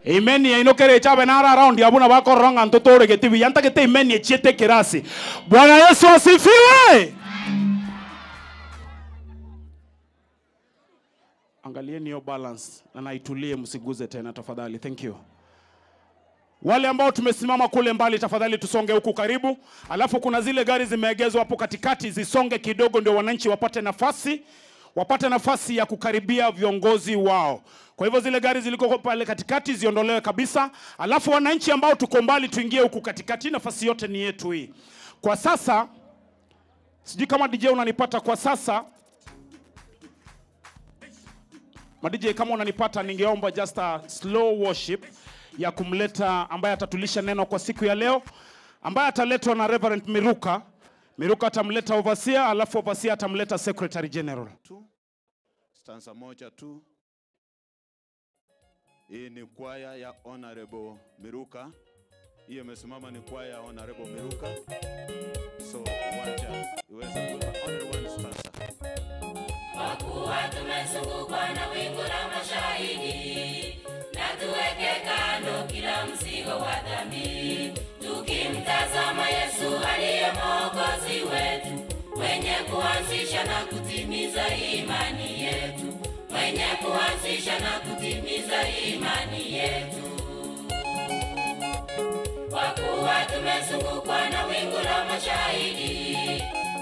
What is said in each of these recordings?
Amen yaino kere echabe naro around abwo nabo akorora ng'a ntotoregeti buya ntagete amen echiete ekerasi. Bwana Yesu asifiwe! Angalieni hiyo balance na naitulie, msiguze tena tafadhali. Thank you. Wale ambao tumesimama kule mbali, tafadhali tusonge huku karibu. Alafu kuna zile gari zimeegezwa hapo katikati, zisonge kidogo, ndio wananchi wapate nafasi, wapate nafasi ya kukaribia viongozi wao. Kwa hivyo zile gari ziliko pale katikati ziondolewe kabisa, alafu wananchi ambao tuko mbali tuingie huku katikati. Nafasi yote ni yetu hii kwa sasa. Sijui kama DJ unanipata kwa sasa. Ma DJ kama unanipata, ningeomba just a slow worship ya kumleta ambaye atatulisha neno kwa siku ya leo, ambaye ataletwa na Reverend Miruka. Miruka atamleta overseer, alafu overseer atamleta secretary general. Tu stanza moja tu. Hii ni kwaya ya Honorable Miruka. Hiyo imesimama ni kwaya ya Honorable Miruka. So wacha iweze kuimba only one stanza. Kwa kuwa tumezungukwa na wingu la mashahidi, na tuweke kando kila mzigo wa dhambi, tukimtazama Yesu aliye Mwokozi wetu, mwenye kuanzisha na kutimiza imani yetu, mwenye kuanzisha na kutimiza imani yetu. Kwa kuwa tumezungukwa na wingu la mashahidi,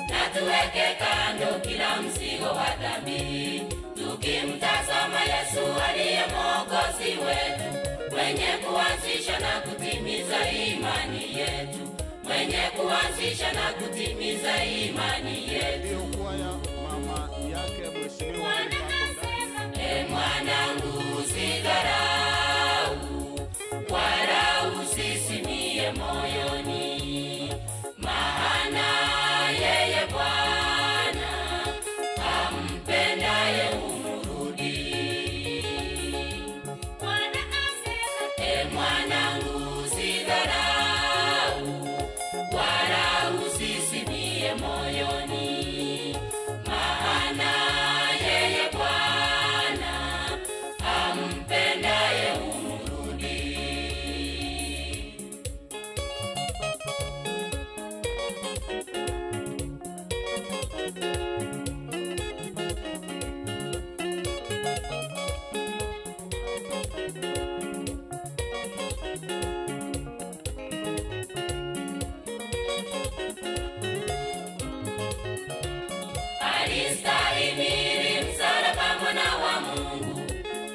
na tuweke kando kila mzigo wa dhambi, tukimtazama Yesu aliye Mwokozi wetu, mwenye kuanzisha na kutimiza imani yetu, mwenye kuanzisha na kutimiza imani yetu. Hiyo kwaya mama yake mheshimiwa. E mwanangu, usidharau wala usisimie moyoni, maana yeye Bwana ampendaye humrudi. E mwanangu, usidharau wala usisimie moyoni, maana yeye Bwana ampendaye humrudi. Alistahimili msalaba mwana wa Mungu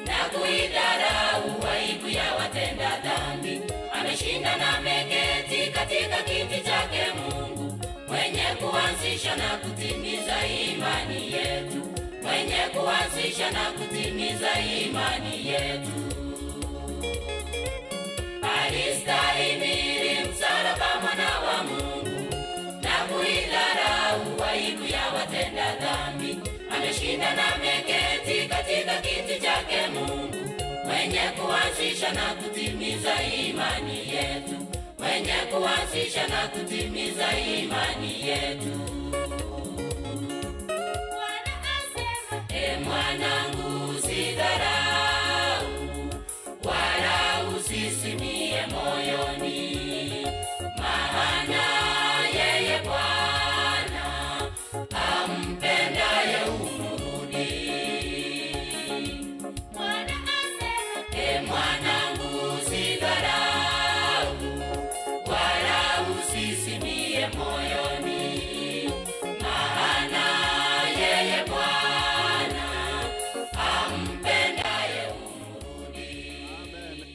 na kuidharau aibu ya watenda dhambi. Ameshinda na ameketi katika kiti chake Mungu, mwenye kuanzisha na kutimiza imani yetu, mwenye kuanzisha na kutimiza imani yetu. Alistahimili msalaba mwana wa Mungu na kuidharau aibu ya watenda dhambi. Ameshinda na ameketi katika kiti chake Mungu, mwenye kuanzisha na kutimiza imani yetu, mwenye kuanzisha na kutimiza imani yetu. E mwanangu, usidharau wala usisimie moyoni, maana yeye Bwana ampendaye humrudi. E mwanangu, usidharau wala usisimie moyoni, maana yeye Bwana ampendaye humrudi.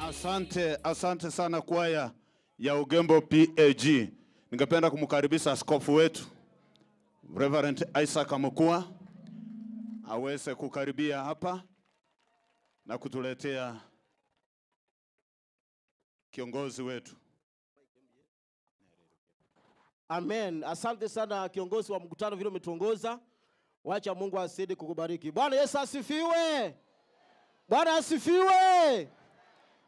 Asante, asante sana kwaya ya Ugembo PAG. Ningependa kumkaribisha askofu wetu Reverend Isaac Amukua aweze kukaribia hapa na kutuletea kiongozi wetu. Amen. Asante sana kiongozi wa mkutano vile umetuongoza. Wacha Mungu azidi kukubariki. Bwana Yesu asifiwe. Bwana asifiwe.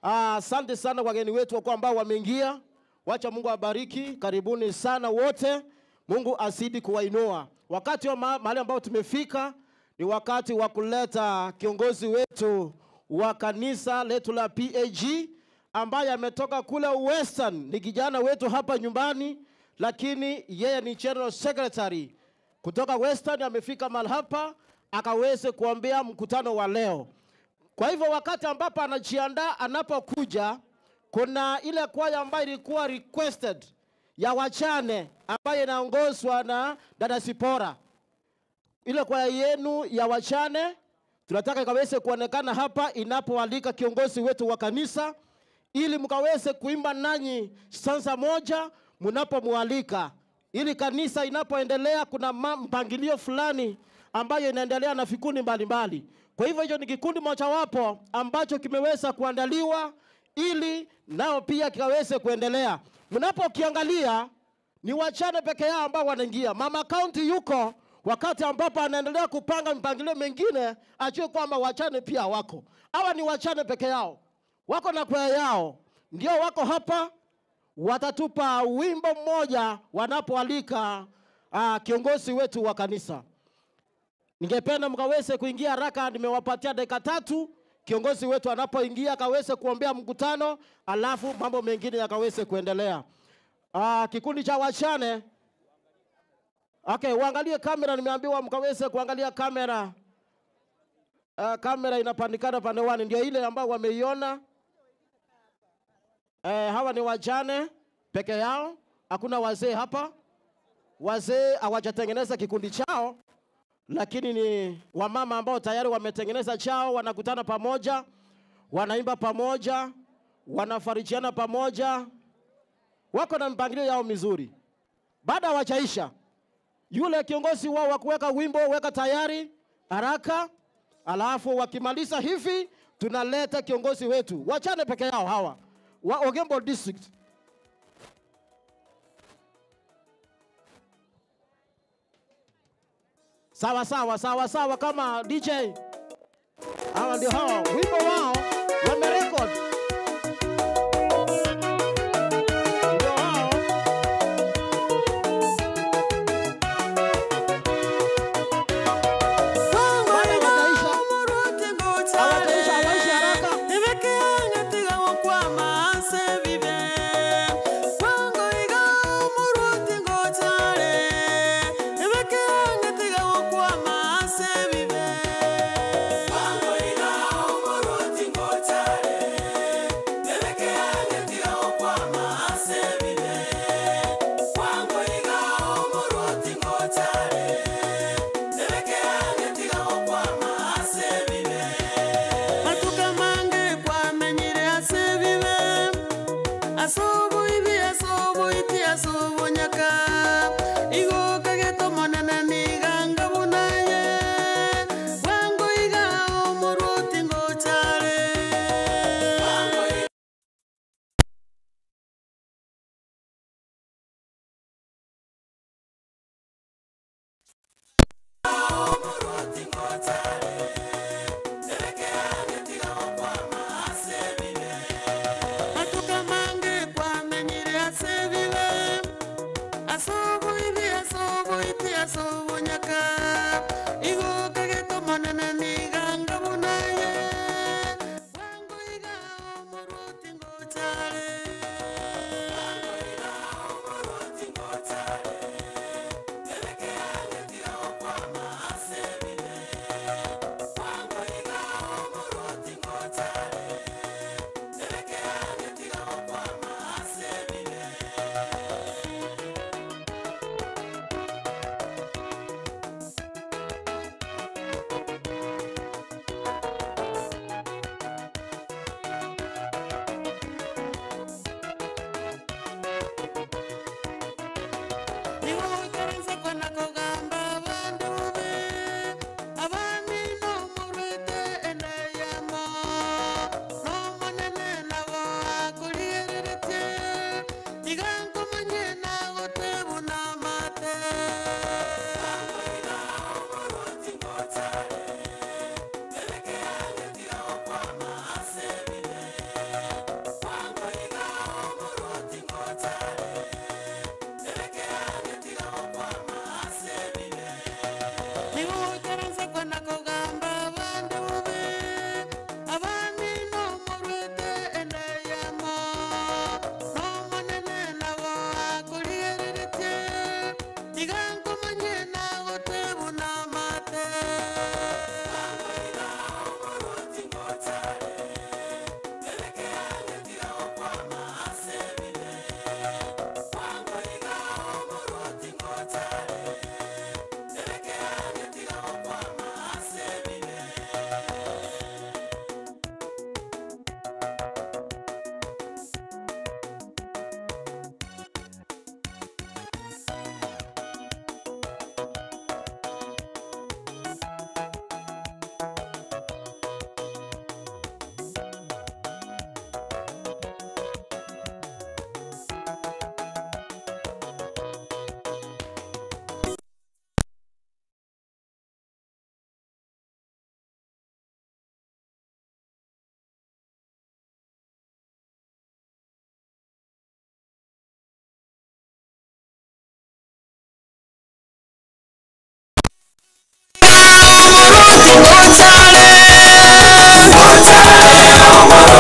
Asante sana wageni wetu kwa ambao wameingia. Wacha Mungu awabariki. Karibuni sana wote. Mungu azidi kuwainua. Wakati wa mahali ambao tumefika ni wakati wa kuleta kiongozi wetu wa kanisa letu la PAG. ambaye ametoka kule Western, ni kijana wetu hapa nyumbani, lakini yeye ni general secretary kutoka Western, amefika mahali hapa akaweze kuambia mkutano wa leo. Kwa hivyo wakati ambapo anajiandaa, anapokuja, kuna ile kwaya ambayo ilikuwa requested ya wachane ambayo inaongozwa na dada Sipora. Ile kwaya yenu ya wachane tunataka ikaweze kuonekana hapa inapoalika kiongozi wetu wa kanisa, ili mkaweze kuimba nanyi stanza moja mnapomwalika, ili kanisa inapoendelea kuna mpangilio fulani ambayo inaendelea na vikundi mbalimbali. Kwa hivyo hicho ni kikundi mojawapo ambacho kimeweza kuandaliwa ili nao pia kikaweze kuendelea. Mnapokiangalia ni wachane peke yao ambao wanaingia. Mama County yuko wakati ambapo anaendelea kupanga mipangilio mingine, ajue kwamba wachane pia wako. Hawa ni wachane peke yao, wako na kwaya yao, ndio wako hapa, watatupa wimbo mmoja wanapoalika kiongozi wetu wa kanisa. Ningependa mkaweze kuingia haraka, nimewapatia dakika tatu. Kiongozi wetu anapoingia akaweze kuombea mkutano, alafu mambo mengine yakaweze kuendelea. Kikundi cha wachane. Okay, uangalie kamera, nimeambiwa mkaweze kuangalia kamera. Kamera inapandikana pande wani, ndio ile ambayo wameiona. Hawa ni wajane peke yao, hakuna wazee hapa. Wazee hawajatengeneza kikundi chao, lakini ni wamama ambao tayari wametengeneza chao, wanakutana pamoja, wanaimba pamoja, wanafarijiana pamoja, wako na mpangilio yao mizuri. Baada hawajaisha, yule kiongozi wao wa kuweka wimbo weka tayari haraka, alafu wakimaliza hivi tunaleta kiongozi wetu. Wachane peke yao hawa wa Ogembo District. Sawa sawa sawa sawa, kama DJ hawa ndio hawa, wimbo wao wamerekod. Ndio hao. Bado hawajaisha. Hawajaisha, hawaisha haraka. Wango iga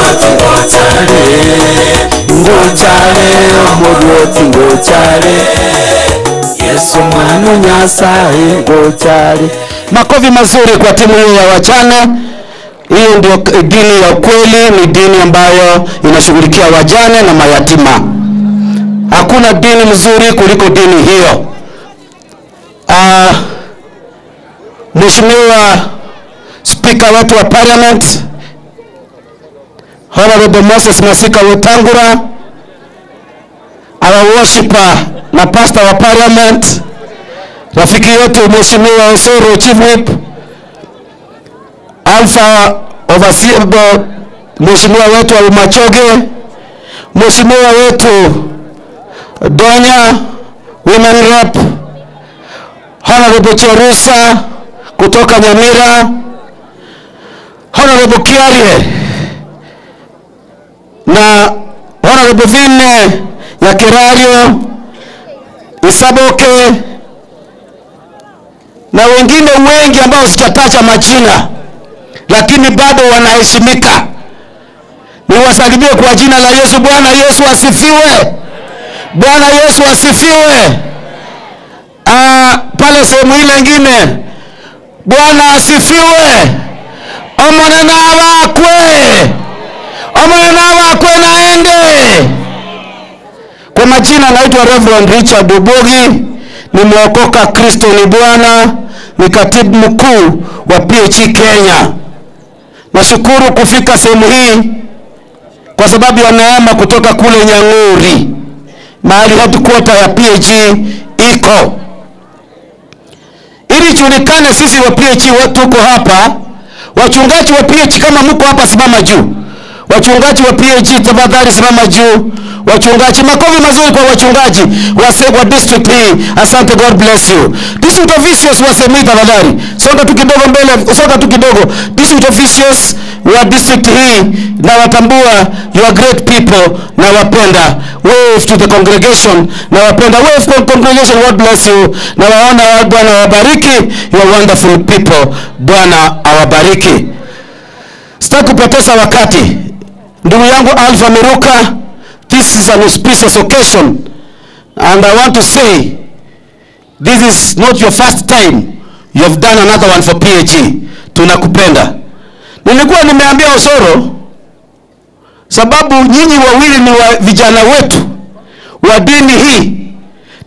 Omorwoti ngochare, ngochare, omorwoti ngochare, Yesu mwana o Nyasaye ngochare. Makofi mazuri kwa timu hiyo ya wajane. Hiyo ndio dini ya ukweli, ni dini ambayo inashughulikia wajane na mayatima. Hakuna dini mzuri kuliko dini hiyo. Mheshimiwa Spika wetu wa Parliament Honorable Moses Masika Wetangula, our worshipper na pastor wa Parliament, rafiki yetu Mheshimiwa Osoro Chief Whip, Alpha Overseer, Mheshimiwa wetu wa Machoge, Mheshimiwa wetu Donya Women Rep, Honorable Cherusa kutoka Nyamira, Honorable Kiarie na Honorable Vine Nyakerario, Isaboke na wengine wengi ambao sijataja majina, lakini bado wanaheshimika. Niwasalimie kwa jina la Yesu. Bwana Yesu asifiwe! Bwana Yesu asifiwe! Pale sehemu ile ingine, Bwana asifiwe. Omonene abakwe, omonene abakwe naende. Kwa majina naitwa Reverend Richard Obogi, nimeokoka, Kristo ni Bwana, ni katibu mkuu wa PHE Kenya. Nashukuru kufika sehemu hii kwa sababu ya neema kutoka kule Nyang'uri, mahali headquarter ya PHE iko. Ili julikane sisi wa PHE tuko hapa. Wachungaji wa PHE kama mko hapa, simama juu. Wachungaji wa PHE tafadhali simama juu. Wachungaji, makofi mazuri kwa wachungaji wa district hii. Asante, God bless you. District officials wa sehemu hii tafadhali songa tu kidogo mbele, songa tu kidogo. District officials wa district hii na watambua, you are great people, na wapenda. Wave to the congregation, na wapenda. Wave to congregation, God bless you. Na waona Bwana awabariki, you are wonderful people. Bwana awabariki. Sitaki kupoteza wakati. Ndugu yangu Alpha Miruka, this is an auspicious occasion and I want to say this is not your first time. You have done another one for PHE. Tunakupenda. Nilikuwa nimeambia Osoro, sababu nyinyi wawili ni wa vijana wetu wa dini hii.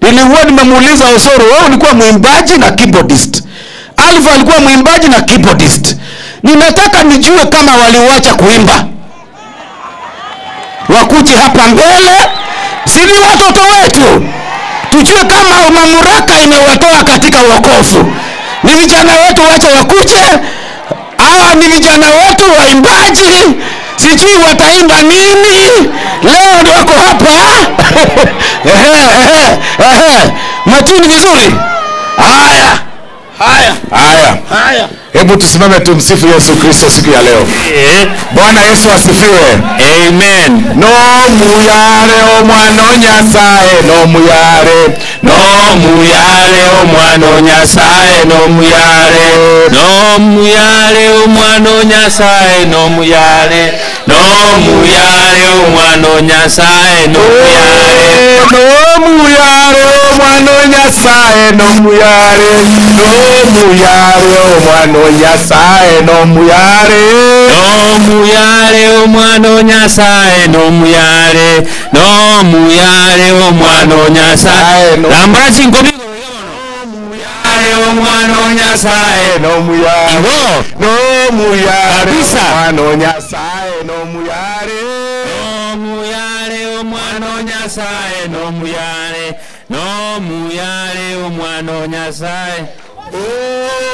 Nilikuwa nimemuuliza Osoro, wewe ulikuwa mwimbaji na keyboardist. Alpha alikuwa mwimbaji na keyboardist. Ninataka nijue kama waliwacha kuimba. Wakuje hapa mbele, si ni watoto wetu? Tujue kama mamlaka imewatoa katika wokovu. Ni vijana wetu, wacha wakuje. Hawa ni vijana wetu waimbaji, sijui wataimba nini leo, ndio wako hapa. Matuni vizuri. Haya, haya, haya, haya. Hebu tusimame tumsifu Yesu Kristo siku ya leo. Bwana Yesu asifiwe. Amen. No muyare o mwana Nyasaye, no muyare, no muyare o mwana Nyasaye, no muyare, no muyare o mwana Nyasaye, no muyare, no muyare o mwana Nyasaye, no muyare, no muyare o mwana Nyasaye, no muyare, no muyare o mwana Nyasaye, no muyare, no muyare o mwana Nyasaye, no muyare, no muyare o mwana Nyasaye. Lambara chinkobi muyare o mwana Nyasaye, no muyare, no muyare kabisa, mwana Nyasaye, no muyare, no muyare o mwana Nyasaye, no muyare, no muyare o mwana Nyasaye.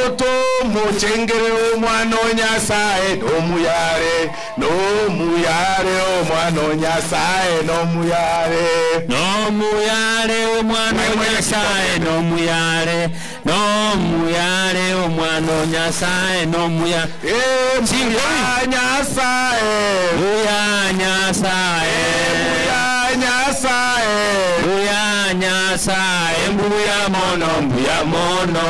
Oto muchengere o mwana Nyasaye, no muyare, no muyare o mwana Nyasaye, no muyare, no muyare o mwana Nyasaye, no muyare, no muyare o mwana Nyasaye, no muyare. Eh, muya Nyasaye, muya Nyasaye, muya Nyasaye, muya Nyasaye, mbuya mono, mbuya mono.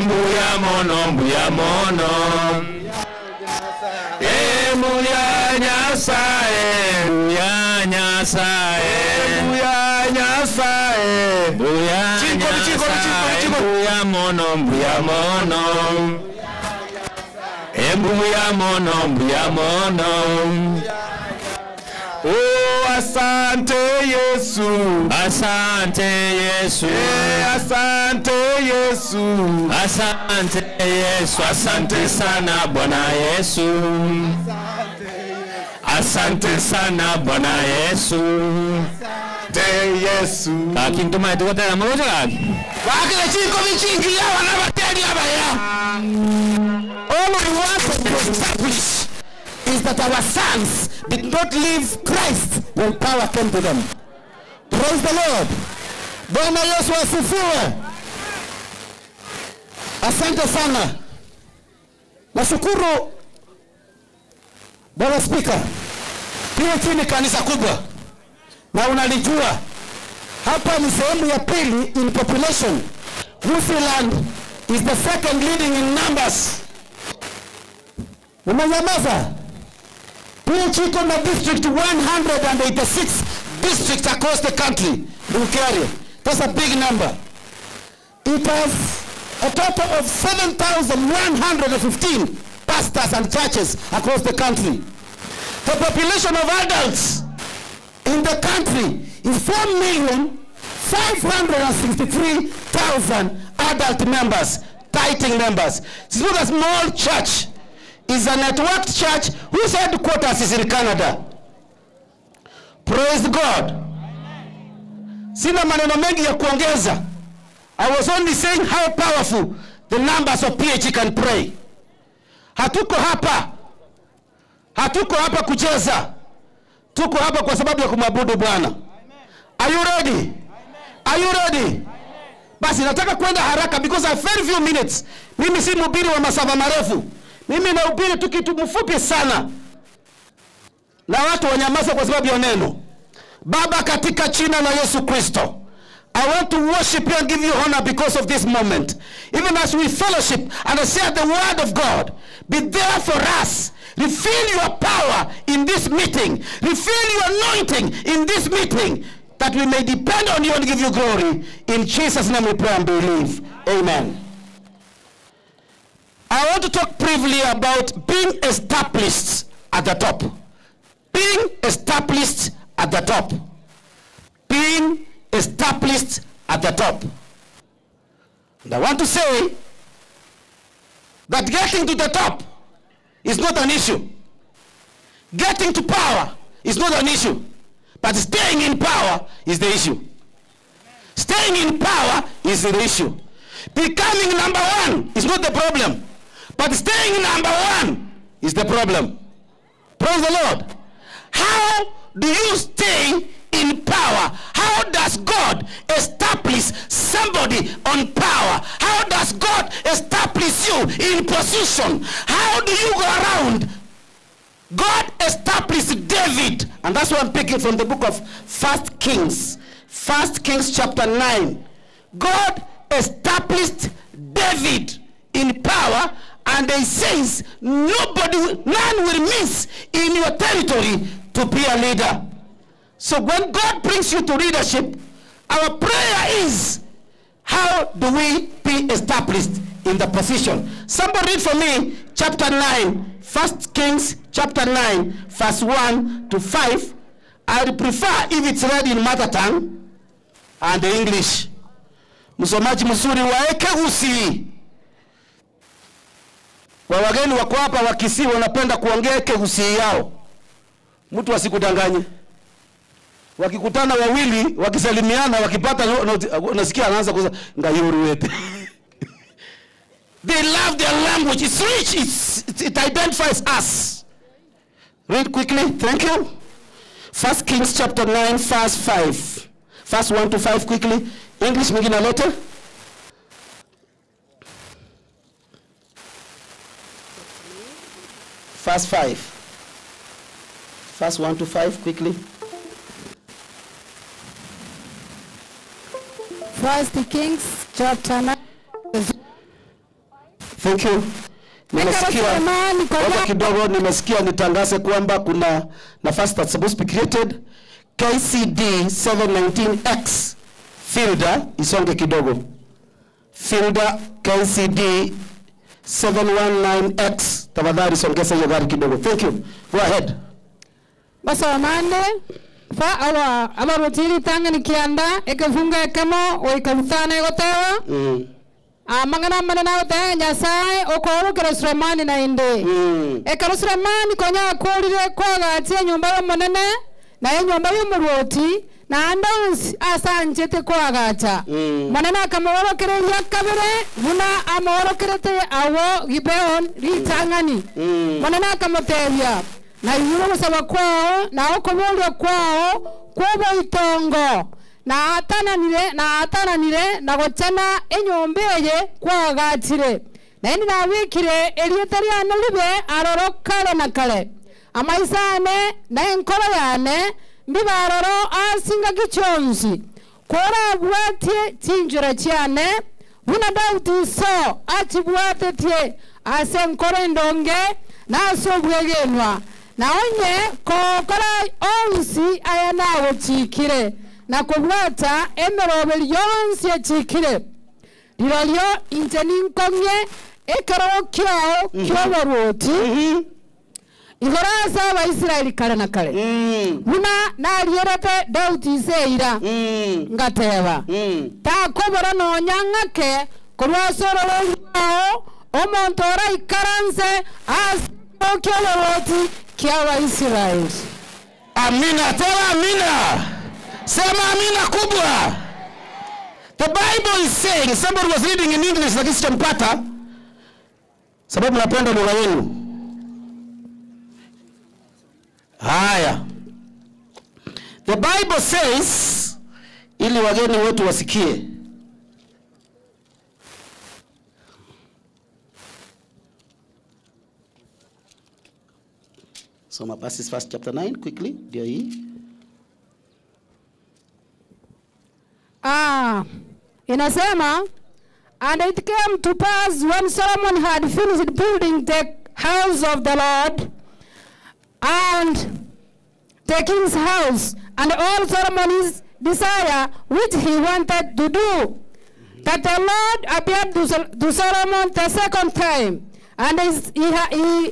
Mbuya mono, mbuya mono. Mbuya Nyasaye, mbuya Nyasaye, mbuya Nyasaye, mbuya Nyasaye, mbuya mono, mbuya mono, mbuya mono, mbuya mono. Oh, asante Yesu, asante Yesu, asante Yesu, asante Yesu, asante sana Bwana Yesu, asante sana Bwana Yesu, asante Yesu. Akintuma tukotera murojo gaki. Bakire chiko bichingi yawa n'abateri abaya. All we want to establish is that our sons did not leave Christ when power came to them. Praise the Lord. Bwana Yesu asifiwe. Asante sana. Nashukuru Bwana Spika. PAG ni kanisa kubwa na unalijua. Hapa ni sehemu ya pili in population. Gusiiland is the second leading in numbers. Umenyamaza? PAG iko na district 186 districts across the country. Bukaria. That's a big number. It has a total of 7,115 pastors and churches across the country. The population of adults in the country is 4,563,000 adult members, tithing members. It's not a small church. It's a networked church whose headquarters is in Canada. Praise God. Sina maneno mengi ya kuongeza. I was only saying how powerful the numbers of PAG can pray. Hatuko hapa. Hatuko hapa kucheza. Tuko hapa kwa sababu ya kumwabudu Bwana. Are you ready? Are you ready? Basi nataka kwenda haraka because I have very few minutes. Mimi si mhubiri wa masafa marefu. Mimi nahubiri tu kitu mfupi sana. Na watu wanyamaza kwa sababu ya neno. Baba, katika jina la Yesu Kristo, I want to worship you and give you honor because of this moment. Even as we fellowship and share the word of God, be there for us. Refill your power in this meeting. Refill your anointing in this meeting, that we may depend on you and give you glory. In Jesus' name we pray and believe. Amen. I want to talk briefly about being established at the top. Being established at the top. Being established at the top. And I want to say that getting to the top is not an issue. Getting to power is not an issue. But staying in power is the issue. Staying in power is the issue. Becoming number one is not the problem. But staying number one is the problem. Praise the Lord. How do you stay in power? How does God establish somebody on power? How does God establish you in position? How do you go around? God established David. And that's what I'm picking from the book of 1 Kings. 1 Kings chapter 9. God established David in power, and he says, nobody, none will miss in your territory to be a leader. So when God brings you to leadership, our prayer is, how do we be established in the position? Somebody read for me chapter 9, 1 Kings chapter 9, verse 1 to 5. I would prefer if it's read in mother tongue and English. Msomaji mzuri waeke usi. Kwa wageni wako hapa wa Kisii wanapenda kuongea Kegusii yao. Mtu asikudanganye. Wakikutana wawili, wakisalimiana, wakipata nasikia anaanza kusema ngayuru wete. They love their language. It's rich. It identifies us. Read quickly. Thank you. 1 Kings chapter 9, verse 5. Verse 1 to 5 quickly. English mwingine alete. Verse 5. Verse 1 to 5 quickly. 1 Kings chapter 9. Thank you. Nimesikia Sulemani ngoja kidogo, nimesikia nitangaze kwamba kuna nafasi that's supposed to be created. KCD 719X Fielder isonge kidogo. Fielder KCD 719X tafadhali songeza hiyo gari kidogo. Thank you. Go ahead. Basomande fa awa abarutiri tangani kianda ekefunga ekemo goika butano egoteba amang'ana manene agoteba Nyasaye okoorokera Sulemani naende. Ekero Sulemani konya akorire kwagatia enyomba y'omonene na enyomba y'omorwoti naende onsi ase anchete koagacha. Monene akamworokereria kabere buna amworokerete awo Gibeon ritang'ani. Monene akamotebia naigure ogosaba kwao na okoboria kwao kw'oboitongo naatananire naatananire na gochana enyomba eye kwagachire naende nabikire erieta riane ribe aroro kare na kare amaisa ane na enkoro yane mbibe aroro ase ngaki chionsi korabwatie chinchera chiane buna Daudi iso achibwatetie ase enkoro endonge na ase obwegenwa na onye kokora onsi aya nagochikire na kobwata emeroberi yonsi echikire rirorio inche ninkong'ie ekero kiao ki'oborwoti igoro ase abaisraeli kare na kare buna narierete Daudi ise eira ngateba takobora nonya ng'ake korwa ase ororo rwao omonto oraikaranse ase ekero ki'oborwoti ki'abaisraeli. Amina, tena amina. Sema amina kubwa. The Bible is saying, somebody was reading in English lakini sijampata sababu napenda lugha yenu. Haya. The Bible says, ili wageni wetu wasikie. Soma basi first chapter 9 quickly, ndio hii. Inasema, and it came to pass when Solomon had finished building the house of the Lord and the king's house and all Solomon's desire which he wanted to do, that the Lord appeared to Solomon the second time, and he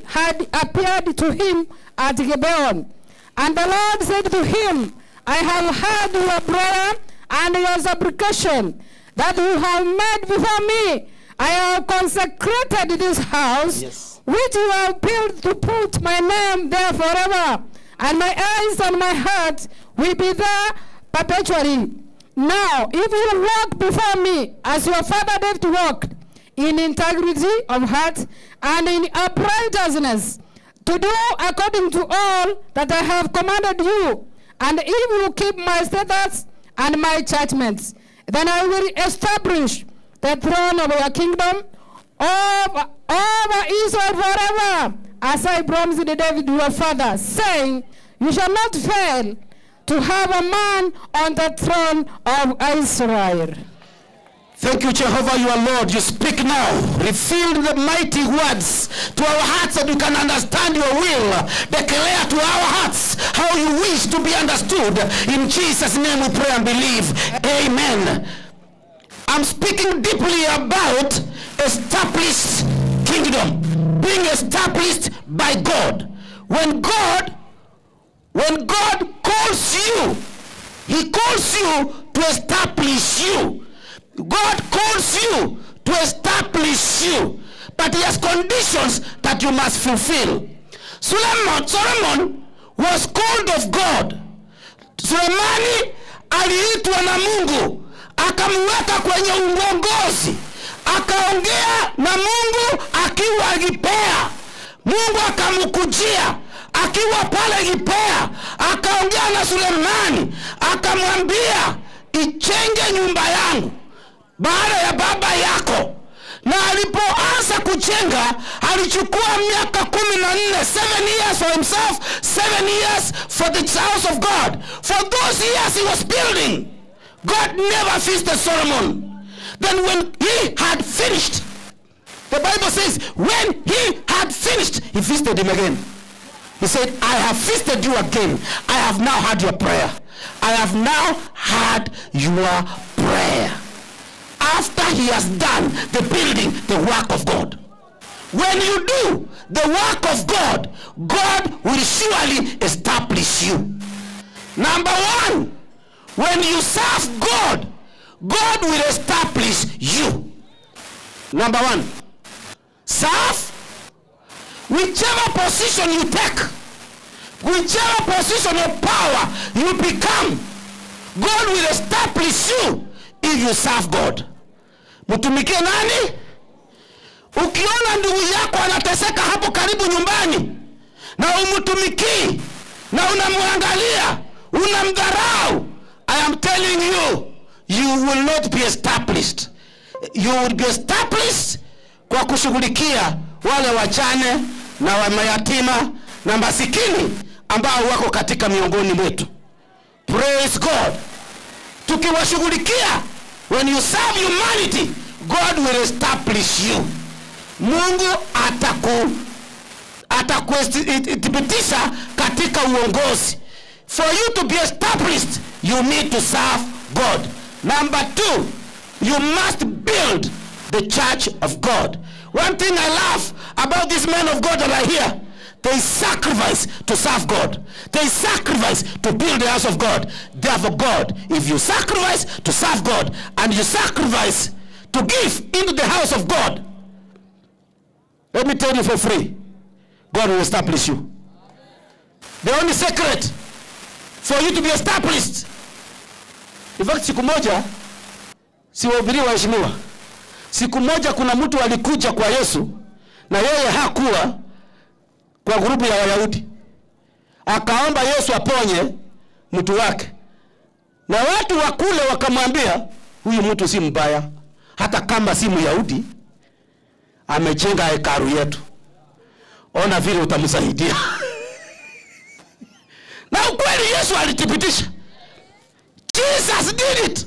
had appeared to him at Gibeon. And the Lord said to him, I have heard your prayer and your supplication that you have made before me. I have consecrated this house, which you have built to put my name there forever, and my eyes and my heart will be there perpetually. Now, if you walk before me as your father David walked, in integrity of heart and in uprightness, to do according to all that I have commanded you, and if you keep my statutes and my judgments, then I will establish the throne of your kingdom over Israel forever, as I promised David your father, saying, you shall not fail to have a man on the throne of Israel. Thank you, Jehovah, your Lord. You speak now. Reveal the mighty words to our hearts that we can understand your will. Declare to our hearts how you wish to be understood. In Jesus' name we pray and believe. Amen. I'm speaking deeply about established kingdom. Being established by God. When God calls you, he calls you to establish you. God calls you to establish you, but he has conditions that you must fulfill. Solomon was called of God. Sulemani aliitwa na Mungu, akamweka kwenye uongozi, akaongea na Mungu akiwa Gibea. Mungu akamkujia akiwa pale Gibea, akaongea na Sulemani, akamwambia, ichenge nyumba yangu baada ya baba yako. Na alipoanza kujenga alichukua miaka 14, 7 years for himself, 7 years for the house of God. For those years he was building, God never visited Solomon. Then when he had finished, The Bible says when he had finished, he visited him again. He said, I have visited you again. I have now heard your prayer. I have now heard your prayer. After he has done the building, the work of God. When you do the work of God, God will surely establish you. Number one, when you serve God, God will establish you. Number one, serve whichever position you take, whichever position of power you become, God will establish you if you serve God. Mtumikie nani? Ukiona ndugu yako anateseka hapo karibu nyumbani na umtumikii na unamwangalia, unamdharau, I am telling you, you will not be established. You will be established kwa kushughulikia wale wajane na wa mayatima na masikini ambao wako katika miongoni mwetu. Praise God. Tukiwashughulikia, when you serve humanity, God will establish you. Mungu ataku atakuthibitisha katika uongozi. For you to be established, you need to serve God. Number two, you must build the church of God. One thing I love about these men of God that are here, they sacrifice to serve God. They sacrifice to build the house of God. Therefore, God, if you sacrifice to serve God and you sacrifice to give into the house of God, let me tell you for free, God will establish you. The only secret for you to be established. In fact, siku moja siwahubiri waheshimiwa, siku moja kuna mtu alikuja kwa Yesu na yeye hakuwa kwa grupu ya Wayahudi, akaomba Yesu aponye mtu wake, na watu wa kule wakamwambia, huyu mtu si mbaya, hata kama si Myahudi, amejenga hekalu yetu, ona vile utamsaidia. Na ukweli Yesu alithibitisha. Jesus did it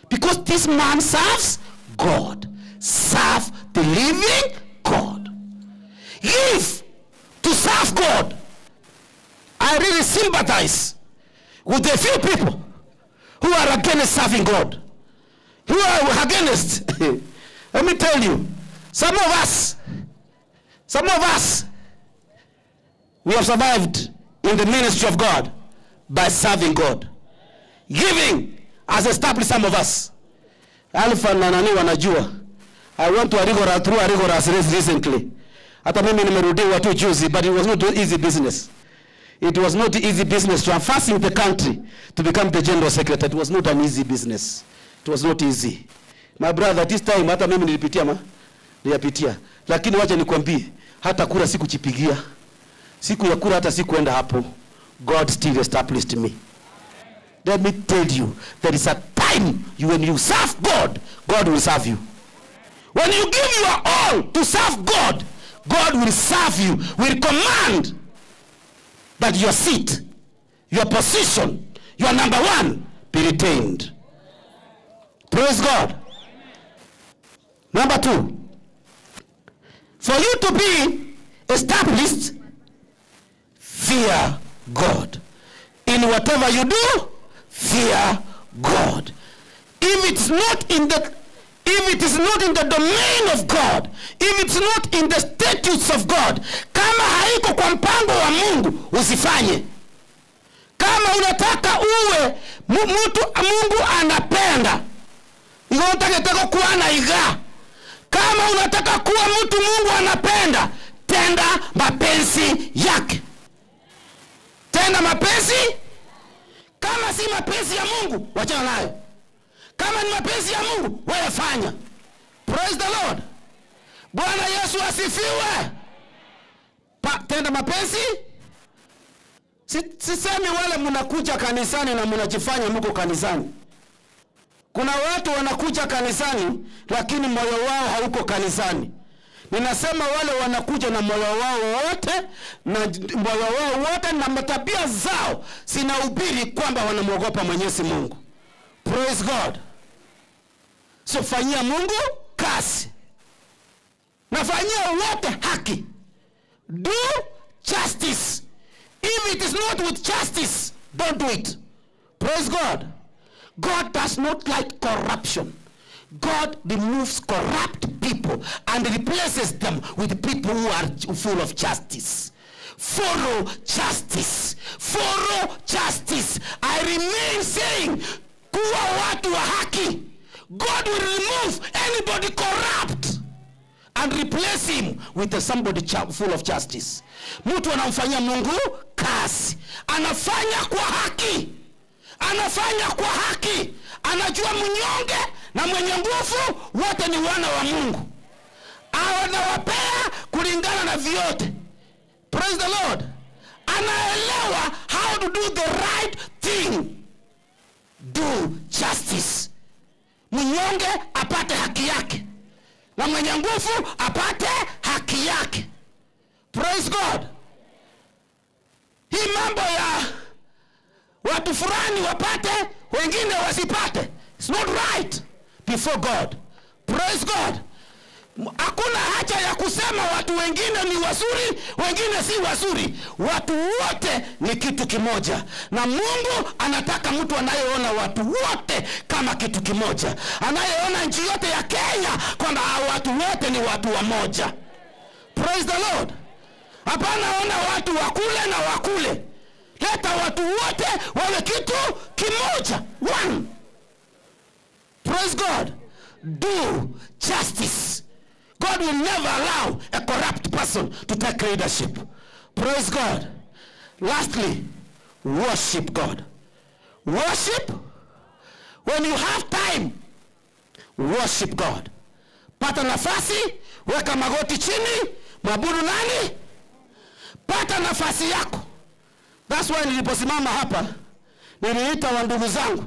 because this man serves God. Serve the living God. Give to serve God. I really sympathize with the few people who are against serving God. Who are against. Let me tell you, some of us, we have survived in the ministry of God by serving God. Giving has established some of us. Alpha na nani wanajua. I went to a rigorous, through a rigorous race recently. Hata mimi nimerudiwa tu juzi, but it was not easy business. It was not easy business traversing the country to become the general secretary. It was not an easy business. It was not easy. My brother, this time hata mimi nilipitia ma nilipitia. Lakini wacha nikwambie, hata kura sikujipigia. Siku ya kura hata sikuenda hapo. God still established me. Let me tell you, there is a time you, when you serve God, God will serve you. When you give your all to serve God, God will serve you, will command that your seat, your position, your number one be retained. Praise God. Number two, for you to be established, fear God. In whatever you do, fear God. If it's not in the if it is not in the domain of God, if it's not in the statutes of God, kama haiko kwa mpango wa Mungu, usifanye. Kama unataka uwe mtu Mungu anapenda, igotaketeko kuwa na iga. Kama unataka kuwa mtu Mungu anapenda, tenda mapenzi yake. Tenda mapenzi. Kama si mapenzi ya Mungu, wachana nayo. Kama ni mapenzi ya Mungu, wewe fanya. Praise the Lord. Bwana Yesu asifiwe. Tenda mapenzi. Sisemi wale mnakuja kanisani na mnajifanya mko kanisani. Kuna watu wanakuja kanisani lakini moyo wao hauko kanisani. Ninasema wale wanakuja na moyo wao wote na moyo wao wote na matabia zao zinahubiri kwamba wanamwogopa Mwenyezi Mungu. Praise God. So fanyia Mungu kazi. Nafanyia wote haki. Do justice. If it is not with justice, don't do it. Praise God. God does not like corruption. God removes corrupt people and replaces them with people who are full of justice. Follow justice. Follow justice. I remain saying, kuwa watu wa haki. God will remove anybody corrupt and replace him with somebody full of justice. Mtu anamfanyia Mungu kazi, anafanya kwa haki, anafanya kwa haki, anajua mnyonge na mwenye nguvu wote ni wana wa Mungu, anawapea kulingana na vyote. Praise the Lord. Anaelewa how to do the right thing. Do justice. Mnyonge apate haki yake na mwenye nguvu apate haki yake. Praise God. Hii mambo ya watu fulani wapate wengine wasipate, it's not right before God. Praise God. Hakuna haja ya kusema watu wengine ni wazuri, wengine si wazuri. Watu wote ni kitu kimoja, na Mungu anataka mtu anayeona watu wote kama kitu kimoja, anayeona nchi yote ya Kenya kwamba hawa watu wote ni watu wamoja. Praise the Lord. Hapana ona watu wakule na wakule, leta watu wote wawe kitu kimoja, one. Praise God. Do justice. God will never allow a corrupt person to take leadership. Praise God. Lastly, worship God. Worship. When you have time, worship God. Pata nafasi, weka magoti chini, mwabudu nani? Pata nafasi yako. That's why niliposimama hapa, niliita wa ndugu zangu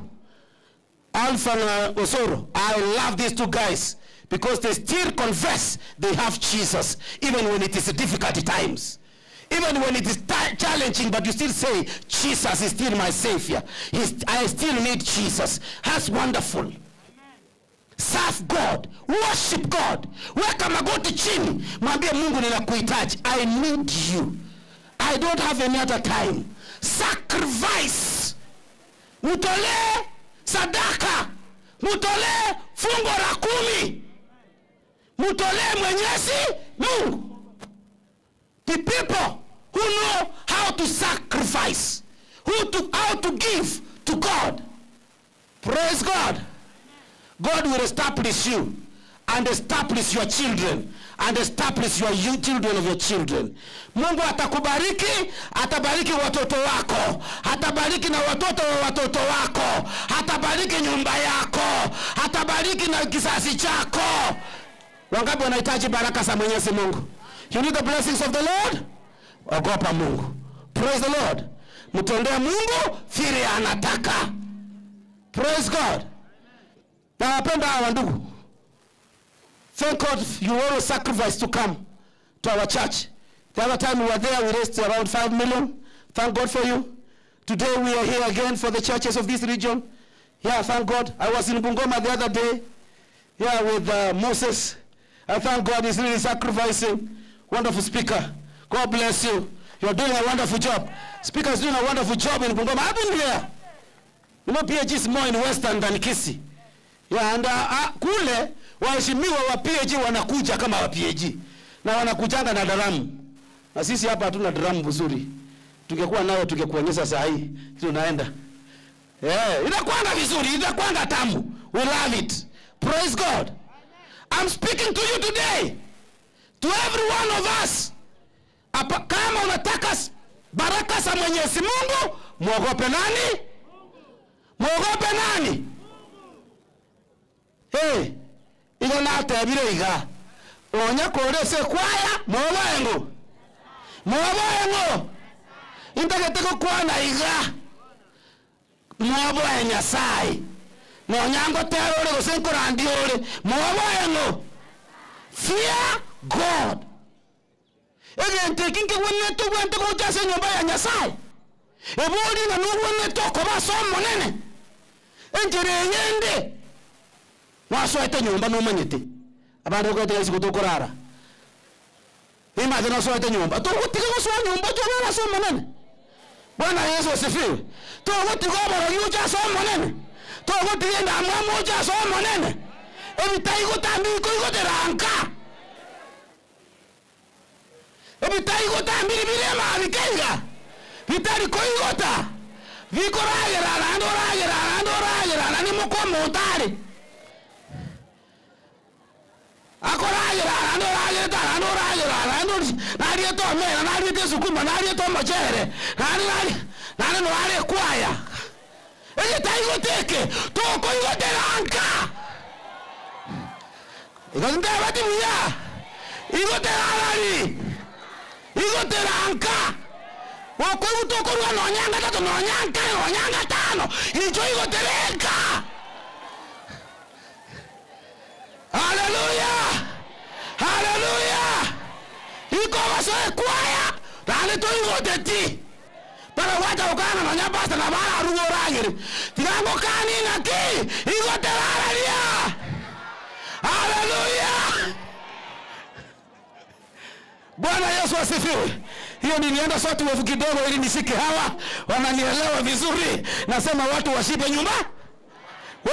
Alpha na Osoro. I love these two guys because they still confess they have Jesus even when it is difficult times. Even when it is challenging, but you still say, Jesus is still my savior. I still need Jesus. That's wonderful. Serve God. Worship God. Weka magoti chini. Mwambie Mungu ninakuhitaji. I need you. I don't have any other time. Sacrifice. Mtolee sadaka. Mtolee fungu la 10. Mtolee Mwenyezi Mungu. The people who know how to sacrifice, how to give to God. Praise God. God will establish you and establish your children and establish your children of your children. Mungu atakubariki, atabariki watoto wako, atabariki na watoto wa watoto wako, atabariki nyumba yako, atabariki na kizazi chako. Wangapi wanahitaji baraka za Mwenyezi Mungu? You need the blessings of the Lord? Ogopa Mungu. Praise the Lord. Mtendee Mungu vile anataka. Praise God. Nawapenda hawa ndugu. Thank God you all sacrificed to come to our church. The other time we were there, we raised around 5 million. Thank God for you. Today we are here again for the churches of this region. Yeah, thank God. I was in Bungoma the other day. Yeah, with Moses. I thank God he's really sacrificing. Wonderful speaker. God bless you. You're doing a wonderful job. Speaker is doing a wonderful job in Bungoma. I've been there. You know, PAG is more in Western than Kisii. Yeah, and kule waheshimiwa wa PAG wanakuja kama wa PAG. Na wanakujanga na daramu. Na sisi hapa hatuna daramu vizuri. Tungekuwa nayo tungekuonyesha saa hii tunaenda. Yeah, inakuanga vizuri, inakuanga tamu. We love it. Praise God. I'm speaking to you today. To every one of us. Apa, kama unataka baraka za Mwenyezi Mungu, muogope nani? Muogope nani? Hey, igo natebire iga. Onya kore se kwaya, muogoe ngo. Muogoe ngo. Intagete gokwana iga. Muogoe Nyasaye. Nonyango terore gose nkorandi ore. Muogoe ngo. Fear God. Egente kinke wene to wente ko jase nyumba ya Nyasaye. Ebori na nuwene to koba so monene. Enjere yende. Wasoete nyumba no manyete. Abande ko tegesi kutokorara. Imagine osoete nyomba. Togutiga gosoa nyomba oche ase Omonene. Bwana Yesu asifiwe. Togutiga oborogi oche ase Omonene. Togutiga endamwamu oche ase Omonene. Ebitaigota mbikoigotera nka. Ebitaigota mbiri bire amabi keiga. Bitari koigota. Bikoragera naende oragera naende oragera naende moka omonto are. Akoragera naende oragerete naende oragera naende ori nariete omena nariete esukuma nariete omochere naende nari naende noare ekwaya. Egetaigota eke tokoigotera nka. Igo ntebeti buya. Igotera arari. Igotera nka. Okoigwa tokorwa nonya ngatato nonya nkane nonya ngatano. Incho igotere nka. Haleluya! Haleluya! Ikogosoa ekwaya naende toigoteti. Baragwacha gokana nonya pastor nabo araruge oragere. Tiga ngokanie ng'aki igotera araria. Haleluya! Bwana Yesu asifiwe. Hiyo nilienda shortwave kidogo ili nishike hawa wananielewa vizuri. Nasema watu washibe nyumba,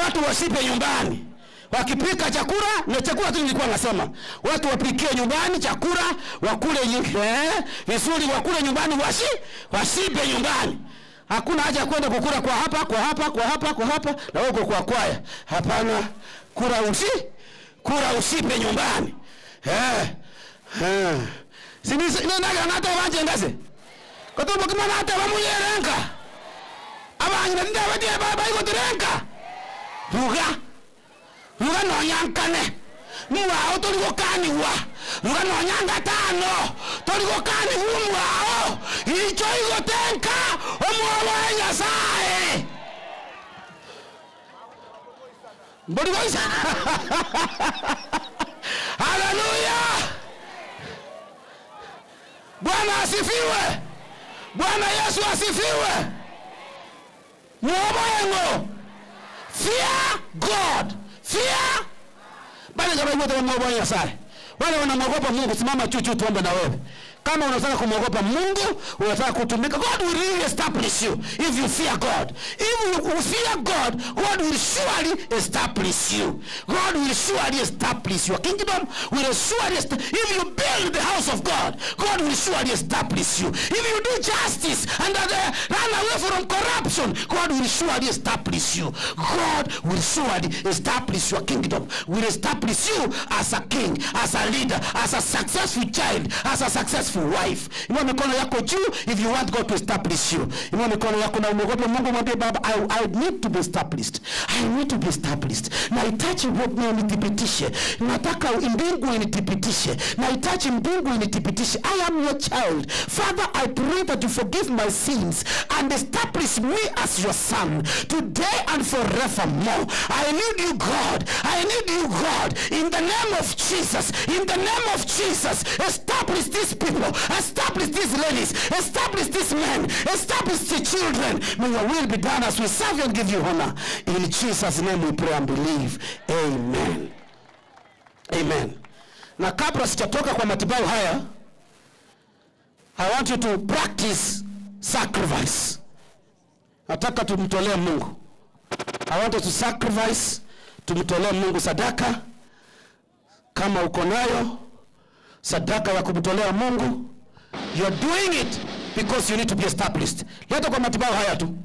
watu washibe nyumbani. Wakipika chakula na chakula tu nilikuwa nasema watu wapikie nyumbani chakula wakule vizuri, wakule nyumbani, washibe nyumbani. Hakuna haja ya kwenda kukula kwa hapa kwa hapa kwa hapa kwa hapa na huko kwa kwaya. Hapana, kula ushibe nyumbani. Sinisi ninaga nata banje ngase. Kotombo kima nata bamuyerenka. Abanye ndabati baba ikoterenka. Ruga. Ruga nonyankane. Mwao toligokaniwa. Ruga nonyangatano. Toligokaniwa mwao. Icho igotenka omwobo wa Nyasaye. Mborigoisa. Haleluya. Bwana asifiwe. Bwana Yesu asifiwe. Mwobo. Fear God. Fear. Bali kama wote wanamwogopa Nyasaye. Wale wanamwogopa Mungu, simama chuchu tuombe na wewe. Kama unataka kumwogopa Mungu, unataka kutumika, God will really establish you if you fear God. If you fear God, God will surely establish you. God will surely establish your kingdom. Will surely if you build the house of God, God will surely establish you. If you do justice and run away from corruption, God will surely establish you. God will surely establish your kingdom. Will establish you as a king, as a leader, as a successful child, as a successful wife. Inua mikono yako juu if you want God to establish you. Inua mikono yako na umwogope Mungu, mwambie Baba, I need to be established. I need to be established. Nahitaji unithibitishe. Nataka mbingu inithibitishe. Nahitaji mbingu inithibitishe. I am your child. Father, I pray that you forgive my sins and establish me as your son today and forevermore. I need you, God. I need you, God. In the name of Jesus. In the name of Jesus. Establish these people. Establish these ladies. Establish these men. Establish the children. May your will be done as we serve you and give you honor. In Jesus' name we pray and believe. Amen. Amen. Na kabla sijatoka kwa matibabu haya, I want you to practice sacrifice. Nataka tumtolee Mungu. I want us to sacrifice, tumtolee Mungu sadaka. Kama uko nayo sadaka ya kumtolea Mungu, you are doing it because you need to be established. Leta kwa matibabu haya tu.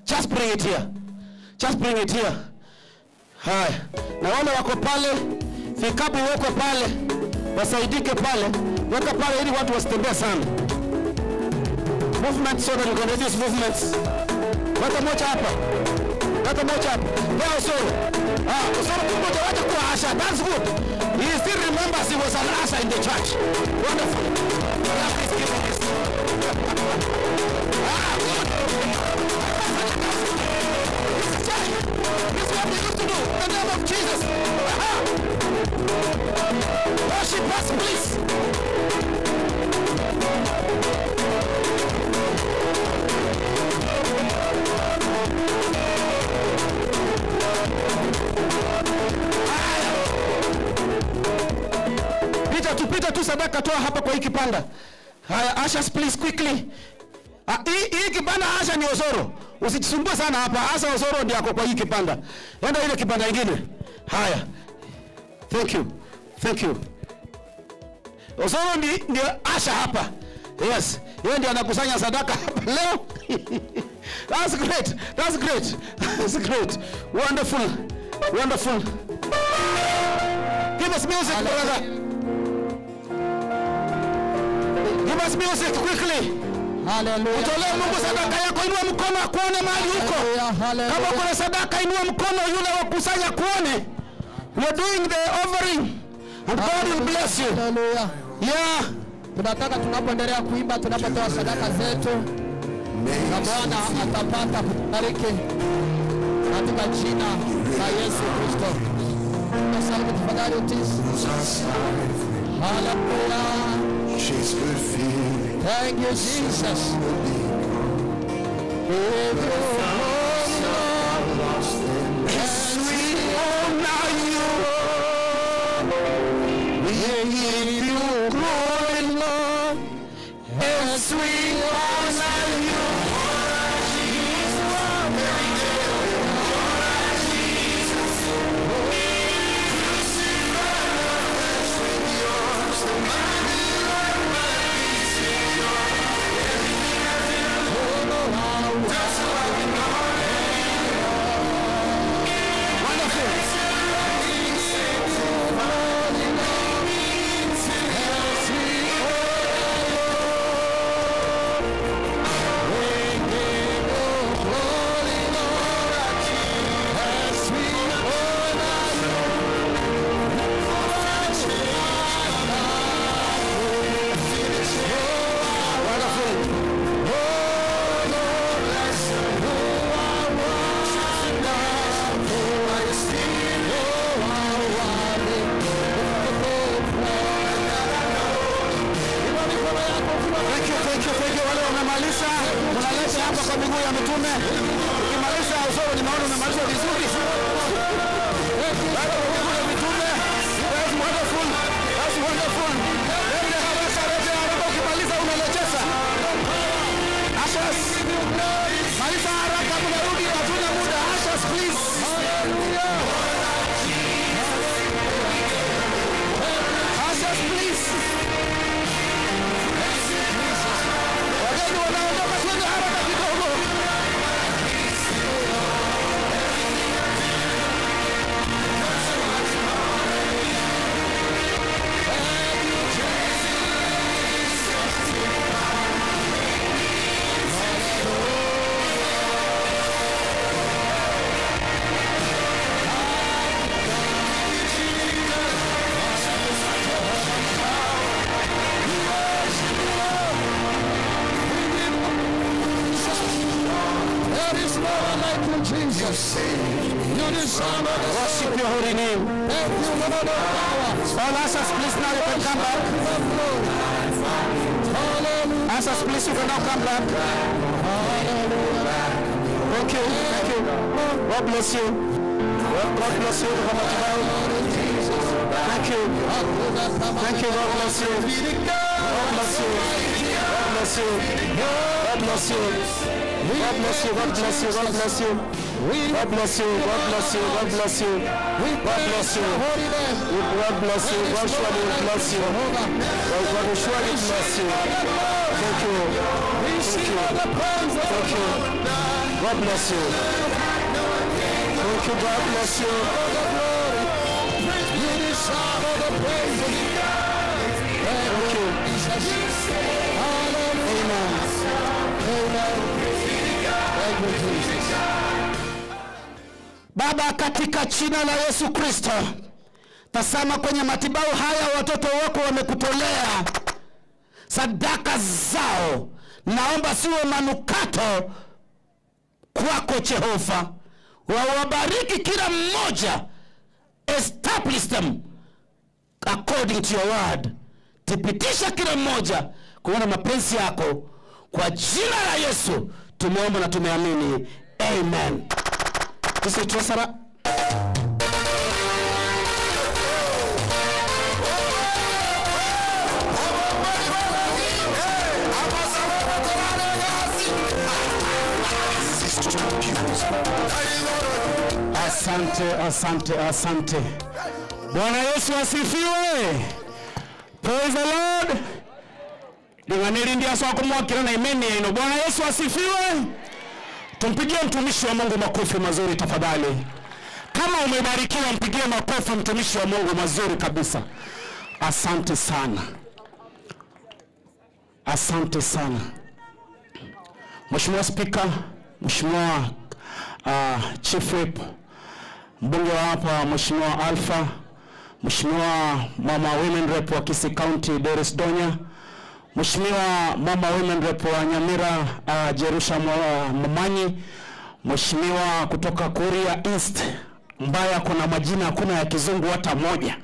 Just bring it here. Just bring it here. Haya. Na wale wako pale, vikapu weko pale, wasaidike pale. Weka pale ili watu wasitembee sana. Movement so that you can reduce movements. Weka moja hapa. Weka moja hapa. Leo Osoro. Osoro tu moja wacha kuwa asha. That's good. He still remembers he was an usher in the church. Wonderful. Love is giving this. Good. This is what we used to do. In the name of Jesus. Worship us, please. Pita tu sadaka toa hapa kwa hii kipanda. Haya, ushers please quickly. Ah, hii hii kipanda Asha ni Osoro. Usijisumbue sana hapa. Asha Osoro ndiye ako kwa hii kipanda. Enda ile kipanda ingine. Haya. Thank you. Thank you. Osoro ndi ndio Asha hapa. Yes, yeye ndiye anakusanya sadaka hapa leo. That's great. That's great. That's great. Wonderful. Wonderful. Give us music, brother. Give us music quickly. Hallelujah. Utolee Mungu sadaka yako, inua mkono akuone mahali huko. Kama uko na sadaka, inua mkono yule wa kusanya kuone. We are doing the offering and God will bless you. Hallelujah. Yeah. Tunataka tunapoendelea kuimba, tunapotoa sadaka zetu, na Bwana atapata kutubariki katika jina la Yesu Kristo. Sauti tafadhali utis. Hallelujah. She's good feeling. Thank you, Jesus. Give you glory, Lord. Yes, we honor you. We give you glory, Lord. Yes, we honor you. Thank you, thank you, thank you. Wale wamemaliza, mnaleta hapa kwa miguu ya mitume. Ukimaliza Osoro, nimeona umemaliza vizuri. Bado kwa miguu ya mitume. That's wonderful. That's wonderful. Lete haraka, lete haraka. Ukimaliza unalecheza. Ashes. Maliza haraka, mnarudi, hatuna muda. Ashes, please. Ashes, please. Wageni wanaondoka, twende haraka kidogo. There is no one like you, Jesus. You deserve all the Worship your holy name. Thank you, Lord of power. All ushers, please now you can come back. Hallelujah. Ushers, please you can now come back. Thank you, thank you. God bless you. God bless you. Thank you. Thank you. God bless you. God bless you. God bless you. God bless you. God bless you. God bless you. God bless you. God bless you. God bless you. God bless you. God bless you. God bless you. God surely will bless you. God will surely bless you. Thank you. Thank you. Thank you. God bless you. Thank you. God bless you. You deserve all the praise. Thank you. Jesus. Hallelujah. Amen. Amen. Thank you, Jesus. Baba, katika jina la Yesu Kristo, tazama kwenye matibabu haya watoto wako wamekutolea sadaka zao, naomba siwe manukato kwako Jehova, wawabariki kila mmoja, establish them according to your word. Thibitisha kila mmoja kuona mapenzi yako, kwa jina la Yesu tumeomba na tumeamini, amen. This is Treasurer. Asante, asante, asante. Bwana Yesu asifiwe. Praise the Lord. Linganeli ndiye aswa kumwakira na imeni ino. Bwana Yesu asifiwe. Tumpigie mtumishi wa Mungu makofi mazuri tafadhali. Kama umebarikiwa, mpigie makofi mtumishi wa Mungu mazuri kabisa. Asante sana, asante sana Mheshimiwa Spika, Mheshimiwa Chief Whip, mbunge wa hapa Mheshimiwa Alpha, Mheshimiwa Mama Women Rep wa Kisii County Doris Donya, Mheshimiwa Mama Women Rep wa Nyamira Jerusha Momanyi, Mheshimiwa kutoka Kuria East mbaya kuna majina hakuna ya kizungu hata moja,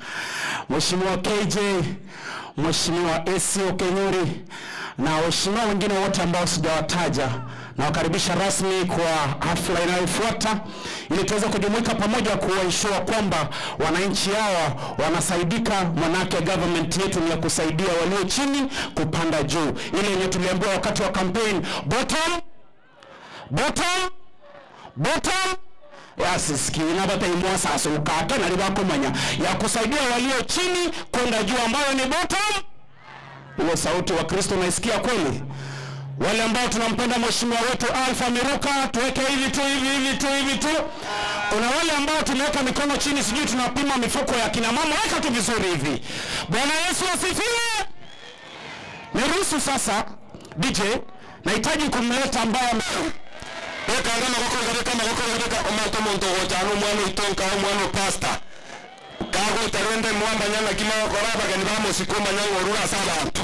Mheshimiwa KJ, Mheshimiwa Esio Kenyuri na waheshimiwa wengine wote ambao sijawataja, nawakaribisha rasmi kwa hafla inayofuata ili tuweze kujumuika pamoja kuensure kwamba wananchi hawa wanasaidika, manake government yetu ni ya kusaidia walio chini kupanda juu, ile yenye tuliambiwa wakati wa campaign, bottom bottom bottom yasisikina bataimwa sasa ukata na libakumanya ya kusaidia walio chini kwenda juu ambayo ni bottom. Ile sauti wa Kristo unaisikia kweli? Wale ambao tunampenda mheshimiwa wetu Alpha Miruka, tuweke hivi tu hivi hivi tu hivi tu. Kuna wale ambao tumeweka mikono chini, sijui tunapima mifuko ya kina mama, weka tu vizuri hivi. Bwana Yesu asifiwe. Niruhusu sasa DJ, nahitaji kumleta ambaye Ekanga magoko ngareka magoko ngareka omonto omonto ogochana omwana oitonka omwana opasta kagweta rende mwambanya naki magokora abageni bamosika omanya ng'orure ase abanto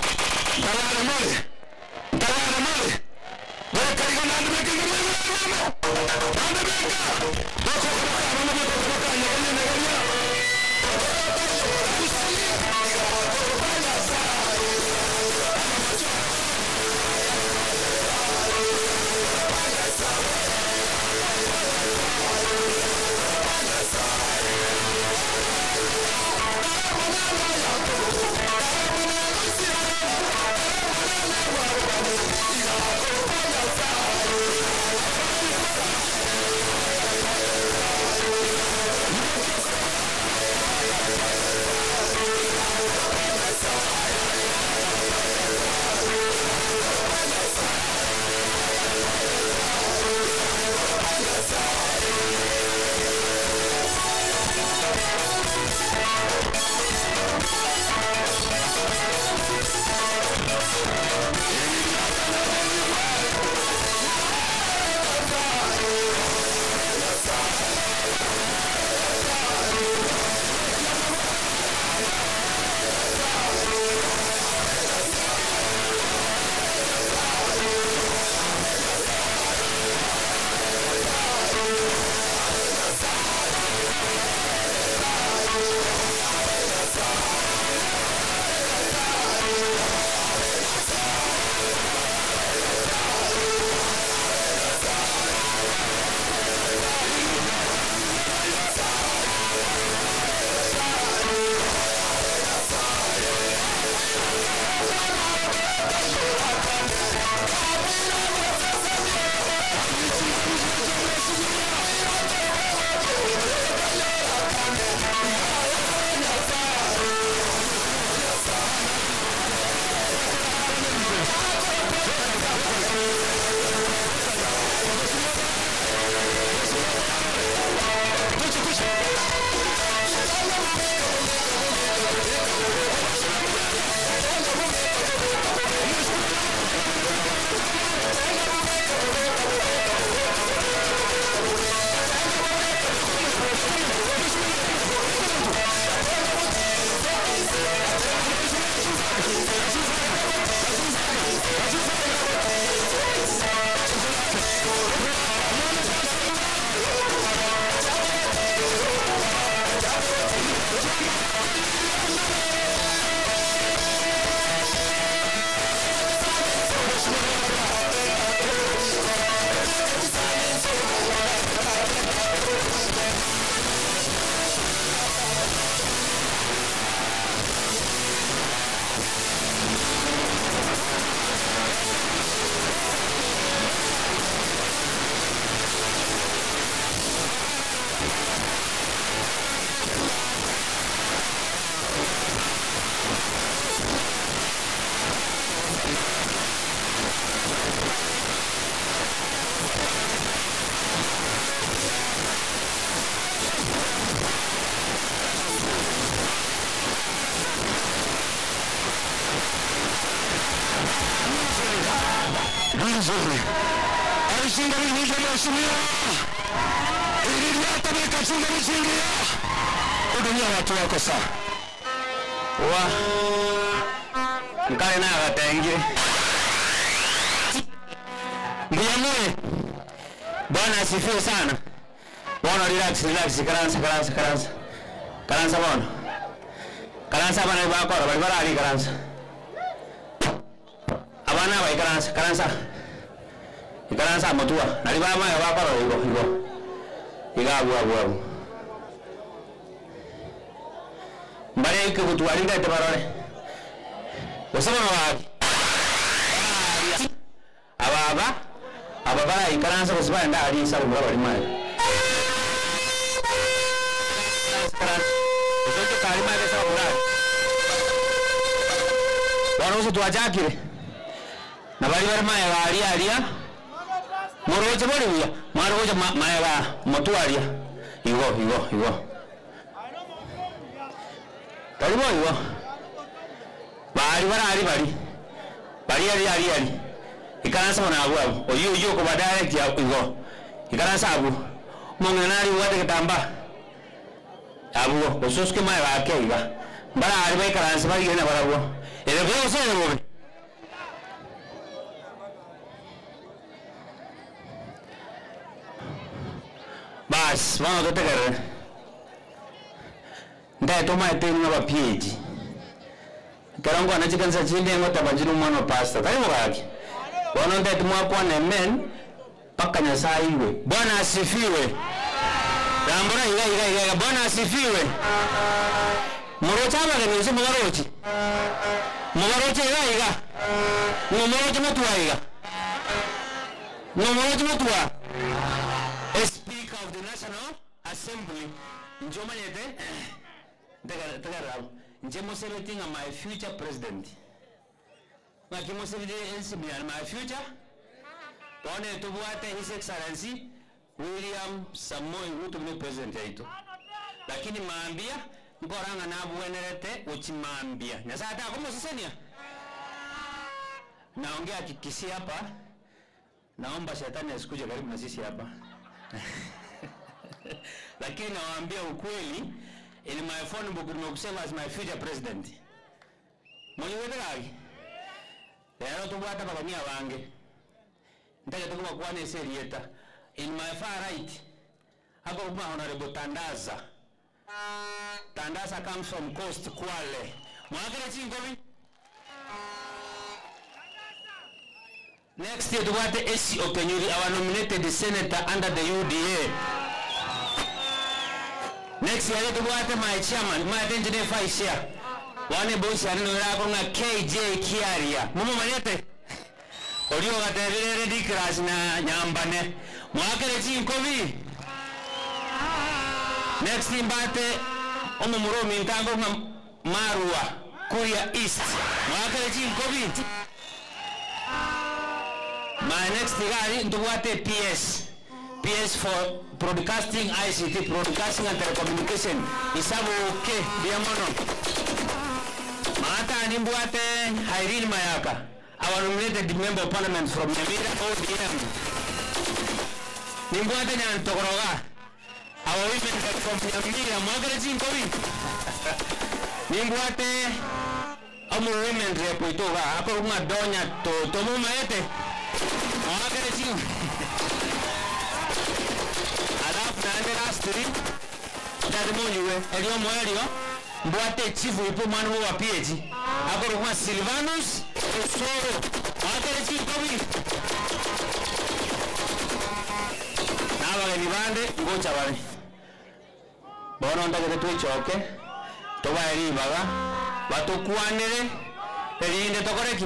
ntayare more ntayare more bekaiga nandi bekegerano nandi beka bakokoroka abana bakokoroka nyeganyenegeria. Thank you. vizuri. Alishinda mwisho mheshimiwa. Ililiata nikashinda mshindia. Hudumia watu wako saa. Wa nkare nagatengire mbuyamue. Bwana asifiwe sana. Bwana relax relax karansa karansa karansa karansa bono karansa abana bakora bari barari karansa abana aba ikaransa karansa ikaransa motua nari bamaye bakora igo igo iga abu abu abu mbare ikigutwari ndete barore gose bono baki ababa aba baraikaransa gose baenda ari isabu bari maye bono gose twachakire na bari bari maye baria aria moroche bori buya mwaroche maye ba motwaria igo igo igo tari bo igo bari barari bari bari ari ari ari ikaransa bona abu abu oyu oyu ko direct ya igo ikaransa abu mong'ana ari wate kitamba abu osuske maye bake iga bara ari ba ikaransa bari gena barabwo ere byo se bobe bas bono totegerere ndetoma eteni ng'a PhD kero nkwana chikanisa chinde ngotaba nchire omwana wa pastor tari mogaki bono ndeti mwakwana amen mpaka Nyasaye iwe. Bwana asifiwe. Rambura iga iga iga iga. Bwana asifiwe. Morocha abageni ase mubarochi mubaroche iga iga ng'omoroche motua iga ng'omoroche motua. A speaker of the National Assembly njomanyete tegerera nje Museveni nga my future president ngaki Museveni ensimira my future bone tubwate His Excellency William Samoei Ruto ni president yaitu lakini maambia nkoranga nabwenerete uchimambia Nyasaye atakumusesenia. Naongea Kikisii hapa, naomba shetani asikuje karibu na sisi hapa lakini nawaambia ukweli, in my phone book nimekusema as my future president mwenye lero tubwata bagania bange ntaja tukubakwana eserieta. In my far right hapo kuma Honorable Tandaza. Tandaza comes from Coast Kwale. Mwakere chingobi. Next year tubwate AC Okenyuri, our nominated senator under the UDA. Next year tubwate my chairman, my engineer vice chair. Wane bosi aneno yako nga KJ Kiaria. Mumu manyete? Olio gatebire ready class na nyambane. Mwakere chinkobi. Next mbate omumuromi ntango nga Marua Kuria East. Mwakere chinkobi. My next gari ntubwate PS. PS for Broadcasting ICT, Broadcasting and Telecommunication. Isabu ke biamono. Maata nimbwate Irene Mayaka, our nominated member of parliament from Nyamira ODM. Nimbwate Nyantokoroga, our women from Nyamira, mwakere chinkobi. Nimbwate omu women rep itoga, ako donya to tomu maete. Mwakere chinkobi. Alafu naende lastly, ndari monyuwe, elio mwelio, mbwate chifu ipo mwana wa PH. Ako kuma Silvanus Osoro. Mwakere chinkobi. N'abageni bande ngocha bari. Bono ndagete twichoke, tubae ribaga, batukwanire, erinde tokoreki.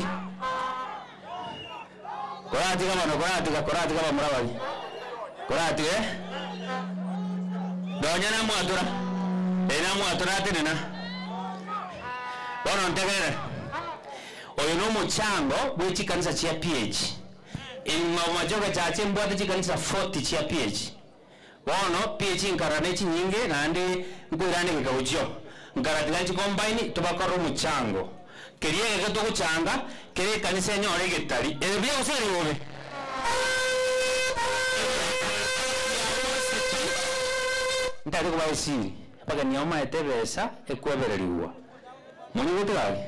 Koratiga bano, koratiga, koratiga bamura bari. Koratiga, eh? Donya na mwatura. Ena mwatura atenena. Bono ntegere. Oyo no muchango bw'echikanisa chia PH. In majoka chache mbwate chikanisa 40 chia PH. Bono PH nkarane chinyinge nande nkwirane kikauchio. Nkaratiga chikombaini tubakora omuchango. Keria geke togochanga kere ekanisa enyore egetari. Ere buya gose ere bobe. Ntari koba esiri, abageni aba bamaete ebesa ekwebererigwa. Monyigwete gaki?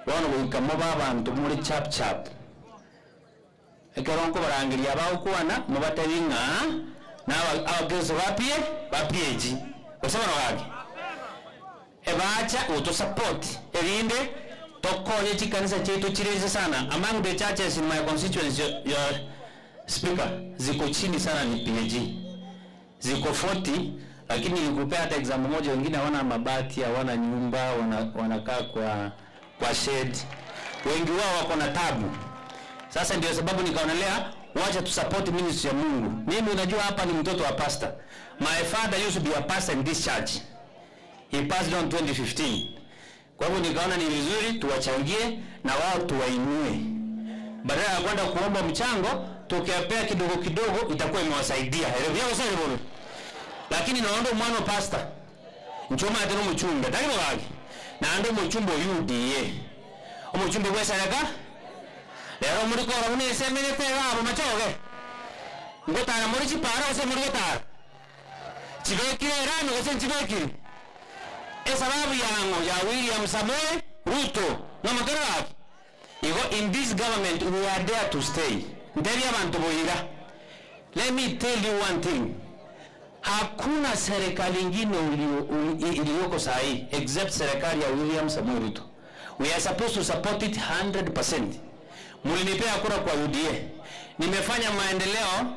Bono goika mobe abanto more chap chap. Ekero nkobarangeria abagokwana, mobatebie ng'a naba abakristo ba P ba PAG. Gose bono gaki? Ebacha gotosupport erinde tokonye chikanisa chiaito chire inse sana. Among the churches in my constituency your speaker, ziko chini sana ni PAG. Ziko 40 lakini nilikupea hata example moja, wengine hawana mabati, hawana nyumba, wanakaa kwa shed. Wengi wao wako na tabu. Sasa ndio sababu nikaonelea wacha tu support ministry ya Mungu. Mimi unajua hapa ni mtoto wa pastor. My father used to be a pastor in this church. He passed on 2015. Kwa hivyo nikaona ni vizuri tuwachangie na wao tuwainue. Badala ya kwenda kuomba mchango, tukiwapea kidogo kidogo itakuwa imewasaidia. Elewa sasa hivyo. Lakini naomba mwana pastor. Nchoma ateno muchumbe. Tali bwage. Na ndo muchumbe UDA. Omuchumbe bwesareka. Lero muri kora mune semene tega abo machoge. Ngotara muri chipara ose muri gotara. Chibekire rano ose chibekire. Esababu yango ya William Samoei Ruto. Na makara wapi? Igo in this government we are there to stay. Nderi abantu boira. Let me tell you one thing. Hakuna serikali ingine iliyoko sahi except serikali ya William Samoei Ruto. We are supposed to support it 100%. Mulinipea kura kwa UDA. Nimefanya maendeleo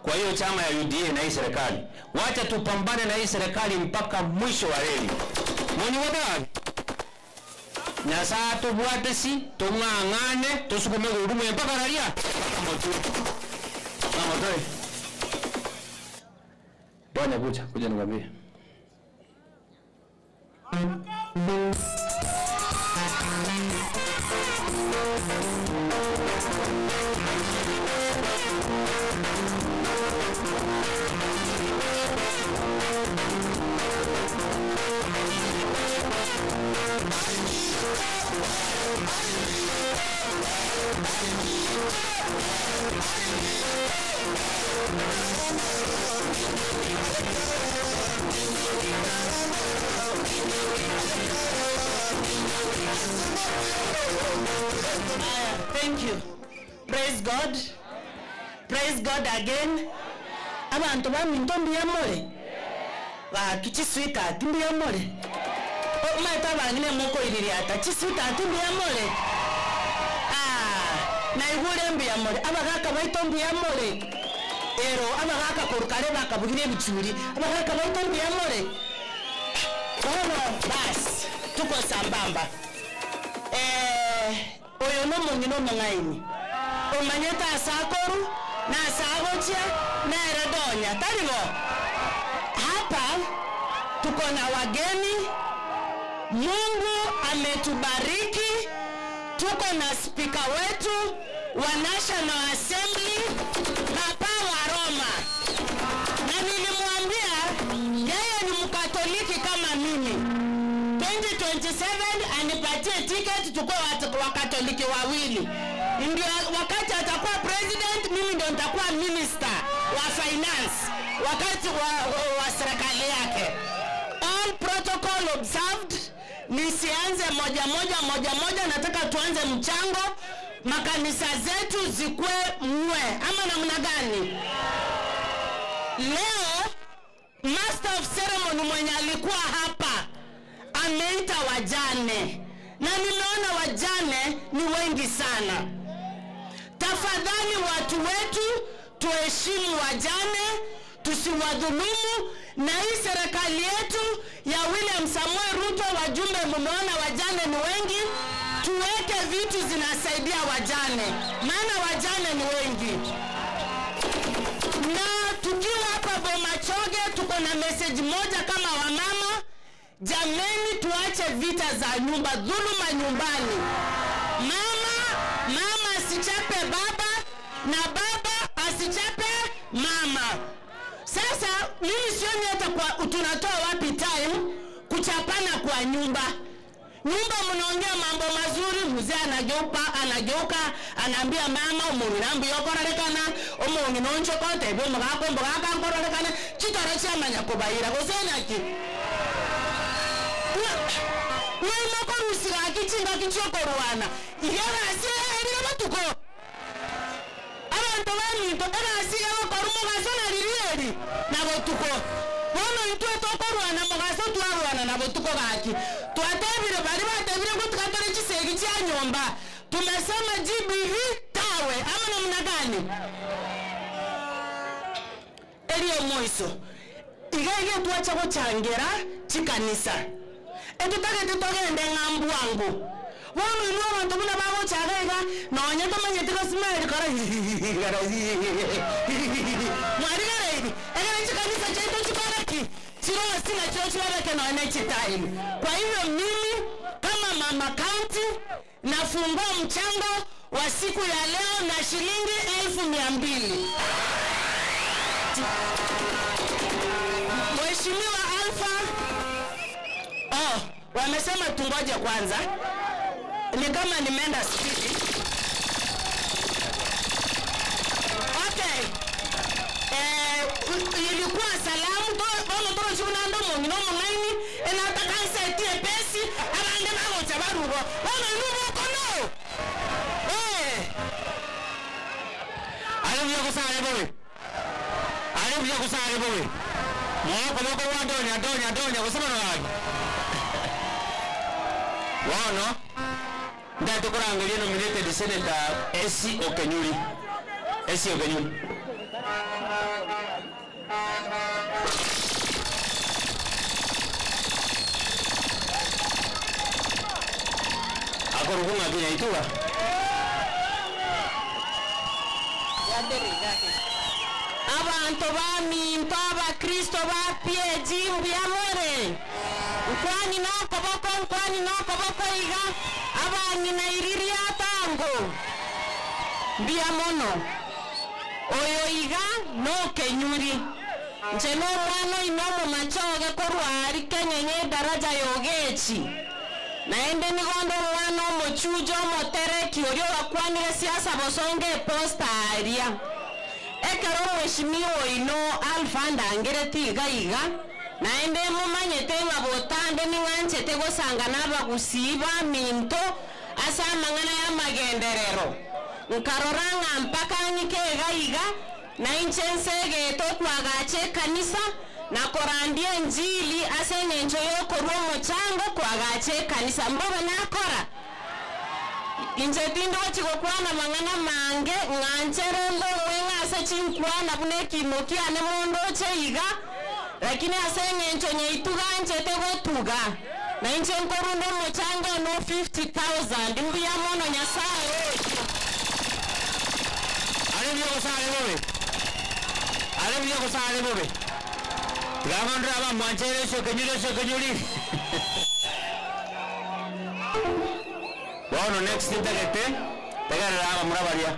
kwa hiyo chama ya UDA na hii serikali. Wacha tupambane na hii serikali mpaka mwisho wa reli. Mwenye wote Nyasaye tubwate si tung'ang'ane tusukume gurudumu mpaka raria. Mama toi. Bwana kuja, kuja nikwambie. Thank you. Praise God. Praise God again. Abantu baminto mbiyamore. Bakichiswita ati mbiyamore. Omaita bangine moko iriri ata chiswita ati mbiyamore. Ah, na igure mbiyamore. Abagaka baito mbiyamore. Ero abagaka korukare bakabugire bichuri. Abagaka baito mbiyamore. Kono bas tuko sambamba. Oyo no mongino mongaini. Omanyeta asakoru na asagochia na eredonya. Taribo. Hapa tuko na wageni. Mungu ametubariki. Tuko na speaker wetu wa National Assembly, Papa wa Roma. Na nilimwambia yeye ni Mkatoliki kama mimi. 2027 anipatie ticket tukue Wakatoliki wawili. Ndio wakati atakuwa president, mimi ndio nitakuwa minister wa finance wakati wa serikali yake. All protocol observed. Nisianze moja moja moja moja, nataka tuanze mchango, makanisa zetu zikue mwe ama namna gani? Leo master of ceremony mwenye alikuwa hapa ameita wajane, na nimeona wajane ni wengi sana. Tafadhali watu wetu tuheshimu wajane, tusiwadhulumu. Na hii serikali yetu ya William Samoei Ruto, wajumbe mumeona wajane ni wengi, tuweke vitu zinasaidia wajane, maana wajane ni wengi. Na tukiwa hapa Bomachoge tuko na message moja kama wamama. Jameni, tuache vita za nyumba, dhuluma nyumbani. Mama asichape baba na baba asichape mama. Sasa mimi sioni hata kwa tunatoa wapi time kuchapana kwa nyumba. Nyumba mnaongea mambo mazuri, mzee anageuka, anaambia mama omungirambu yokorarekana, Omong'ina onchoka otebia omogaka omogaka nkororekane chitoro chiamanya kobaira gose naki? Ng'a ng'ai mokorusia gaki chingaki chi'okorwana? Iga egasi eye erire botuko. Abanto baminto, egasi iga gokorwa mogaso na riria eri na botuko. Bono intwe tokorwana mogaso twarwana na botuko gaki. Twatebire baria batebire ngotuka tore chisegi chia nyomba. Tumesema GBV tawe amo namna gani? Erio omoiso, iga iga etwacha gochangera chikanisa, etotagete togende ng'a mbwango. Bono inwe abanto buna bagocha iga iga, nonye tomanyeti gosmile kora hihihihi kora hihihihi mwarigereiri, ekero chikanisa chiaito chikore ki? Chirosi nachio chibabeke nonye ne chitime. Kwa hivyo mimi kama mama county nafungua mchango wa siku ya leo na shilingi 200,000. Mheshimiwa Alpha, oh, wamesema tungoje kwanza, ni kama nimeenda spidi. Okay. Eh, ilikuwa salamu bono torochibuna ndo omong'ina omong'aini enataka nsetie epesi abande bagocha barugo bono inwe bokono eh. Ari buya gusare bobe. Ari buya gusare bobe. Moko moko wa donya donya donya gusema no gaki. Bono ndate kurangeria nominated senator Esi Okenyuri. Esi Okenyuri. Akorukunga kinya ituga. Abanto baminto abakristo ba PAG mbuya more nkwani nokoboko nkwani nokoboko iga abang'ina iriria tango mbuya mono oyo iga nokenyuri nche nomwana oino omomachoge korwa ari kenyenye edaraja yogechi naende nigondo omwana omochuja omotereki oria ogakwanire siasa bosonge eposta aria ekero omweshimiwa oino Alpha ndangereti iga iga naende mumanyete ng'a botande ning'anchete gosanga na abagusii baminto ase amang'ana ya amagenderero nkarora ng'a mpaka ng'ike iga iga na inche nsegete okwagacha ekanisa na korandia enjili ase eng'encho yokorwa omochango kwagacha ekanisa mbobe nakora inche tindochi gokwana mang'ana mange ng'anchere mbong'we ng'ase chinkwana buna ekimo kiane mondoche iga lakini ase eng'encho nyaituga nchete gotuga na inche nkorunda omochango no 50,000 mbuya mono Nyasaye oyo. Ari buya gusare bobe. Ari buya gusare bobe. Tigamandra aba mwanchere Esi Okenyuri Esi Okenyuri. Bono next ntagete tegerera aba murabaria.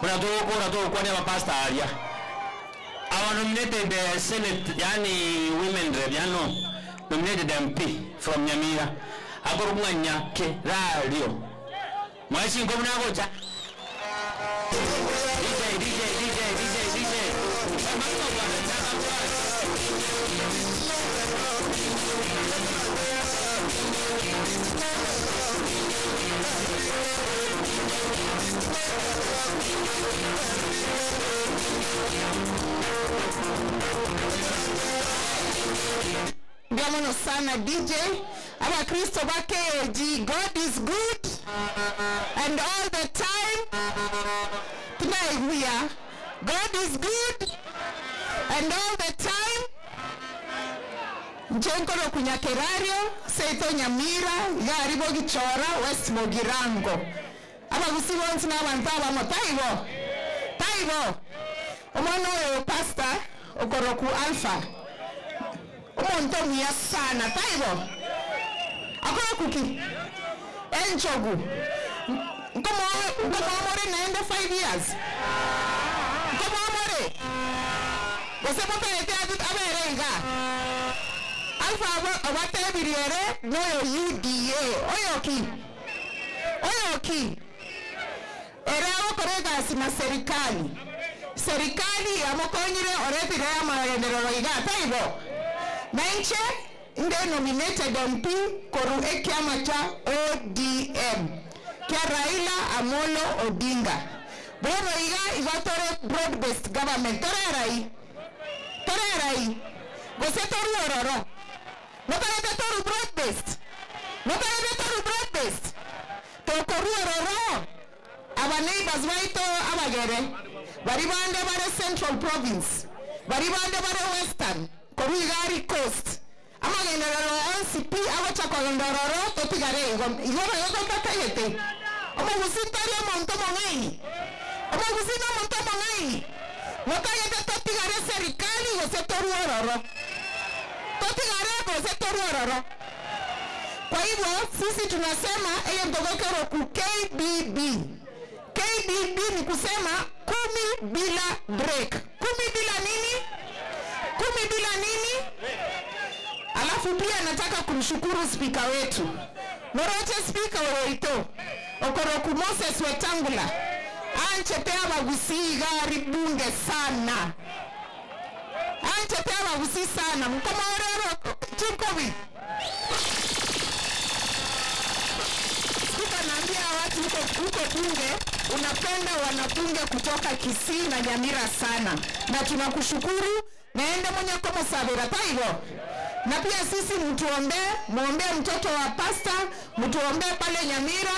Mura tugukura tugukwania abapasta aria. Our nominated Senate, yani women rep, yani nominated MP from Nyamira. Akorumwa Nyakerario. Mwashingo munagocha. DJ, DJ, DJ, DJ, DJ. Ndiamono sana DJ. Abakristo ba KOG, God is good and all the time. Tunaiguya. God is good and all the time. Njenkoro kunyakerario seito Nyamira gari bogichora West Mogirango. Abagusi bonsi n'abantu abamo taibo taibo omwana oyo pastor okoroku Alpha omonto omuya sana taibo akorokuki enchogu nkomomore naende 5 years nkomomore gose motaete abere iga Alpha abatebiriere noyo UDA oyoki oyoki Ere agokora egasi na serikali. Serikali yamokonyire oretire amagenderero iga, taibo? Na inche inde nominated MP koru ekiama kia ODM kia Raila Amolo Odinga. Bono iga igo tore broad based government, tore arai? Tore arai? Gose toru ororo? Motagete toru broad based? Motagete toru broad based? Tokoru ororo, aba neighbors baito abagere, bari bande bare Central Province, bari bande bare Western, koru iga aria Coast, amagenderero onsi pi agocha kogenda ororo totigare igo. Igo nayo totatagete. Omogusii tari omonto omong'aini? Omogusii nomonto omong'aini? Motagete totigare serikali gose torue ororo? Totigare gose torue ororo? Kwa hivyo sisi tunasema egento gokeroku KBB. KBB ni kusema kumi bila break. Kumi bila nini? Kumi bila nini? Alafu pia nataka kumshukuru spika wetu Moroche, spika weito Okoroku Moses Wetangula anchete abagusii gari bunge sana, anchete abagusii sana mkomaorero chinkobi. Spika, naambia watu huko huko bunge, unapenda wanabunge kutoka Kisii na Nyamira sana, na tunakushukuru. Naende mwenye komo taigo na pia sisi mtuombee, muombee mtoto wa pasta, mtuombee pale Nyamira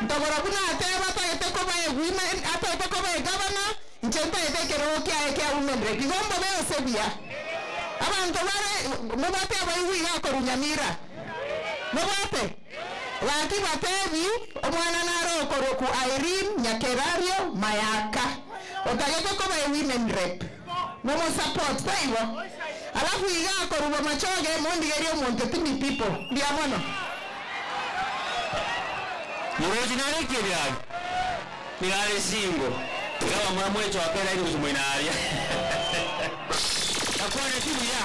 ntogora buna ateba atagete koba e women atagete koba e governor inche ntagete ekerogo kiaye kia women rep igo mbobe ose buya abanto bare mobwate abaigwa iga akoru Nyamira mobwate gaki batebi omwana nare okoroku Irene Nyakerario Mayaka otagete koba e women rep momo support taibo. Alafu iga akoruba machoge mondigerie omonto timi people mbia mono. Murochi narekie byali nigare singo igaba mura mwecho akera iri kuchimwinaria akwane chibuya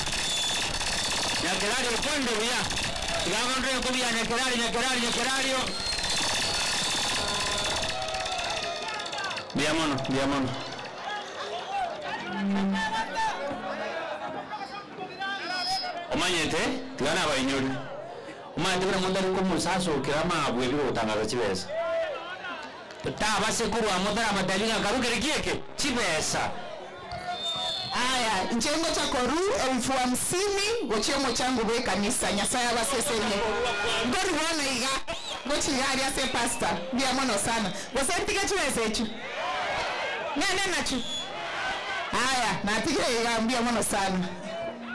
Nyakerari ukonde buya igagondre kubia Nyakerari Nyakerari Nyakerario mbia mono mbia mono. Omanyete tigana abainyori omanyete buna mundu ari komusasokera mabwe ebigotangaza chibesa tabasekurwa mutara matalinga karukere kieke chibesa. Aya nchengo cha koru 50,000 gochiemo changu bwe kanisa Nyasaye abasesenie ngori bona iga gochigari ase pastor mbia mono sana gose ntige chibesa echu nene nachu. Aya natigire iga mbia mono sana.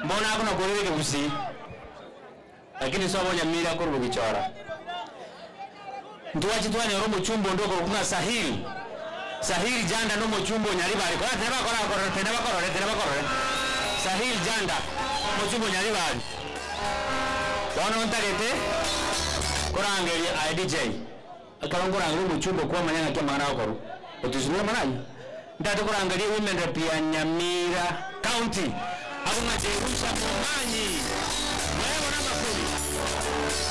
Mbona hakuna kurire kusi lakini somo Nyamira kuru bugichora ntuwachi twanya ro muchumbo ndoko kuna Sahil Sahil Janda no muchumbo Nyaribari kora tena bakora kora tena bakora tena bakora Sahil Janda muchumbo Nyaribari bono ntagete korangeria IDJ akarongorangeria muchumbo kwa manyanga kia mangana okoru otusunura manayo ndate korangeria women rep ya Nyamira County akunga Jerusha Momanyi wewe na makuli.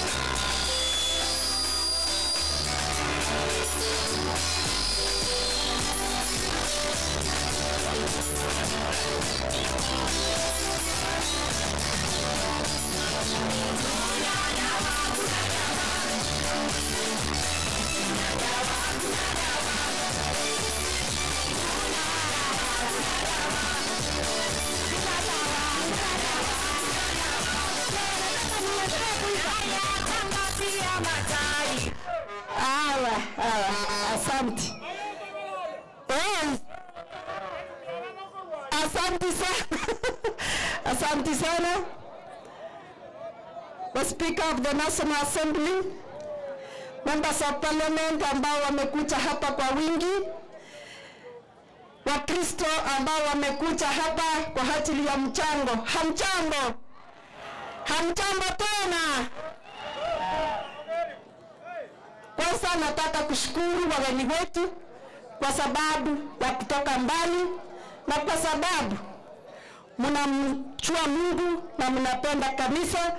Awa, awa, asante. Asante sana. Asante sana. The Speaker of the National Assembly, members of Parliament ambao wamekuja hapa kwa wingi, Wakristo ambao wamekuja hapa kwa ajili ya mchango. Hamchambo? Hamchambo tena? Kwanza nataka kushukuru wageni wetu kwa sababu ya kutoka mbali na kwa sababu mnamjua Mungu na mnapenda kanisa.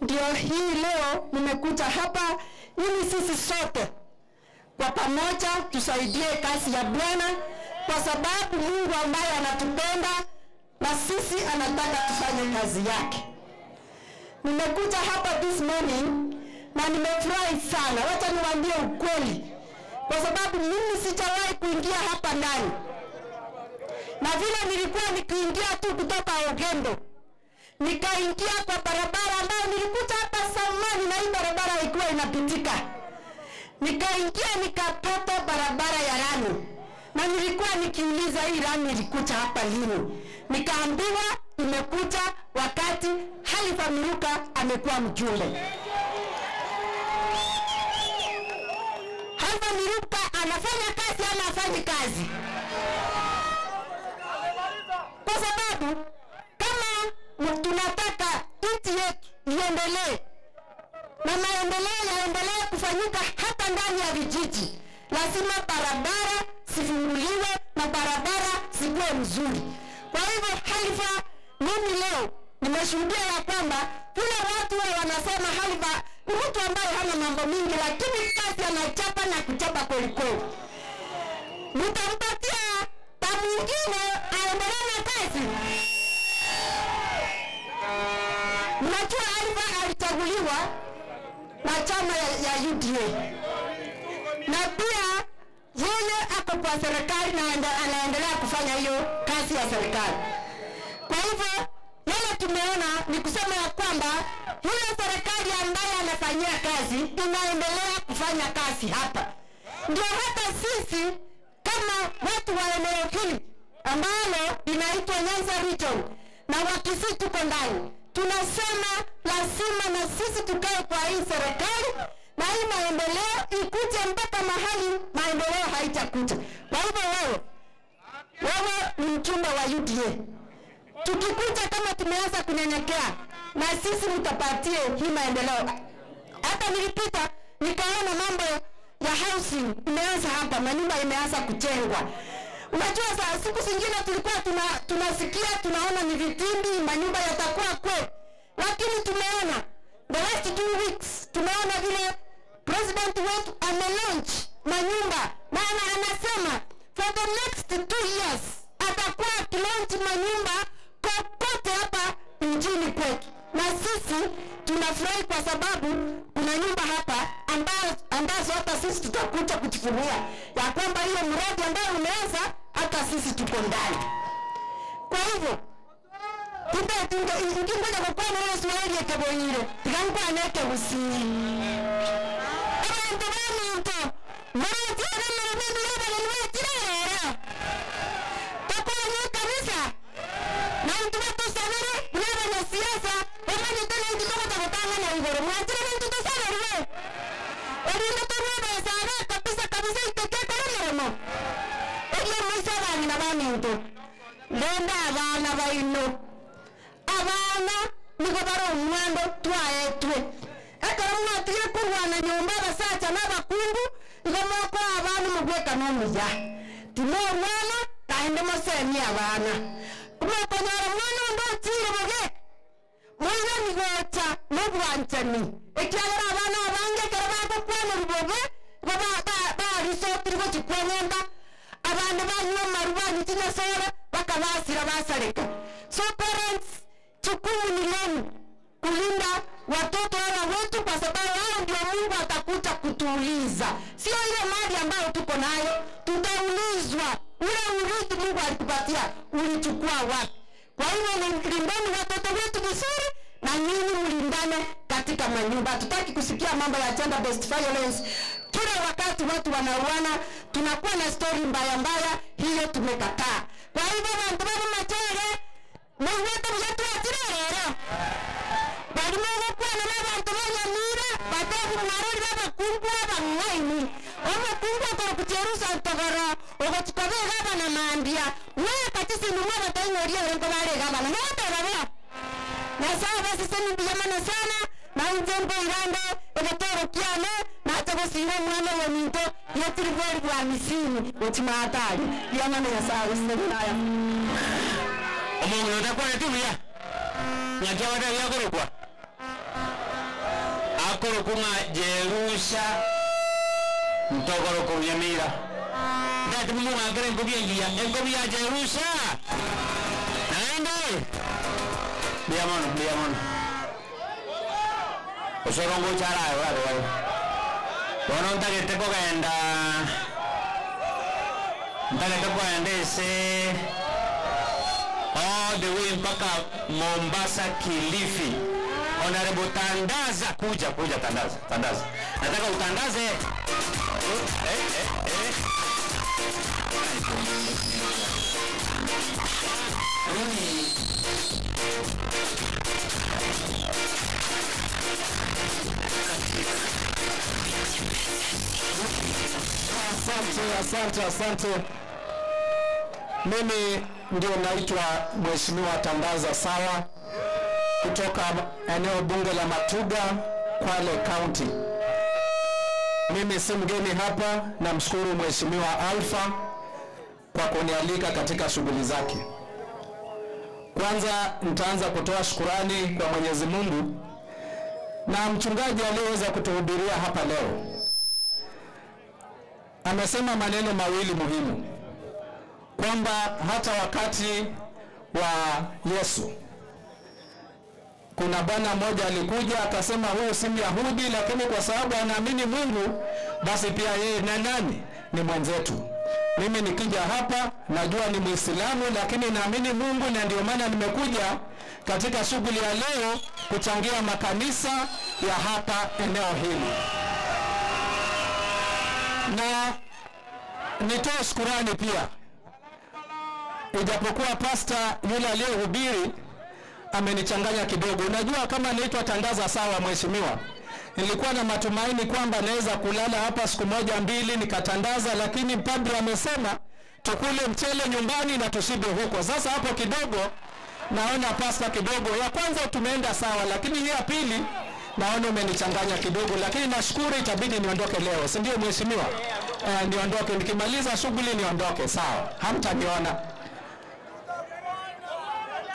Ndio hii leo mmekuja hapa ili sisi sote Kwa pamoja tusaidie kazi ya Bwana, kwa sababu Mungu ambaye anatupenda na sisi anataka tufanye kazi yake. Nimekuja hapa this morning na nimefurahi sana. Wacha niwaambie ukweli, kwa sababu mimi sijawahi kuingia hapa ndani, na vile nilikuwa nikiingia tu kutoka Ogendo nikaingia kwa barabara ambayo nilikuta hapa zamani, na hii barabara ilikuwa inapitika. Nikaingia nikapata barabara ya lami, na nilikuwa nikiuliza hii lami ilikuja hapa lini? Nikaambiwa imekuja wakati Halifa Miruka amekuwa mjumbe. Halifa Miruka anafanya kazi ama hafanyi kazi? Kwa sababu kama tunataka nchi yetu iendelee na maendeleo yaendelee kufanyika hata ndani ya vijiji, lazima barabara zifunguliwe na barabara zikuwe mzuri. Kwa hivyo Halifa, mimi leo nimeshuhudia ya kwamba vile watu wao wanasema Halifa ni mtu ambaye hana mambo mingi, lakini kazi anachapa na kuchapa kweli kweli. Mtampatia ta mwingine aendelee na kazi. Mnajua Halifa alichaguliwa na chama ya UDA na pia yeye ako kwa serikali na anaendelea kufanya hiyo kazi ya serikali. Kwa hivyo yale tumeona ni kusema ya kwamba yule serikali ambaye anafanyia kazi inaendelea kufanya kazi hapa. Ndio hata sisi kama watu wa eneo hili ambalo linaitwa Nyanza Region na Wakisii tuko ndani, tunasema lazima na sisi tukae kwa hii serikali na hii maendeleo ikuje mpaka mahali maendeleo haitakuja. Kwa hivyo wewe ni mchumba wa UDA, tukikuja kama tumeanza kunyenyekea, na sisi mtapatie hii maendeleo. Hata nilipita nikaona mambo ya housing imeanza hapa, manyumba imeanza kujengwa. Unajua saa siku zingine tulikuwa tunasikia tunaona ni vitimbi, manyumba yatakuwa kweli, lakini tumeona the last 2 weeks tumeona vile president wetu amelaunch manyumba, maana anasema for the next 2 years atakuwa akilaunch manyumba kokote hapa nchini kwetu, na sisi tunafurahi kwa sababu kuna nyumba hapa ambazo hata sisi tutakuja kujivunia ya kwamba hiyo mradi ambayo umeanza hata sisi tuko ndani. Kwa hivyo nkingoja gukwana ile Swahili ekebonyire tigankwana ekegusii abantu baminto maratiagamaramindirabageni tokonye kanisa na intu batusabire buna abanyasiasa bamanyete na intu togota gotang'ana igoro mwachire na intu tusabirwe erinde torwebesaga kabisa kabisa itekekore meremo erio moise abang'ina baminto renda abana baino abana nigo bara omwando twaetwe ekero mwatigire kurwana nyomba abasacha na abakungu igo mokoa abana mogwekana omuya timorwana naende mosemie abana mokonyora mwana onde ochire boge moirani gocha nobwanchani ekiagera abana abange ekero bagokwaneri bobe igo barisotiri gochikwa nyomba abande banywa amaru banywa chinyasore bakabasira basareka. So parents, jukumu ni lenu kulinda watoto hawa wetu, kwa sababu hao ndio Mungu atakuja kutuuliza, sio ile mali ambayo tuko nayo. Tutaulizwa ule urithi Mungu alikupatia ulichukua wapi? Kwa hivyo lindeni watoto wetu vizuri, na nyinyi mlindane katika manyumba. Hatutaki kusikia mambo ya gender based violence kila wakati, watu wanauana, tunakuwa na story mbaya mbaya, hiyo tumekataa. Kwa hivyo bantu bari machere mwigwete buya twachire rero barimo gukwana n'abantu b'Nyamira batebu mwarori b'abakungu abang'aini omukungu akora kucherusa ntogoro ogochikoba egabana mambia mweka chisindu mwabataing'oria orenko bare egabana nogoteba bo Nyasaye baseseni mbuya mono sana na inche mboirande egetoro kiane nache gosira omwana oyo minto yetiri bweri bwa misini gochimatari mbuya mono Nyasaye goseseni naya Omongo otakwana buya ng'aki abatabi akorokwa akorokwa ng'a Jerusha Mtogoro kunyamira. Ndati mumwakire enkobi engiya, enkobi ya Jerusha. Naende. Mbuya mono, mbuya mono. Osorongo charayo orabe. Bono ntagete kogenda ntagete kogenda ase all the way mpaka Mombasa, Kilifi. Honorable Tandaza, kuja kuja, Tandaza, Tandaza, nataka utandaze. Eh, eh, eh. Asante, asante, asante. Mimi ndio naitwa Mheshimiwa Tandaza Sawa kutoka eneo bunge la Matuga, Kwale County. Mimi si mgeni hapa, namshukuru Mheshimiwa Alpha kwa kunialika katika shughuli zake. Kwanza nitaanza kutoa shukurani kwa Mwenyezi Mungu na mchungaji aliyeweza kutuhubiria hapa leo. Amesema maneno mawili muhimu, kwamba hata wakati wa Yesu kuna bwana mmoja alikuja akasema huyu si Myahudi, lakini kwa sababu anaamini Mungu, basi pia yeye na nani ni mwenzetu. Mimi nikija hapa najua ni Muislamu, lakini naamini Mungu, na ndio maana nimekuja katika shughuli ya leo kuchangia makanisa ya hapa eneo hili. Na nitoe shukurani pia, ijapokuwa pasta yule aliyehubiri amenichanganya kidogo. Unajua, kama naitwa Tandaza Sawa, mheshimiwa, nilikuwa na matumaini kwamba naweza kulala hapa siku moja mbili nikatandaza, lakini padri amesema tukule mchele nyumbani na tushibe huko. Sasa hapo kidogo naona pasta kidogo, ya kwanza tumeenda sawa, lakini hii ya pili naona umenichanganya kidogo, lakini nashukuru, itabidi niondoke leo, si ndio mheshimiwa? Niondoke nikimaliza shughuli niondoke, sawa, hamtaniona.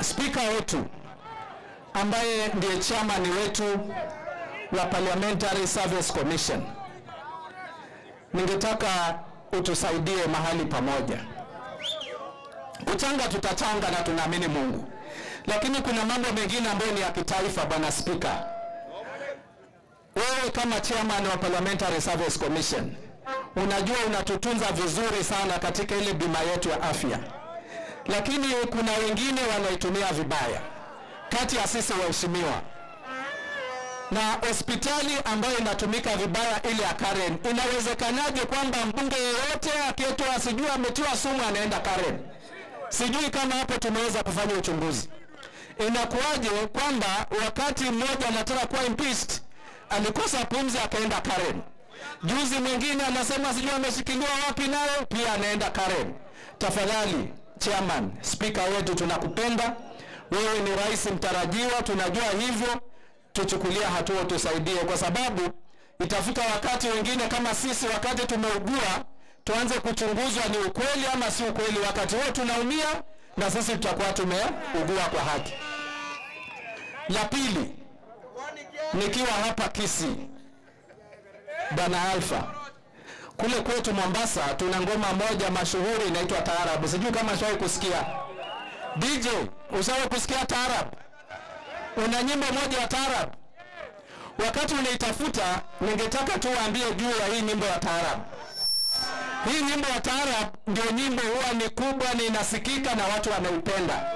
Spika wetu ambaye ndiye chairman wetu wa Parliamentary Service Commission, ningetaka utusaidie mahali pamoja. Kuchanga tutachanga na tunaamini Mungu, lakini kuna mambo mengine ambayo ni ya kitaifa. Bwana Spika, wewe kama chairman wa Parliamentary Service Commission unajua unatutunza vizuri sana katika ile bima yetu ya afya, lakini kuna wengine wanaitumia vibaya kati ya sisi waheshimiwa. Na hospitali ambayo inatumika vibaya ile ya Karen, inawezekanaje kwamba mbunge yeyote akietwa sijui ametiwa sumu anaenda Karen? Sijui kama hapo tumeweza kufanya uchunguzi. Inakuwaje kwamba wakati mmoja anataka kuwa impeached alikosa pumzi akaenda Karen, juzi mwingine anasema sijui ameshikiliwa wapi, nayo pia anaenda Karen. Tafadhali chairman, spika wetu, tunakupenda wewe, ni rais mtarajiwa, tunajua hivyo, tuchukulia hatua, tusaidie, kwa sababu itafika wakati wengine kama sisi, wakati tumeugua, tuanze kuchunguzwa ni ukweli ama si ukweli. Wakati huo tunaumia na sisi tutakuwa tumeugua kwa haki. La pili, nikiwa hapa Kisii, Bwana Alpha, kule kwetu Mombasa tuna ngoma moja mashuhuri inaitwa taarabu. Sijui kama ushawahi kusikia. DJ, ushawahi kusikia taarabu? Una nyimbo moja ya taarabu. Wakati unaitafuta, ningetaka tu waambie juu ya hii nyimbo ya taarabu. Hii nyimbo ya taarabu ndio nyimbo huwa ni kubwa na inasikika na watu wanaipenda,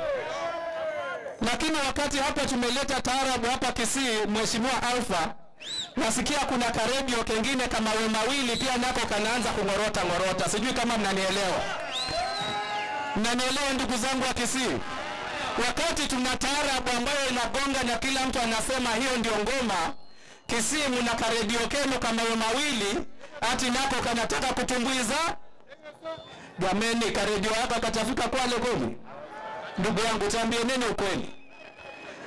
lakini wakati hapa tumeleta taarabu hapa Kisii, Mheshimiwa Alpha, nasikia kuna karedio kengine kama mawili pia nako kanaanza kung'orota ng'orota. Sijui kama mnanielewa. Mnanielewa ndugu zangu wa Kisii? Wakati tuna taarabu ambayo inagonga na kila mtu anasema hiyo ndio ngoma, Kisii mna karedio kenu kama mawili ati nako kanataka kutumbuiza. Jameni, karedio haka katafika Kwale kweli? Ndugu yangu, tuambie nini ukweli?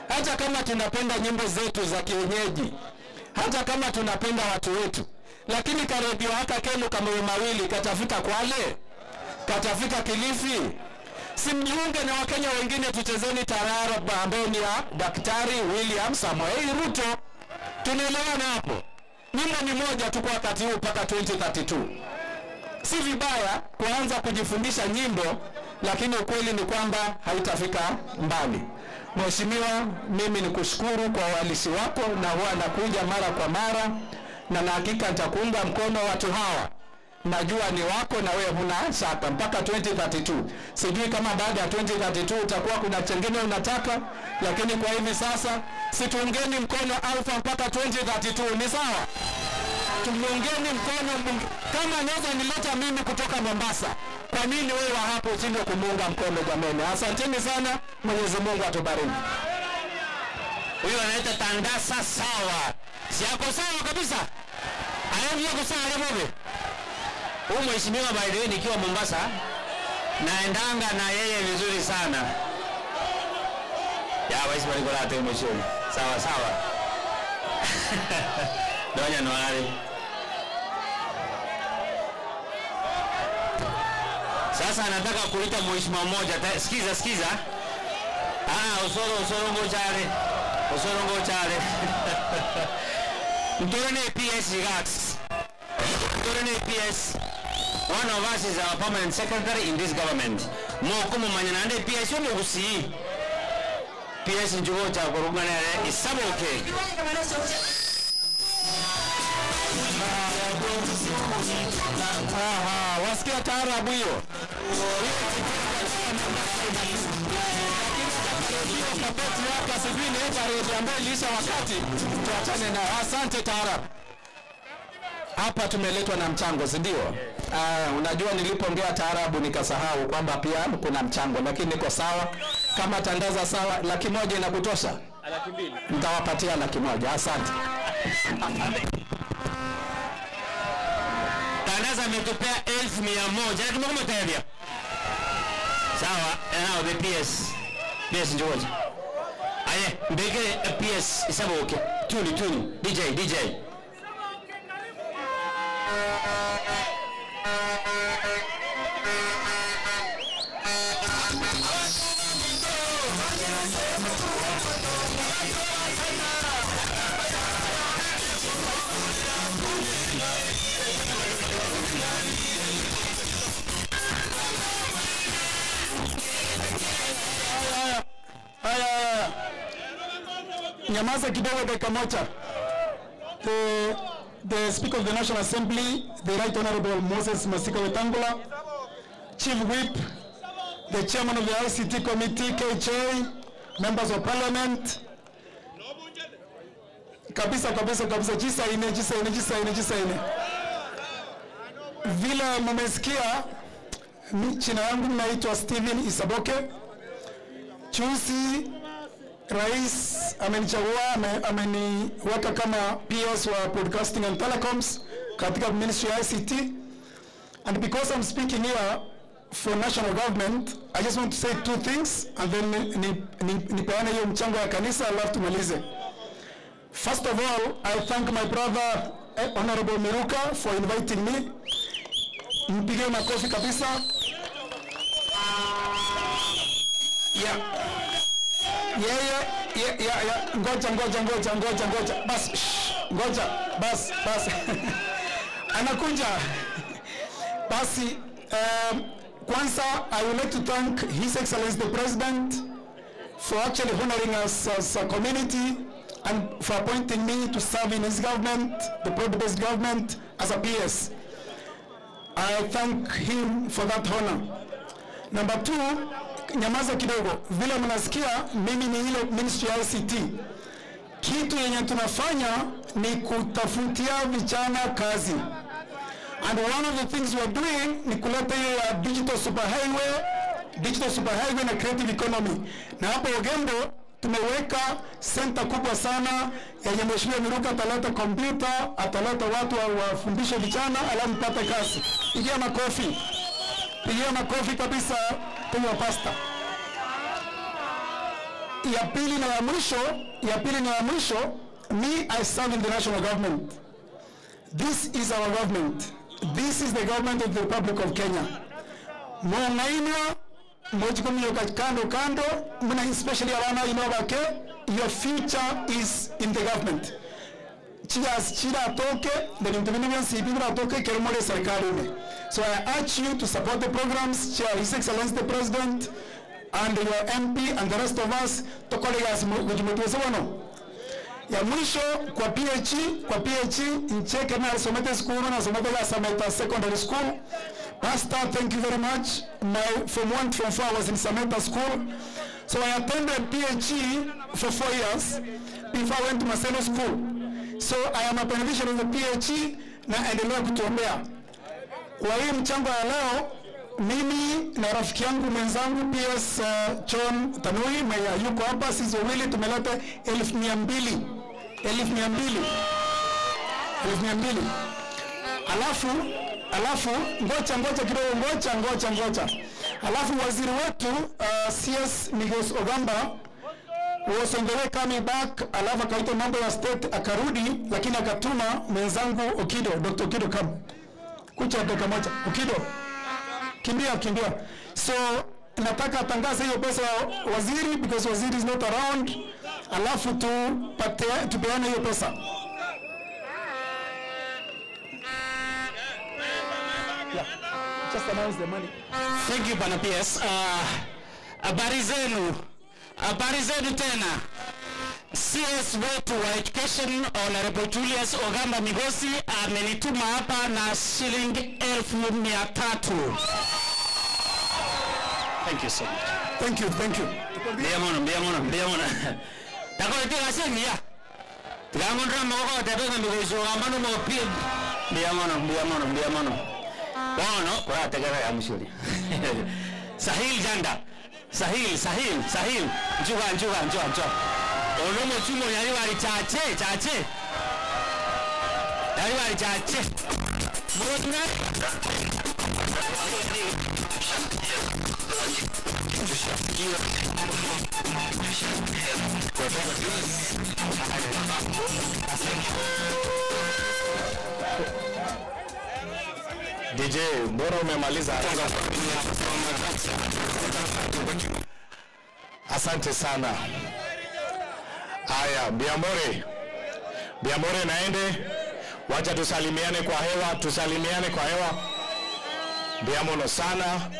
Hata kama tunapenda nyimbo zetu za kienyeji, hata kama tunapenda watu wetu, lakini karedio haka kenu kama mawili katafika Kwale, katafika Kilifi. Simjiunge na Wakenya wengine, tuchezeni taarab ambayo ni ya Daktari William Samoei Ruto. Tunaelewana hapo? Nyimbo ni moja tu kwa wakati huu mpaka 2032. Si vibaya kuanza kujifundisha nyimbo, lakini ukweli ni kwamba haitafika mbali. Mheshimiwa, mimi ni kushukuru kwa uhalisi wako, na huwa nakuja mara kwa mara, na na hakika nitakuunga mkono watu hawa najua ni wako na wewe huna shaka mpaka 2032. Sijui kama baada ya 2032 utakuwa kuna chengine unataka, lakini kwa hivi sasa situungeni mkono Alpha mpaka 2032, ni sawa? Tumuungeni mkono kama anaweza nileta mimi kutoka Mombasa, kwa nini wewe wa hapo ushindwe kumuunga mkono? Jameni, asanteni sana. Mwenyezi Mungu atubariki. Huyu anaita Tandasa sawa, si yako sawa kabisa, ayako sawa lebobe. Huyu mheshimiwa by the way, nikiwa Mombasa naendanga na yeye vizuri sana. Ya waisi walikolate mheshimiwa, sawa sawa. Donya nwari. Sasa anataka kuita mheshimiwa mmoja. Sikiza sikiza. Ah, osoro osoro ngochare. Osoro ngochare. Mtorene PS Gax. Mtorene PS. One of us is our permanent secretary in this government. Moko mumanya nande PS yo mugusi. PS njugo cha kurungana isaboke. Aha, wasikia taarabu hiyo? Kabeti hapa sijui ni Everest ambayo iliisha wakati, tuachane nayo. Asante taarabu. Hapa tumeletwa na mchango, si ndio? Ah, unajua nilipoongea taarabu nikasahau kwamba pia kuna mchango, lakini niko sawa. Kama tandaza sawa, 100,000 inakutosha? 200,000. Nitawapatia 100,000. Asante. Tandaza ametupea 100,000. Tumekumtebia. Sawa, and now the PS. PS njogoja. Aye, mbeke PS isaboke. Tuni tuni. DJ DJ. Haya, haya. Nyamaza kidogo dakika moja. The Speaker of the National Assembly, the Right Honorable Moses Masika Wetangula, Chief Whip, the Chairman of the ICT Committee, KHA, Members of Parliament. Kabisa kabisa kabisa, jisaine jisaine jisaine jisaine. Vile mmesikia, jina yangu naitwa Steven Isaboke. Juzi rais amenichagua, ameniweka kama PS wa Broadcasting and Telecoms katika Ministry ya ICT. And because I'm speaking here for national government, I just want to say two things and then nipeane hiyo mchango ya kanisa alafu tumalize. First of all, I thank my brother Honorable Miruka for inviting me. Mpigie makofi kabisa. Yeah. Yeye, ye, ya, ya, ngoja ngoja ngoja ngoja ngoja bas, shh, ngoja bas bas anakuja basi. Kwanza I would like to thank His Excellency the President for actually honoring us as a community and for appointing me to serve in his government, the broad-based government, as a PS. I thank him for that honor. Number two, nyamaza kidogo. Vile mnasikia mimi ni ile ministry ya ICT. Kitu yenye tunafanya ni kutafutia vijana kazi. And one of the things we are doing ni kuleta hiyo ya digital superhighway, digital superhighway na creative economy. Na hapo Ogembo tumeweka senta kubwa sana yenye Mheshimiwa Miruka ataleta kompyuta, ataleta watu wafundishe vijana, alafu mpate kazi. Pigia makofi, pigia makofi kabisa, pigia pasta. Ya pili na ya mwisho, ya pili na ya mwisho, me I serve in the national government. This is our government. This is the government of the Republic of Kenya. Mwangainwa mojikumyoka kando kando, muna especially abana ino bake, your future is in the government. Chigasi chiratoke na ebinto binde bionsi ebi biratoke ekero more eserikari ime. So I urge you to support the programs chia His Excellency the President and your MP and the rest of us tokore egasi gochia motwe ase bono. Ya mwisho kwa PHE, kwa PHE inche ekero nasomete esukuru nasomete iga Sameta Secondary School. Pastor thank you very much, my form one to form four I was in Sameta School. So I attended PHE for 4 years before I went to Maseno School. So I am a beneficiary of the PHE na endelea kutuombea. Kwa hii mchango ya leo, mimi na rafiki yangu mwenzangu PS John Tanui mwenye yuko hapa, sisi wawili tumeleta 200,000, 200,000, 200,000. Alafu ngoja ngoja kidogo, ngoja ngoja ngoja. Alafu waziri wetu CS Migos Ogamba was on the way coming back, alafu akaita mambo ya state akarudi, lakini akatuma mwenzangu Okido, Dr. Okido come. Kucha dakika moja. Okido. Kimbia kimbia. So nataka atangaze hiyo pesa ya waziri because waziri is not around, alafu tupate tupeane hiyo pesa. Yeah. Just announce the money. Thank you Bwana PS. Habari zenu, habari zenu tena. CS wetu wa Education Honorable Julius Ogamba Migosi amenituma hapa na shilingi 300,000. Thank you so much. Thank you, thank you. Mbuya mono, mbuya mono, mbuya mono. Takoletea gasengia. Tikangondra moko tebe Migosi Ogamba no mopi. Mbuya mono, mbuya mono, mbuya mono. Bono, kwa tegera ya mshuri. Sahil Janda. Sahil, Sahil, Sahil. Njuga, njuga, njuga, njuga. Olomo chumo yali wali chache, chache. Yali wali chache. Mwana. DJ, mbona umemaliza? Asante sana. Haya, Biamore, Biamore naende, wacha tusalimiane kwa hewa, tusalimiane kwa hewa. Biamono sana,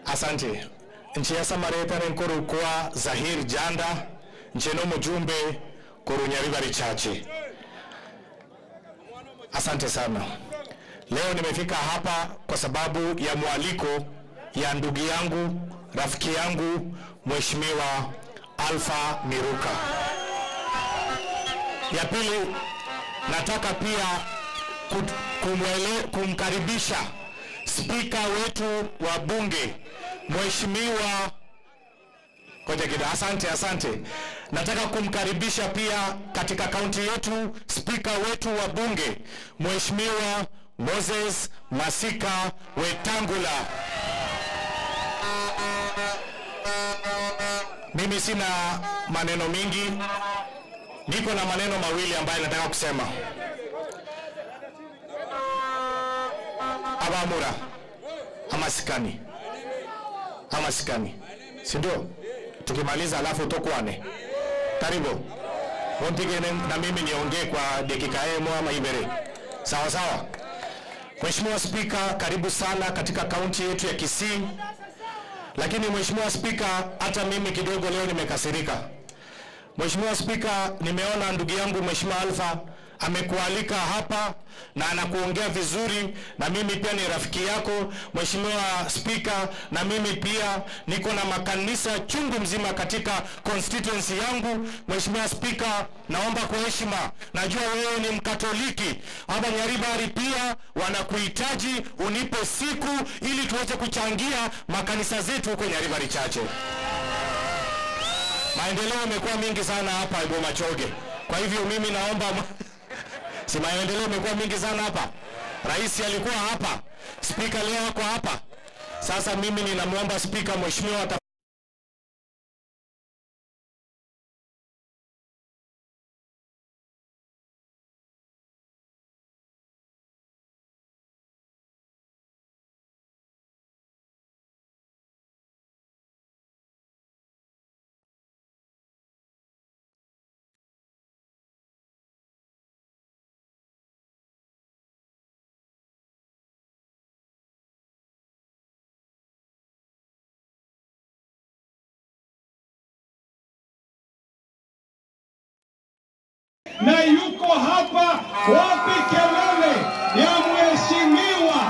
asante. Nchi ya Samaritane nkuru kwa Zahir Janda, ncheno mujumbe kuru Nyaribari Chache. Asante sana. Leo nimefika hapa kwa sababu ya mwaliko ya ndugu yangu, rafiki yangu, Mheshimiwa Alpha Miruka. Ya pili, nataka pia kumkaribisha spika wetu wa bunge Mheshimiwa Ngoja kidogo. Asante, asante. Nataka kumkaribisha pia katika kaunti yetu spika wetu wa bunge Mheshimiwa Moses Masika Wetangula. Mimi sina maneno mingi, niko na maneno mawili ambayo nataka kusema. Abamura amasikani, amasikani, si ndio? Tukimaliza alafu tokwane. Karibu Montige na mimi niongee kwa dakika emo ama ibere, sawa sawa. Mheshimiwa Spika, karibu sana katika kaunti yetu ya Kisii. Lakini Mheshimiwa Spika, hata mimi kidogo leo nimekasirika. Mheshimiwa Spika, nimeona ndugu yangu Mheshimiwa Alpha amekualika hapa na anakuongea vizuri, na mimi pia ni rafiki yako Mheshimiwa Spika, na mimi pia niko na makanisa chungu mzima katika constituency yangu. Mheshimiwa Spika, naomba kwa heshima, najua wewe ni Mkatoliki, hapa Nyaribari pia wanakuhitaji, unipe siku ili tuweze kuchangia makanisa zetu huko Nyaribari Chache. Maendeleo yamekuwa mingi sana hapa Bomachoge, kwa hivyo mimi naomba si maendeleo yamekuwa mingi sana hapa. Rais alikuwa hapa, spika leo ako hapa. Sasa mimi ninamwomba spika, mheshimiwa Wapi kelele ya Mheshimiwa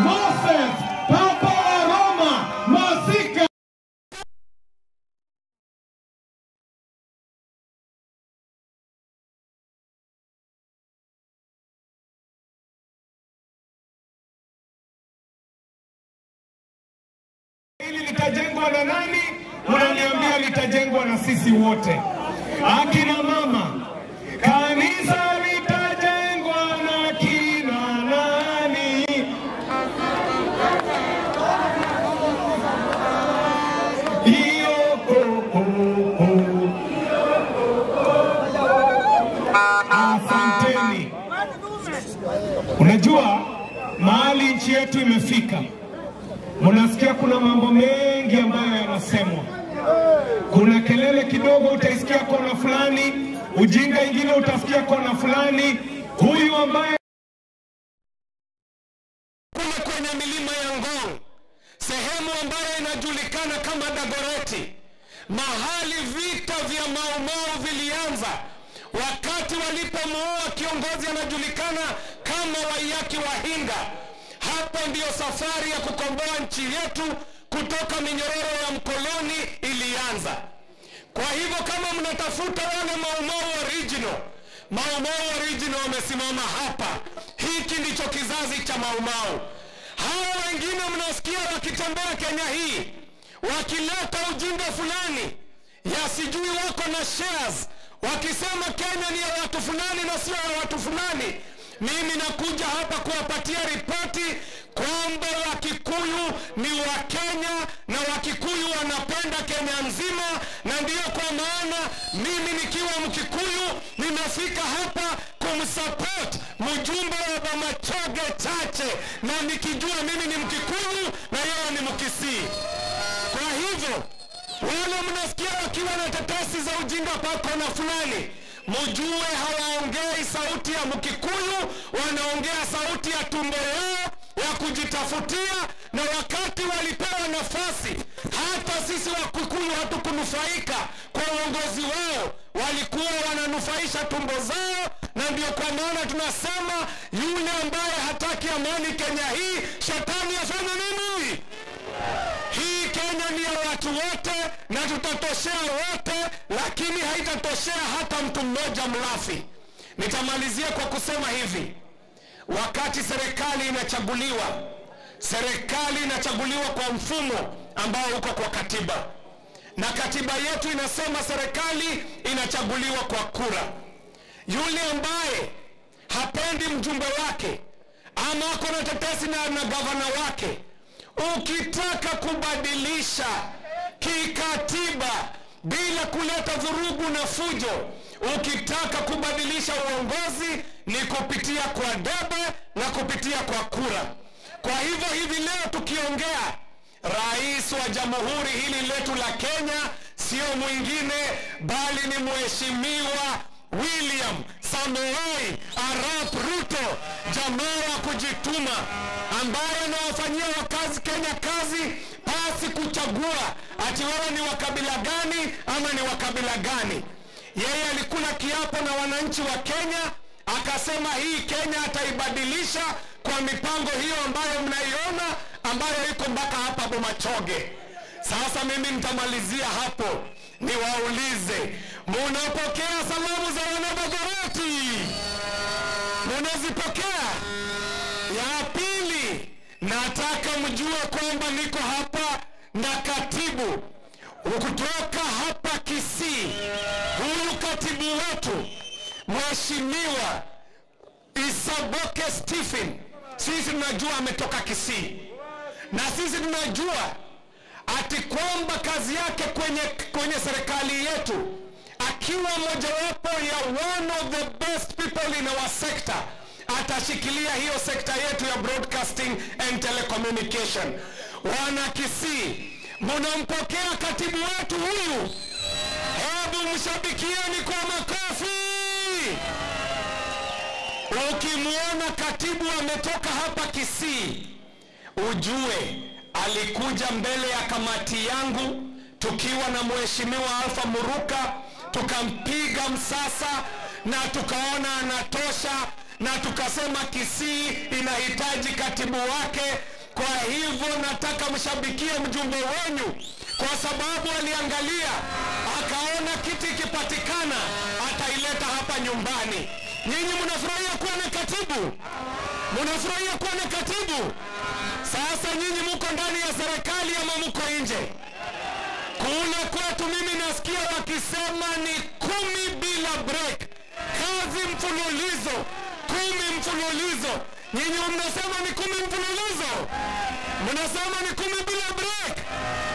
Moses Papa wa Roma Masika? Hili litajengwa na nani? Unaniambia litajengwa na sisi wote, akina mama. Kanisa litajengwa na kina nani? Iyo ko ko ko. Asanteni. Unajua mahali nchi yetu imefika, mnasikia kuna mambo mengi ambayo yanasemwa. Kuna kelele kidogo utaisikia kona fulani, ujinga ingine utasikia kona fulani. Huyu ambaye kule kwenye milima ya Ngong, sehemu ambayo inajulikana kama Dagoreti, mahali vita vya Maumau vilianza wakati walipomuua kiongozi anajulikana kama Waiyaki Wahinga. Hapo ndiyo safari ya kukomboa nchi yetu kutoka minyororo ya mkoloni ilianza. Kwa hivyo kama mnatafuta wale Maumau original, Maumau original wamesimama hapa. Hiki ndicho kizazi cha Maumau. Hawa wengine mnasikia wakitembea Kenya hii wakileta ujinga fulani ya sijui wako na shares, wakisema Kenya ni ya watu fulani na sio ya watu fulani. Mimi nakuja hapa kuwapatia ripoti kwamba Wakikuyu ni Wakenya na Wakikuyu wanapenda Kenya nzima, na ndiyo kwa maana mimi nikiwa Mkikuyu nimefika hapa kumsupport mjumbe wa Bomachoge Chache, na nikijua mimi ni Mkikuyu na yeye ni Mkisii. Kwa hivyo wale mnasikia wakiwa na tetesi za ujinga pa kona fulani, mjue hawaongei sauti ya Mkikuyu, wanaongea sauti ya tumbo yao ya kujitafutia. Na wakati walipewa nafasi, hata sisi Wakikuyu hatukunufaika kwa uongozi wao, walikuwa wananufaisha tumbo zao, na ndio kwa maana tunasema yule ambaye hataki amani Kenya hii, shetani afanye nini? Hii Kenya ni ya watu wote na tutatoshea wote, lakini haitatoshea hata mtu mmoja mlafi. Nitamalizia kwa kusema hivi, wakati serikali inachaguliwa, serikali inachaguliwa kwa mfumo ambao uko kwa katiba, na katiba yetu inasema serikali inachaguliwa kwa kura. Yule ambaye hapendi mjumbe wake ama ako na tetesi na gavana wake, ukitaka kubadilisha kikatiba bila kuleta vurugu na fujo, ukitaka kubadilisha uongozi ni kupitia kwa debe na kupitia kwa kura. Kwa hivyo hivi leo tukiongea, rais wa jamhuri hili letu la Kenya sio mwingine bali ni mheshimiwa William Samoei Arap Ruto, jamaa wa kujituma ambaye anawafanyia wakazi Kenya kazi pasi kuchagua ati wewe ni wa kabila gani ama ni wa kabila gani. Yeye alikula kiapo na wananchi wa Kenya, akasema hii Kenya ataibadilisha kwa mipango hiyo ambayo mnaiona ambayo iko mpaka hapa Bomachoge. Sasa mimi nitamalizia hapo, niwaulize, munapokea salamu za wanabagoreti? Munazipokea? Ya pili, nataka mjue kwamba niko hapa na katibu kutoka hapa Kisii. Huyu katibu wetu Mheshimiwa Isaboke Stephen, sisi tunajua ametoka Kisii na sisi tunajua ati kwamba kazi yake kwenye serikali yetu akiwa mojawapo ya one of the best people in our sector, atashikilia hiyo sekta yetu ya broadcasting and telecommunication. Wana Kisii, munampokea katibu wetu huyu? Hebu mshabikieni kwa makofi. Ukimwona katibu ametoka hapa Kisii, ujue alikuja mbele ya kamati yangu tukiwa na mheshimiwa Alpha Muruka, tukampiga msasa na tukaona anatosha, na tukasema Kisii inahitaji katibu wake. Kwa hivyo nataka mshabikie mjumbe wenyu, kwa sababu aliangalia akaona kiti ikipatikana ataileta hapa nyumbani. Nyinyi mnafurahia kuwa na katibu? Mnafurahia kuwa na katibu? Sasa nyinyi muko ndani ya serikali ama muko nje? Kule kwetu mimi nasikia wakisema ni 10 bila break, kazi mfululizo, 10 mfululizo. Nyinyi mnasema ni 10 mfululizo? Mnasema ni 10 bila break?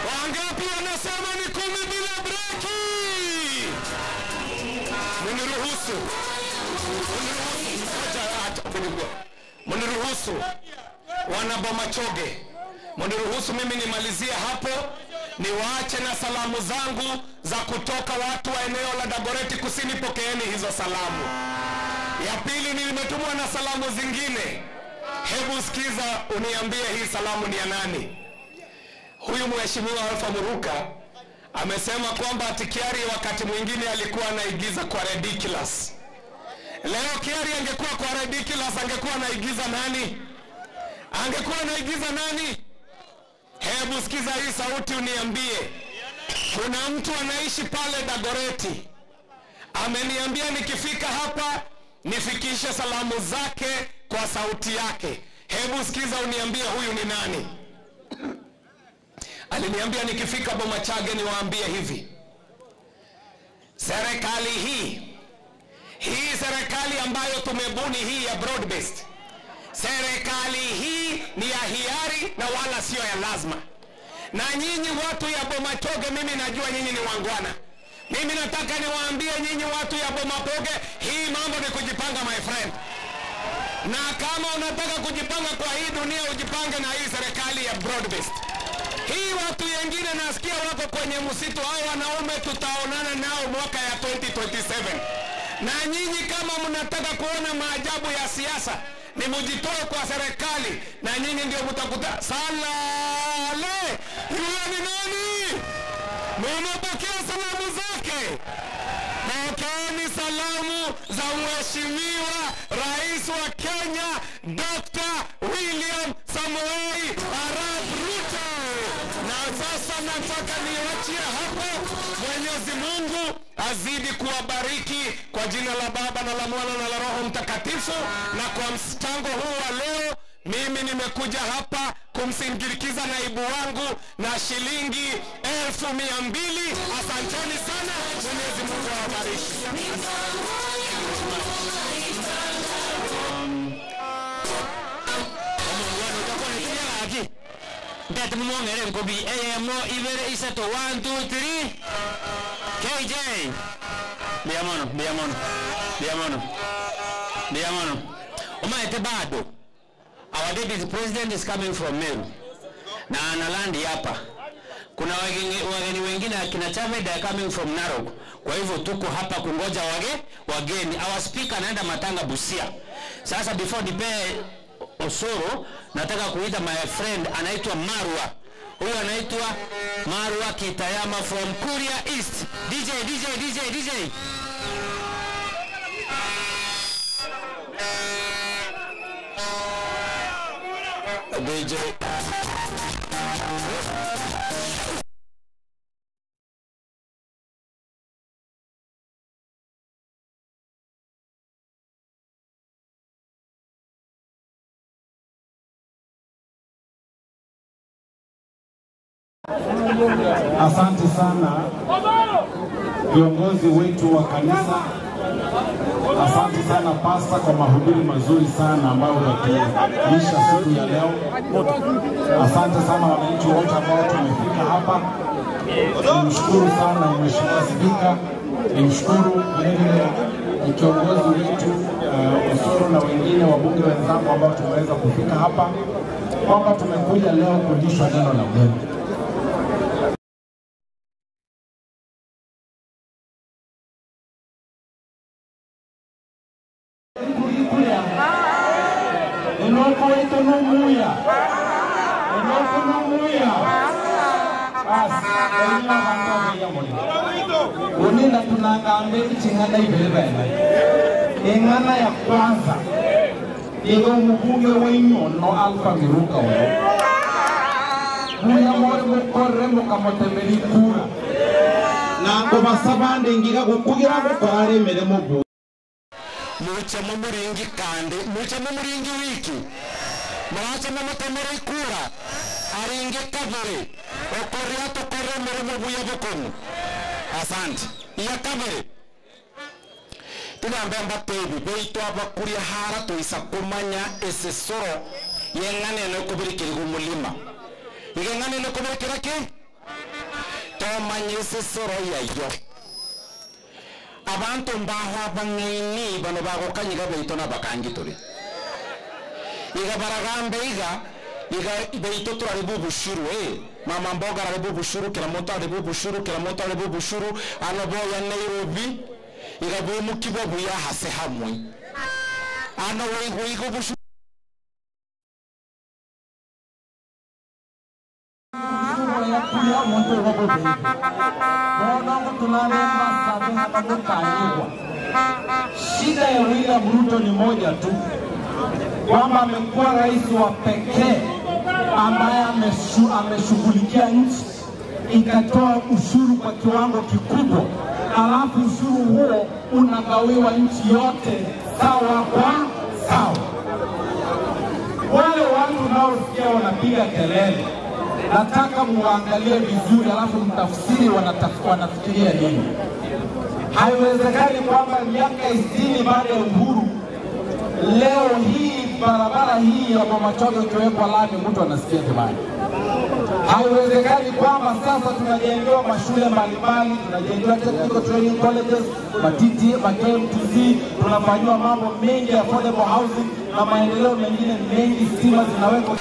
Wangapi wanasema ni 10 bila breki? Mniruhusu, mniruhusu wana Bomachoge, mniruhusu mimi nimalizie hapo, niwaache na salamu zangu za kutoka watu wa eneo la Dagoretti Kusini. Pokeeni hizo salamu. Ya pili, nimetumwa na salamu zingine. Hebu sikiza uniambie hii salamu ni ya nani? Huyu mheshimiwa Alpha Muruka amesema kwamba ati Kiari wakati mwingine alikuwa anaigiza kwa Ridiculous. Leo Kiari angekuwa kwa Ridiculous, angekuwa anaigiza nani? Angekuwa anaigiza nani? Hebu sikiza hii sauti uniambie. Kuna mtu anaishi pale Dagoretti ameniambia nikifika hapa nifikishe salamu zake kwa sauti yake. Hebu sikiza uniambie huyu ni nani? Aliniambia nikifika Bomachage niwaambie hivi, serikali hii hii serikali ambayo tumebuni hii ya broad based, serikali hii ni ya hiari na wala sio ya lazima. Na nyinyi watu ya Bomachoge, mimi najua nyinyi ni wangwana. Mimi nataka niwaambie nyinyi watu ya Bomachoge, hii mambo ni kujipanga my friend. Na kama unataka kujipanga kwa hii dunia, ujipange na hii serikali ya broad based. Hii watu wengine nasikia wako kwenye msitu, hao wanaume tutaonana nao mwaka ya 2027. Na nyinyi kama mnataka kuona maajabu ya siasa, ni mujitoe kwa serikali, na nyinyi ndio mtakuta salale. Yule ni nani? Mumepokea salamu zake? Pokeeni salamu za Mheshimiwa Rais wa Kenya Dr. William Samoei Arap Ruto. Na sasa nataka niwachie hapo. Mwenyezi Mungu azidi kuwabariki kwa jina la Baba na la Mwana na la Roho Mtakatifu. Na kwa mchango huu wa leo, mimi nimekuja hapa kumsindikiza naibu wangu na shilingi 200,000. Asanteni sana, Mwenyezi Mungu awabariki. Ndati mumwongere nkobi eyemo ibere isato 1 2 3 KJ Biamono biamono biamono biamono Omaete bado our deputy president is coming from Meru na analandi hapa. Kuna wageni wengine akina Chavez they are coming from Narok. Kwa hivyo tuko hapa kungoja wageni. Our speaker anaenda Matanga Busia. Sasa before nipe Osoro, nataka kuita my friend anaitwa Marwa. Huyu anaitwa Marwa Kitayama from Kuria East. DJ, DJ, DJ, DJ. DJ. Asante sana viongozi wetu wa kanisa, asante sana pasta kwa mahubiri mazuri sana ambayo umetulisha siku ya leo. Asante sana wananchi wote ambao tumefika hapa. Nimshukuru sana Mheshimiwa Spika, nimshukuru vilevile kiongozi wetu Osoro na wengine wabunge wenzangu ambao tumeweza kufika hapa, kwamba tumekuja leo kulishwa neno la Mungu. Eloko ito numuya. Eloko numuya. Basi, elina bantu ya moli. Uninda tunangambe ichingana ibele bene. Ingana ya kwanza. Igo omobunge wainyu no Alpha Miruka oyo. Buya more mukorere mukamotemeri kura. Na ngobasaba ngiga gukugira gukora emirimo bu. Muche mumuringi kandi muche mumuringi wiki murache mumutemere ikura aringe kabere okoria tokore mirimo buya bukongu. Asante. Iya kabere tugambe mbatebi beitu abakuria hara tuisa kumanya esesoro yeng'anene kubirikirigu mulima igeng'anene kubirikira ki tomanya esesoro yayo abantu mbaho abang'aini bano bagokanyiga beitu nabakangitore iga baragambe iga iga beitu turaribu bushuru mama mboga araribu bushuru kila muntu araribu bushuru kila muntu araribu bushuru ano boya Nairobi iga bwimukibo buya hase hamwe ano wigo bushuru Shida ya William Ruto ni moja tu, kwamba amekuwa rais wa pekee ambaye ameshughulikia nchi ikatoa ushuru kwa kiwango kikubwa, alafu ushuru huo unagawiwa nchi yote sawa kwa sawa. Wale watu unaosikia wanapiga kelele, nataka muangalie vizuri, alafu mtafsiri wanafikiria nini. Haiwezekani kwamba miaka 60 baada ya uhuru, leo hii barabara hii ya Bomachoge ikiwekwa lami mtu anasikia vibaya. Haiwezekani kwamba sasa tunajengewa mashule mbalimbali, tunajengewa technical training colleges, matiti, ma KMTC, tunafanyiwa mambo mengi ya affordable housing na maendeleo mengine mengi, stima zinawekwa.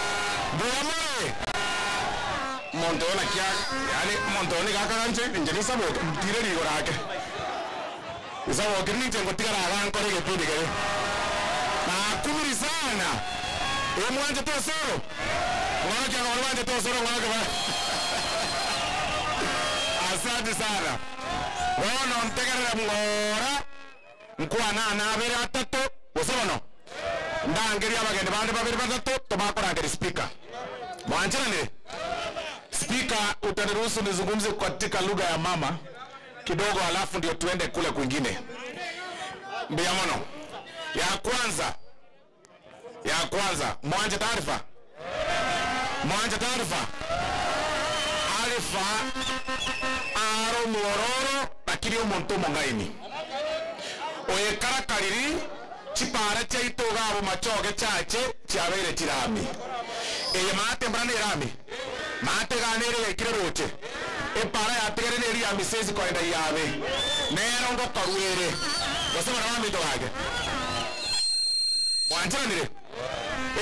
Montona kia yani montoni gakaganje inje nisaboke mtire rigo rake isaboke ninje ngotigara agankore gipindi kere nakumiri sana imwanje tosoro ng'orokia ng'orwanje tosoro ng'orokia ba asante sana bono ntegerere ng'ora nkwana nabere atatu gose bono ndangeria abageni bande babere batatu tobakorangeri speaker mwanchiranire. Spika, utaniruhusu nizungumze katika lugha ya mama kidogo, alafu ndio tuende kule kwingine. Mbiamono ya kwanza, mwanje taarifa, mwanje taarifa, arifa aro mwororo lakini omuntu mongaini oyekarakariri chipara chaito gabo machoge chache chiabeire chirami eye maate mbra nä irami mateganä gekire rũche ĩpara yatigere nä ria misesi kwenda yabe nero ngokaruere gose bana ba mito gake mwanchiranire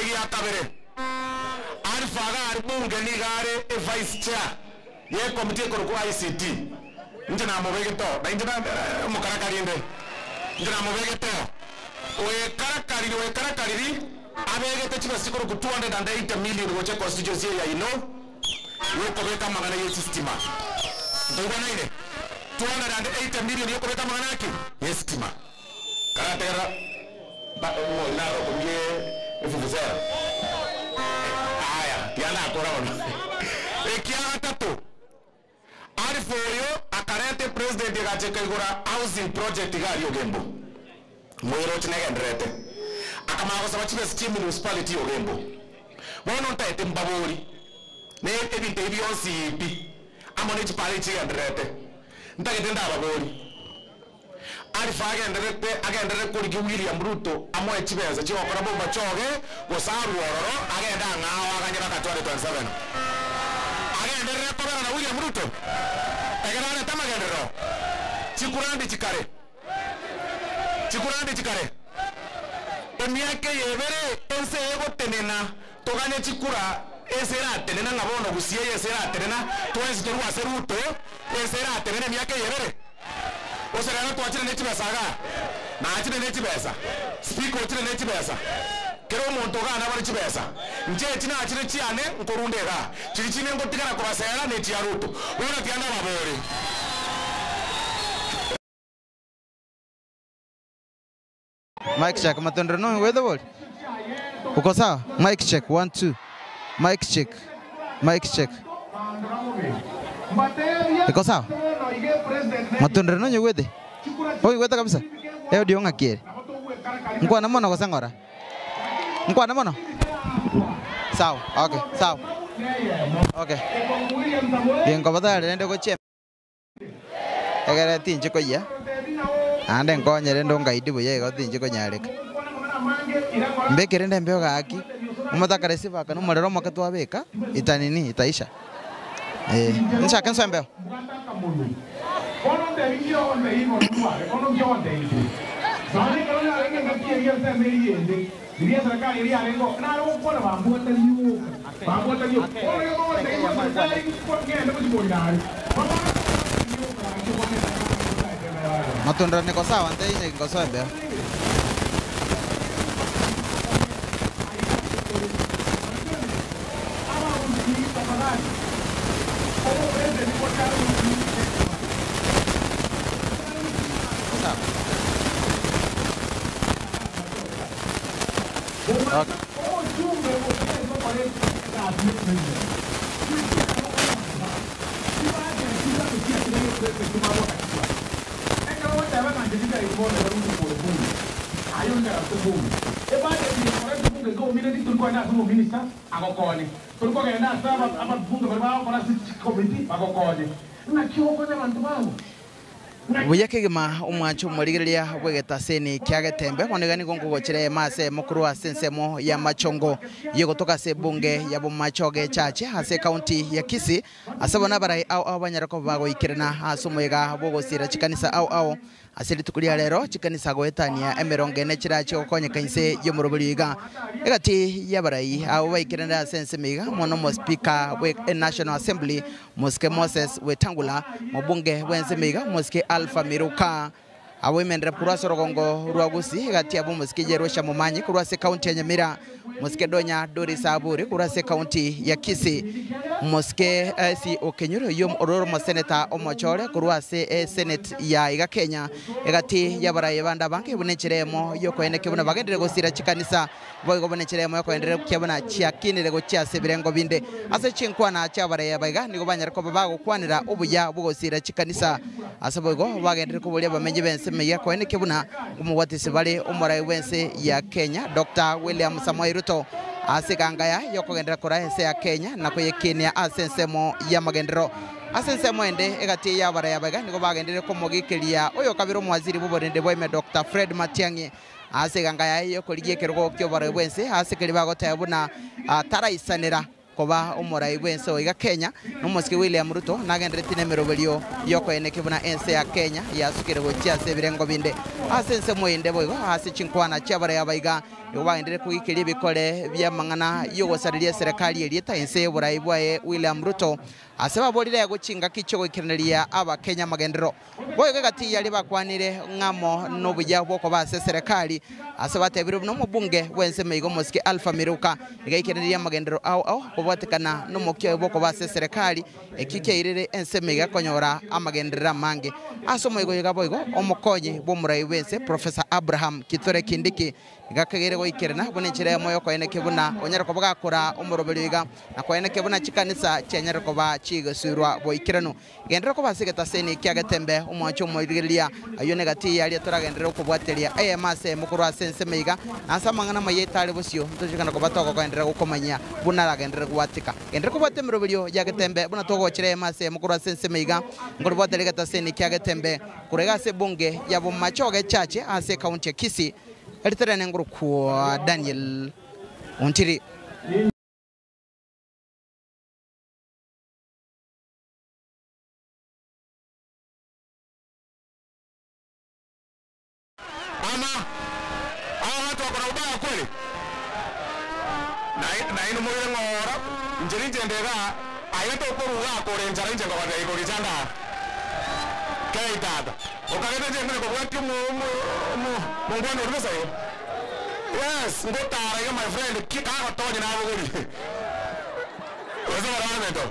ĩgia kabere arifaga ari bunge nigare e vice chair ye komiti ĩkũrũkũ ICT nje namũbĩgĩto na inje mũkarakarinde nje namũbĩgĩto wĩkarakariri wĩkarakariri abegete chibesa chikũrũkũ 280 million goche constituency ya ino yokobeka magana ye sistima ntoigwanaine 280 million yokobeka magana aki ye sitima karategera ng'oinaro kumie efufusera aya tianakora ono ekia gatatu arifu oyo akarete president igacheka igura housing project igari ogembo mwiro chinegenderete akamaya gosaba chibesa chi municipality ogembo bono ntaete mbabori ne ebinto ebi bionsi pi amo ne chipare chigenderete ntagete ndababori arifa agenderete agenderere koriki William Ruto amoe chibesa chigokora Bomachoge gose aruororo agenda ang'ao aganye baka 2027 agenderere kobera na William Ruto egera arete amagenderero chikurandi chikare chikurandi chikare emiaka yebere ense egotenena toganye chikura ense eratenena ng'a bono gusie ense eratenena twensi torwase Ruto ense eratenena emiaka yebere oserera twachire ne chibesa iga nachire ne chibesa speaker ochire ne chibesa kero omonto ogana bare chibesa nche echi nachire chiane nkorunda iga chiri chine ngotigara kobasera ne chia Ruto bono tianda babori. Mike check matondro no weather ball. Uko sawa? Mic check 1 2. Mic check. Mic check. Iko sawa? Matundere no nyugwete. Oigwete kabisa. Eyo ng'akiere. Nkwana mono gose ng'ora? Nkwana mono? Sawa. Okay, sawa. Okay. Ginkobatare rende gochia egere tinche koyia ande nkonyere ndo ngaidi buya igo tinche konyareka mbekere nde mbeo gaki omotakare sibaka nomorero omoke twabeka itanini itaisha eh nchake nsoe mbeo. Matundra niko sawa nte nkosoe mbeo. Buya kegima omwancho omorigereria bwegetaseni kia getembe bono nigo nkogochere mase mokuru ase ensemo ya machongo yegotoka ase ebunge ya bomachoge chache ase county ya Kisii ase bona barai au au banyarako bagoikerana ase omoyega bogosira chikanisa au au ase rituko ria rero chikanisa goetania emerongo ene chirache gokonyeka inse yomorobori iga egati ya barai abo baikerana ase ensemo iga mono mo speaker we National Assembly Mosike Moses Wetangula mobunge bw'ensemo iga Mosike Alpha Miruka abo imendera kurwa sorogongo rwa Gusii gati abo Mosike Jerusha Momanyi kurwa se county ya Nyamira Mosike Donya Doris Aburi kurwa se county ya Kisii Mosike si Okenyuro yo ororo mo senator Omochore kurwa se senate ya iga Kenya egati yabaraye banda banke bunechiremo yo koeneke buna bagendere gosira chikanisa boigo bunechiremo yo koendere kyabona chiakinire gochia sebirengo binde ase chinkwana chabaraye baiga nigo banyarako bagokwanira obuya bugosira chikanisa ase boigo bagendere kubulia bamenye bense meya koeneke buna omugwatisi bale omorai wense ya Kenya Dr. William Samoei Ruto ase gangaya yokogendera kora ense ya Kenya na koyekenia ase ensemo ya magendero ase ensemo ende egati ya baraya baga nigo bagendere komogikeria oyo kabiro mwaziri buborende bwaime Dr. Fred Matiang'i ase gangaya yokorigie kerogo kyo barai bwense ase keri bagoteba buna taraisanera koba omorai bwense oiga Kenya nomosike William Ruto nagenderete nemeroberio yokoeneke buna ense ya Kenya yasukire gochia ase ebirengo binde ase ensemo ende boigo ase chinkwana chiabaraya baiga nigo bagendere kogikeria ebikore bia mang'ana yogosareria serikali erieta ense yoborai bwaye William Ruto ase baborire gochingaki chigoikereria abakenya magendero boigo egati yari bakwanire ng'amo nobuya bwokoba ase serikali ase batebire buna omobunge bwense meigo Mosike Alpha Miruka igaikereria magendero ao ao kobwatekana nomokio bwokoba ase serikali ekikeirire ense meiga konyora amagenderera amange ase omoigo iga boigo omokonyi bwomorai bwense Professor Abraham Kithure Kindiki gakagere goikerana buna enchera ya moyo koeneke buna onyara koba gakora omoroberi iga na koeneke buna chikanisa chianyara koba chigosurwa boikerano gendera koba ase getaseni kia getembe omwancho omoirigereria ayo negati yaria toragenderera okobwateria eyemase mokoro ase ensemo iga ase amang'ana mayetare bosio ntochikana koba togokoenderera gokomanya buna aragenderera gwatika gendera kobwate emeroberio ya getembe buna togochera eyemase mokoro ase ensemo iga nkorobwateria getaseni kia getembe kurega ase ebunge ya bomachoge chache ase county ya Kisii eritere nguru kwa Daniel Ontiri. Ama hawa watu wako na ubaya kweli? Na inu mwile ng'ora njeri njendega ayete ukuruga kore njara nje ngobata iko kichanda keitata ukagete nje ngene kobwati mu mu mungwano urubesa yo. Yes, ngotara yo my friend kikagotonya na buguri. Wezo baramento.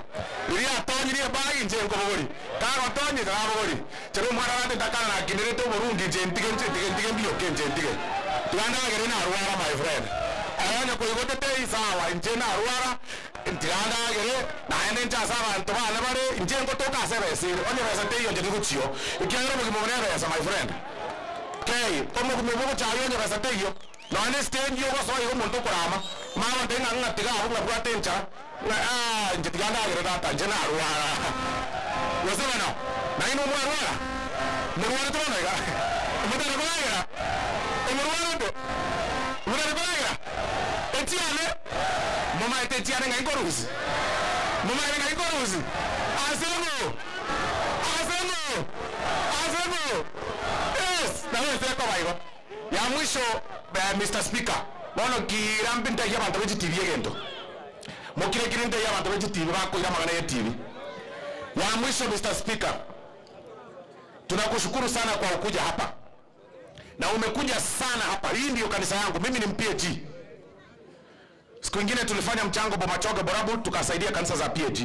Iria tonyirie bagi nje ngobuguri. Kagotonyi ka buguri. Chero mwana wande takana na kinirete burungi nje ntige nje ntige ntige mbio ke nje ntige. Tuanda gere na ruara my friend. Onye koigotete isawa inche narwara, ntiga ndagere, naende inche ase abanto bane bare, inche ngotoka ase ebesa ere. Onye ebesa teiyo inche ndigochio, ekiagera obogima obo nebesa my friend. Kei, omogima obo ogochaywa onye ebesa teiyo, nonya ne esitendi ogosoa iga omonto okorama, omanye abanto ng'a ng'a tiga abwo ng'a bwate enchara, ng'a aah inche tiga ndagere tata inche narwara. Gose bono, nainwe mwarwara? Morwarete bono iga? Motari koragera? Omorwarete? Motari koragera? Echiane? Momaete echiane ng'ai nkorusia? Momaete ng'ai nkorusia? Ase ng'o? Ase ng'o? Ase ng'o? Yes, nabo ense ekoba igo. Ya mwisho, Mister Speaker, bono kira ntebie abanto be chitibi egento. Mokire kiri ntebie abanto be chitibi bakoira amang'ana ye tibi. Ya mwisho Mister Speaker, tunakushukuru sana kwa kukuja hapa na umekuja sana hapa. Hii ndiyo kanisa yangu, mimi ni PAG. Siku ingine tulifanya mchango Bomachoge Borabu, tukasaidia kanisa za PAG.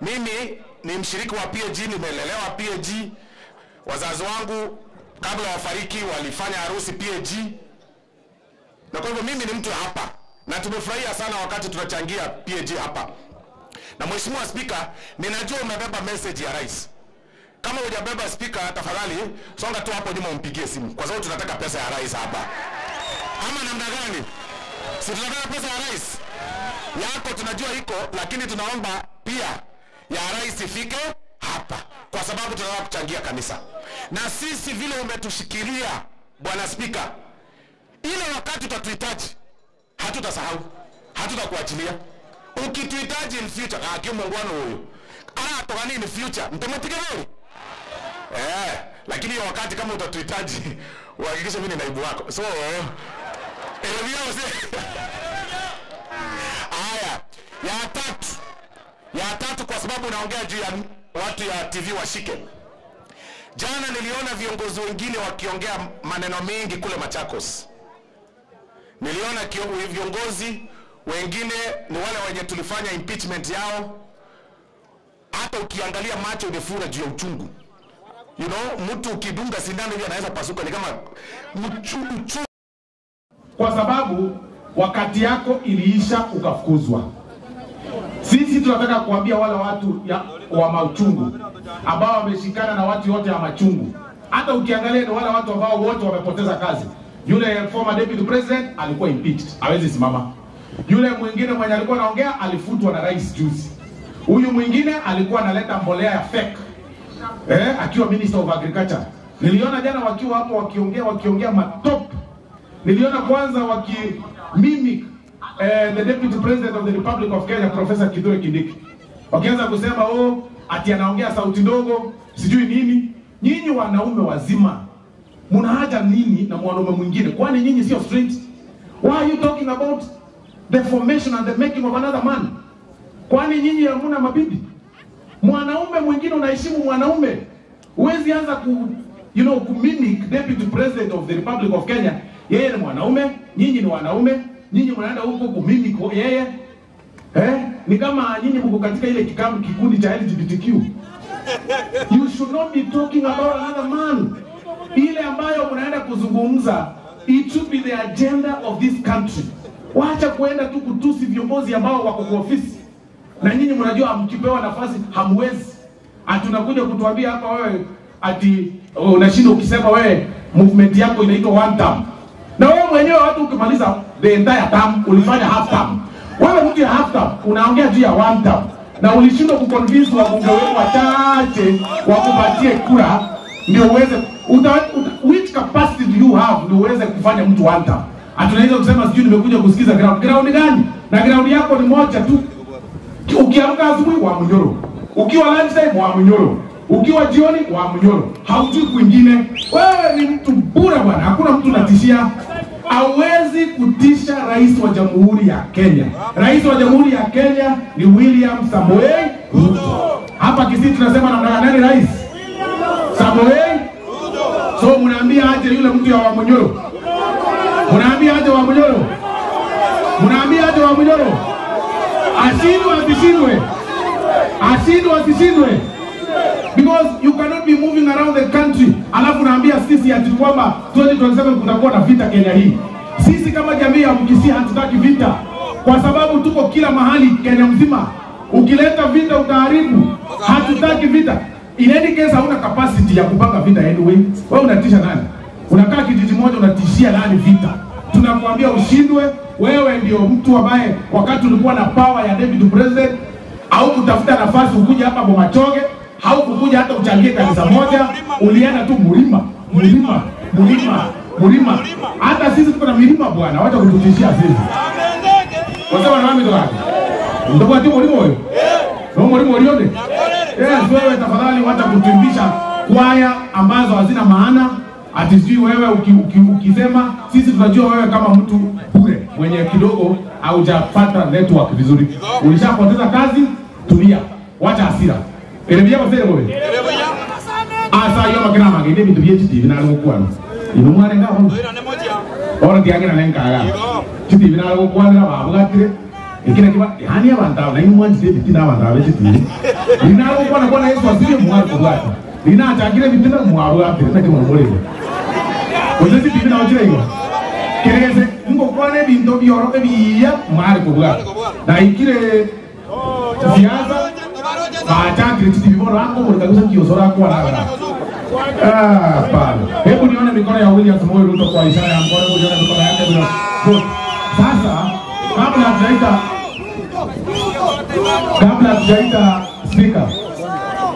Mimi ni mshiriki wa PAG, nimelelewa PAG. Wazazi wangu kabla wafariki walifanya harusi PAG, na kwa hivyo mimi ni mtu hapa, na tumefurahia sana wakati tunachangia PAG hapa. Na Mheshimiwa Spika, ninajua umebeba message ya rais. Kama hujabeba spika, tafadhali songa tu hapo nyuma umpigie simu, kwa sababu tunataka pesa ya rais hapa. Ama namna gani? Si tunataka pesa ya rais yako, tunajua iko, lakini tunaomba pia ya rais ifike hapa, kwa sababu tunataka kuchangia kanisa. Na sisi vile umetushikilia Bwana Spika, ile wakati utatuhitaji hatutasahau, hatutakuachilia. Ukituhitaji in future, ah, kimuungwano huyu aratogani in future, mtamutige eh, lakini hiyo wakati kama utatuhitaji uhakikishe mimi ni naibu wako. So haya, ya tatu, kwa sababu naongea juu ya watu ya TV washike. Jana niliona viongozi wengine wakiongea maneno mengi kule Machakos. Niliona viongozi wengine ni wale wenye tulifanya impeachment yao. Hata ukiangalia macho imefura juu ya uchungu. You know, mtu ukidunga sindano hivi anaweza pasuka, ni kama mchungu. Kwa sababu wakati yako iliisha ukafukuzwa. Sisi tunataka kuambia wale watu wa mauchungu ambao wameshikana na watu wote wa machungu. Hata ukiangalia ni wale watu ambao wote wamepoteza kazi. Yule former deputy president alikuwa impeached, hawezi simama. Yule mwingine mwenye alikuwa anaongea alifutwa na rais juzi. Huyu mwingine alikuwa analeta mbolea ya fake akiwa minister of agriculture. Niliona jana wakiwa hapo wakiongea matop. Niliona kwanza waki mimic the deputy president of the Republic of Kenya Professor Kithure Kindiki. Wakianza kusema oh, ati anaongea sauti ndogo, sijui nini. Nyinyi wanaume wazima mna haja nini na mwanaume mwingine? Kwani nyinyi sio straight? Why are you talking about the formation and the making of another man? Kwani nyinyi hamuna mabibi? Mwanaume mwingine unaheshimu mwanaume. Huwezi anza ku you know kumimic deputy president of the Republic of Kenya. Yeye ni mwanaume, nyinyi ni wanaume, nyinyi mnaenda huko kumimic yeye. Ni kama nyinyi mko katika ile kikundi cha LGBTQ. You should not be talking about another man. Ile ambayo mnaenda kuzungumza, it should be the agenda of this country. Wacha kuenda tu kutusi viongozi ambao wako kwa ofisi. Na nyinyi mnajua mkipewa nafasi hamwezi. Ati unakuja kutuambia hapa wewe ati unashinda ukisema wewe movement yako inaitwa one term. Na wewe mwenyewe watu ukimaliza the entire term ulifanya half term. Wewe mtu ya half term unaongea juu ya one term. Na ulishindwa kuconvince wabunge wenu wachache wakupatie kura ndio uweze which capacity do you have ndio uweze kufanya mtu one term? Atunaweza kusema sijui nimekuja kusikiza ground. Ground gani? Na ground yako ni moja tu. Ukiamka asubuhi wa Munyoro, ukiwa lunchtime wa Munyoro, ukiwa jioni wa Munyoro, haujui kwingine. Wewe ni mtu bure bwana, hakuna mtu unatishia. Hawezi kutisha rais wa Jamhuri ya Kenya. Rais wa Jamhuri ya Kenya ni William Samoei Ruto. Hapa Kisii tunasema namna gani rais? Samoei Ruto. So mnaambia aje yule mtu ya wa Munyoro? Mnaambia aje wa Munyoro? Mnaambia aje wa Munyoro? Ashindwe asishindwe? Ashindwe asishindwe? Because you cannot be moving around the country alafu naambia sisi ati kwamba 2027 kutakuwa na vita Kenya hii. Sisi kama jamii ya Mkisii hatutaki vita, kwa sababu tuko kila mahali Kenya mzima. Ukileta vita utaharibu. Hatutaki vita. In any case, hauna capacity ya kupanga vita anyway. Wewe unatisha nani? Unakaa kijiji moja unatishia nani vita? Tunakuambia ushindwe. Wewe ndio mtu ambaye wakati ulikuwa na power ya deputy president au kutafuta nafasi ukuja hapa Bomachoge, haukukuja hata uchangie kanisa moja, ulienda tu mlima mlima mlima mlima. Hata sisi tuko na milima bwana, wacha kututishia sisi. Wasema na mimi toka. Ndio ati mlima huyo. Ndio mlima ulione. Yes, wewe tafadhali wacha kutuimbisha kwaya ambazo hazina maana. Ati sijui wewe uki, uki, ukisema sisi tunajua wewe kama mtu bure mwenye kidogo haujapata network vizuri. Ulishapoteza kazi, tulia. Wacha hasira. Eremia basere bobe. Asa yo makina magende bintu bye chitibi na gukwana. Ino mwana ngaho. Ora tiangira nenkaga. Chitibi na gukwanira babugatire. Ikina kiba yani abantu abo nayo mwanzi bitina abantu abe chitibi. Nina gukwana kwana Yesu asije mwana kubwata. Nina achangire bitina mwabwatire nake mwamurire. Oze chitibi na ochire igo. Kereze ngokwane bintu byoro ebiya mwari kubwata. Na ikire siasa bachangire chitibi bono ango muri kabisa kiosora kwa na. Ah, pale. Hebu nione mikono ya William Samoei Ruto kwa ishara ya mkono, hebu nione mikono yake bila. Good. Sasa kabla hatujaita kabla hatujaita speaker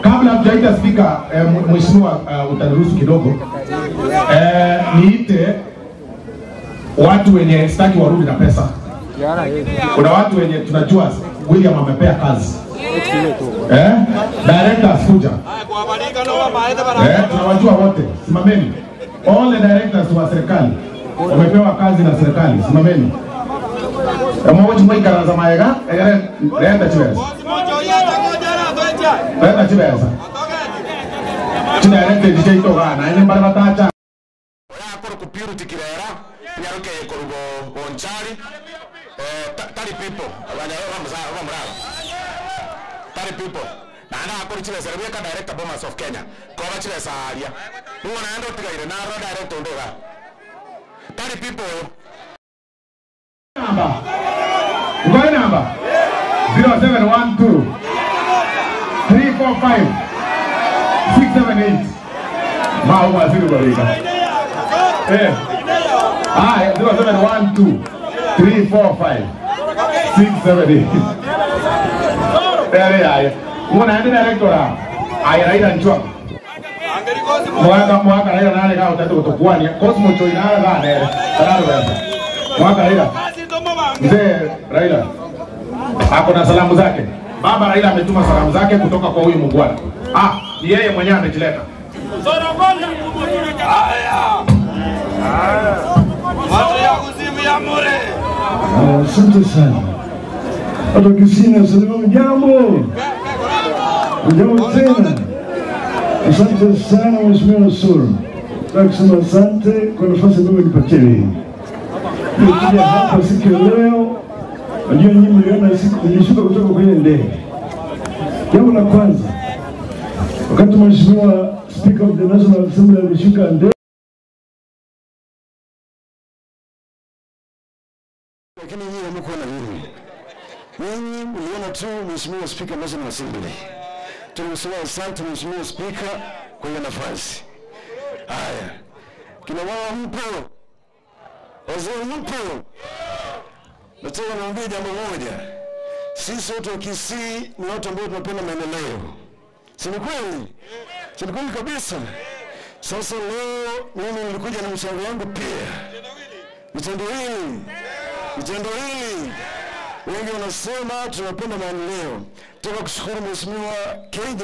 kabla hatujaita speaker eh, mheshimiwa uh, utaniruhusu kidogo eh, niite watu wenye sitaki warudi na pesa. Kuna watu wenye tunajua William amepea kazi eh? Directors kuja eh, tunawajua wote, simameni. All the directors wa serikali wamepewa kazi na serikali, simameni. Mwochi mwikaraza maega egere leta chibesa leta chibesa chidirector chichaitogana ine mbari batacha Purity Kirera nyaruke korugo Bonchari tari people abanya bamuraba tari people naenda akori chibesa rweka director Bomas of Kenya koba chibesa aria nuo naenda utigaire naro director ndoga tari people namba ukoe namba 0712 345 678 mau waziri barika eh ah 0712 345 678 Ere aye ngona ende director aye Raila Nchwa mwaka mwaka Raila nale ka utatu kutokuania Cosmo Choi nale ka nere tararo besa mwaka Raila mzee Raila ako na salamu zake. Baba Raila ametuma salamu zake kutoka kwa huyu mungwana. Ah, ni yeye mwenyewe amejileta. Asante sana. Watu wa Kisii nawasalimia jambo. Jambo tena. Asante sana Mheshimiwa Suru. Nataka kusema asante kwa nafasi ambayo umenipatia hii. Nimekuja hapa siku ya leo. Najua nyinyi mliona siku nilishuka kutoka kwenye ndege. Jambo la kwanza, wakati Mheshimiwa Speaker of the National Assembly alishuka ndege lakini nyinyi hamkuona vile. Nyinyi mliona tu Mheshimiwa Speaker National Assembly. Tunamsema asante Mheshimiwa Speaker kwa hiyo nafasi. Haya, kina mama mpo, wazee mpo, nataka niwaambie jambo moja. Sisi watu wa Kisii ni watu ambao tunapenda maendeleo, si ni kweli? Si ni kweli kabisa? Sasa leo mimi nilikuja na mchango wangu pia, vitendawili vitendawili. Wengi wanasema tunapenda maendeleo. Nataka kushukuru Mheshimiwa KJ,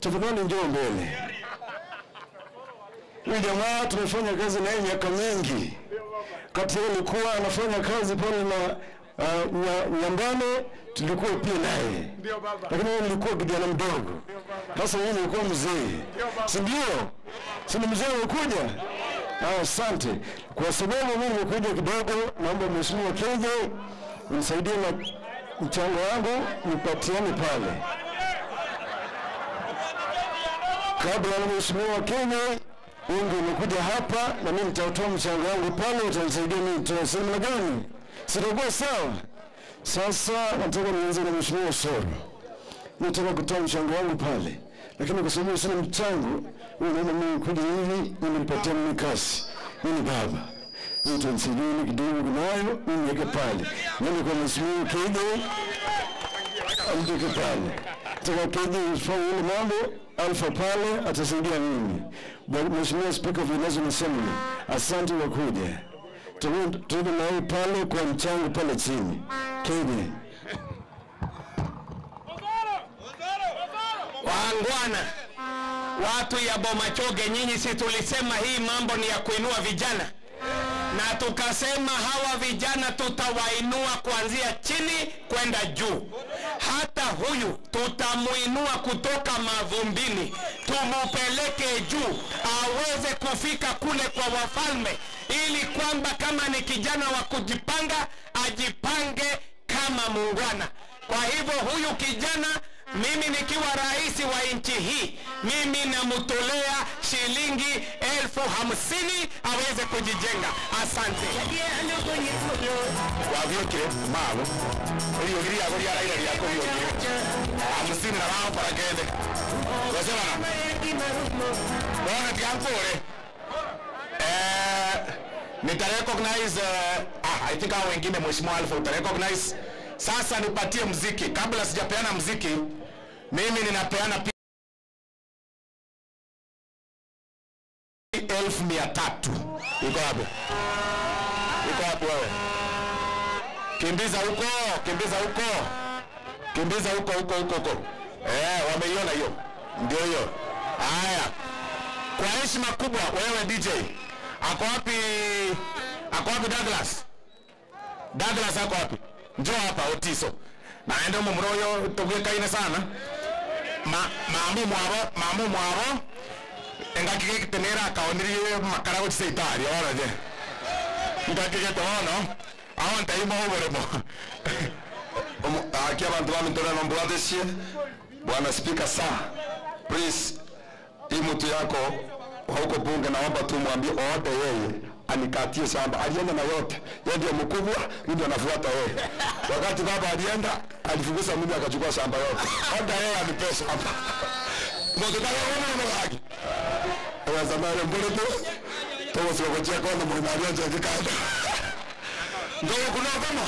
tafadhali njoo mbele. Huyu jamaa tumefanya kazi naye miaka mingi. Kati yeye alikuwa anafanya kazi pale na Nyambane, tulikuwa pia naye, lakini wewe nilikuwa kijana mdogo, sasa mimi nilikuwa mzee, si ndio? Si ni mzee umekuja? Asante. Kwa sababu mimi nimekuja kidogo, naomba Mheshimiwa KJ unisaidie na mchango wangu nipatiane pale. Kabla ya Mheshimiwa KJ Wengi umekuja hapa na mimi nitatoa mchango wangu pale, utanisaidia mimi nitoe. Si namna gani? Sitakuwa sawa? Sasa nataka nianze na Mheshimiwa Osoro. Nataka kutoa mchango wangu pale, lakini kwa sababu sina mchango, wewe unaona mimi kuja hivi, nimenipatia mimi kazi. Mimi ni baba. Mimi utanisaidia ile kidogo kunayo, mimi niweke pale. Mimi kwa Mheshimiwa Kede amtoke pale. Nataka Kede ufanye ile mambo Alfa pale atasaidia mimi. Mheshimiwa Speaker of the National Assembly, asante kwa kuja. Tuende na wewe pale kwa mchango pale chini. Kede. Wangwana, watu ya Bomachoge, nyinyi si tulisema hii mambo ni ya kuinua vijana, na tukasema hawa vijana tutawainua kuanzia chini kwenda juu. Hata huyu tutamuinua kutoka mavumbini, tumupeleke juu aweze kufika kule kwa wafalme, ili kwamba kama ni kijana wa kujipanga ajipange kama muungwana. Kwa hivyo huyu kijana mimi nikiwa rais wa nchi hii, mimi namtolea shilingi 50,000 aweze kujijenga. Asante. Wathiũkire mabo riũgi rĩako rĩa Raila rĩako riũkire 50 na wao para kende gocebana bona tigankũre nita recognize I think hao wengine Mheshimiwa Alpha uta recognize. Sasa nipatie mziki. Kabla sijapeana mziki, mimi ninapeana 300,000. Iko wapi? Iko wapi wewe? Kimbiza huko, kimbiza huko. Kimbiza huko huko huko huko. Wameiona hiyo. Ndio hiyo. Haya. Kwa heshima kubwa wewe DJ. Ako wapi? Ako wapi Douglas? Douglas ako wapi? Njoo hapa Otiso. Naende mumuroyo tugwikaine sana. Mamu mwabo, mamu mwabo. Engakige kitenera akaonirie makara gochisa itari ora je. Ngakige tono. Aho ntaimo oboremo. Aki abantu bamintora nombwatesie Bwana Spika, saa please, hii mtu yako huko bunge, naomba tu mwambie oode yeye anikatie shamba. Alienda na yote, yeye ndio mkubwa, mimi ndio nafuata yeye. Wakati baba alienda, alifukuza mimi akachukua shamba yote. Oda yeye anipe shamba. Motokala wono no haki. Wazamare mbele tu. Togo sio kona mwana alianza kikanda. Ndio kuna kama.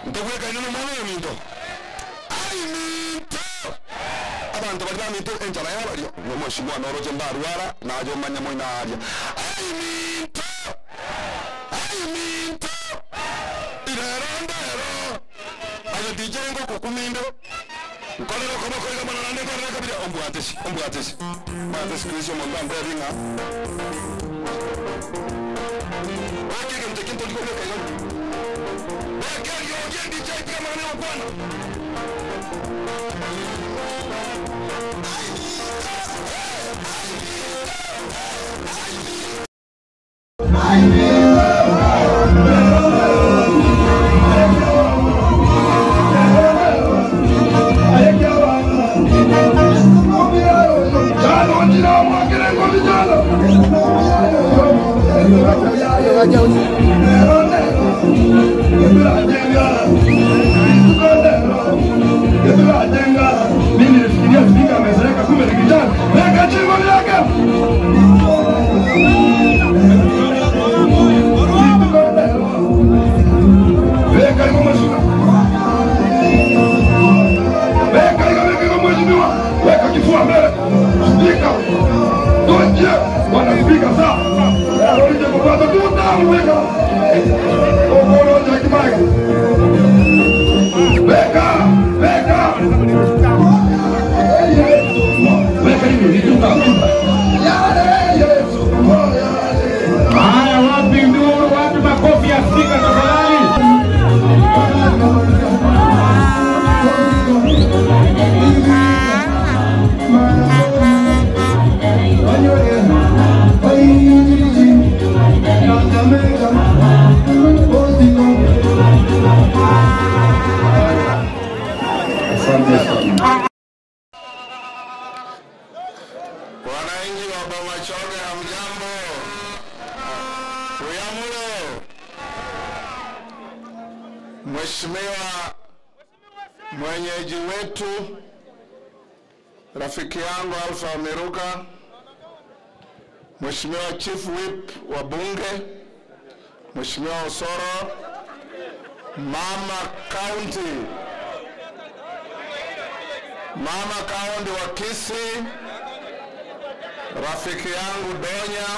Ndio kwa nini mwana minto. Ai minto. Abantu bali minto enjala yabalyo. Mheshimiwa noroje mbarwara najo manya moina aria. Ai minto. Ai minto. Irero ndero. Ayo DJ ngo kukumindo. Nkolero kono koiga mana nande kono kabira ombwatesi ombwatesi. Mbwatesi kristo mundu ambe ringa. Wakike mtekinto liko leka yo. Wakike yo DJ kama ni bwana. Haya, wapi nduru, wapi makofi ya spika tafadhali? Asante sana. Wananchi wa Bomachoge, hamjambo? Uyamulo. Mheshimiwa mwenyeji wetu, rafiki yangu Alpha Miruka, Mheshimiwa Chief Whip wa Bunge, Mheshimiwa Osoro, Mama County, Mama County wa Kisii, rafiki yangu Donya,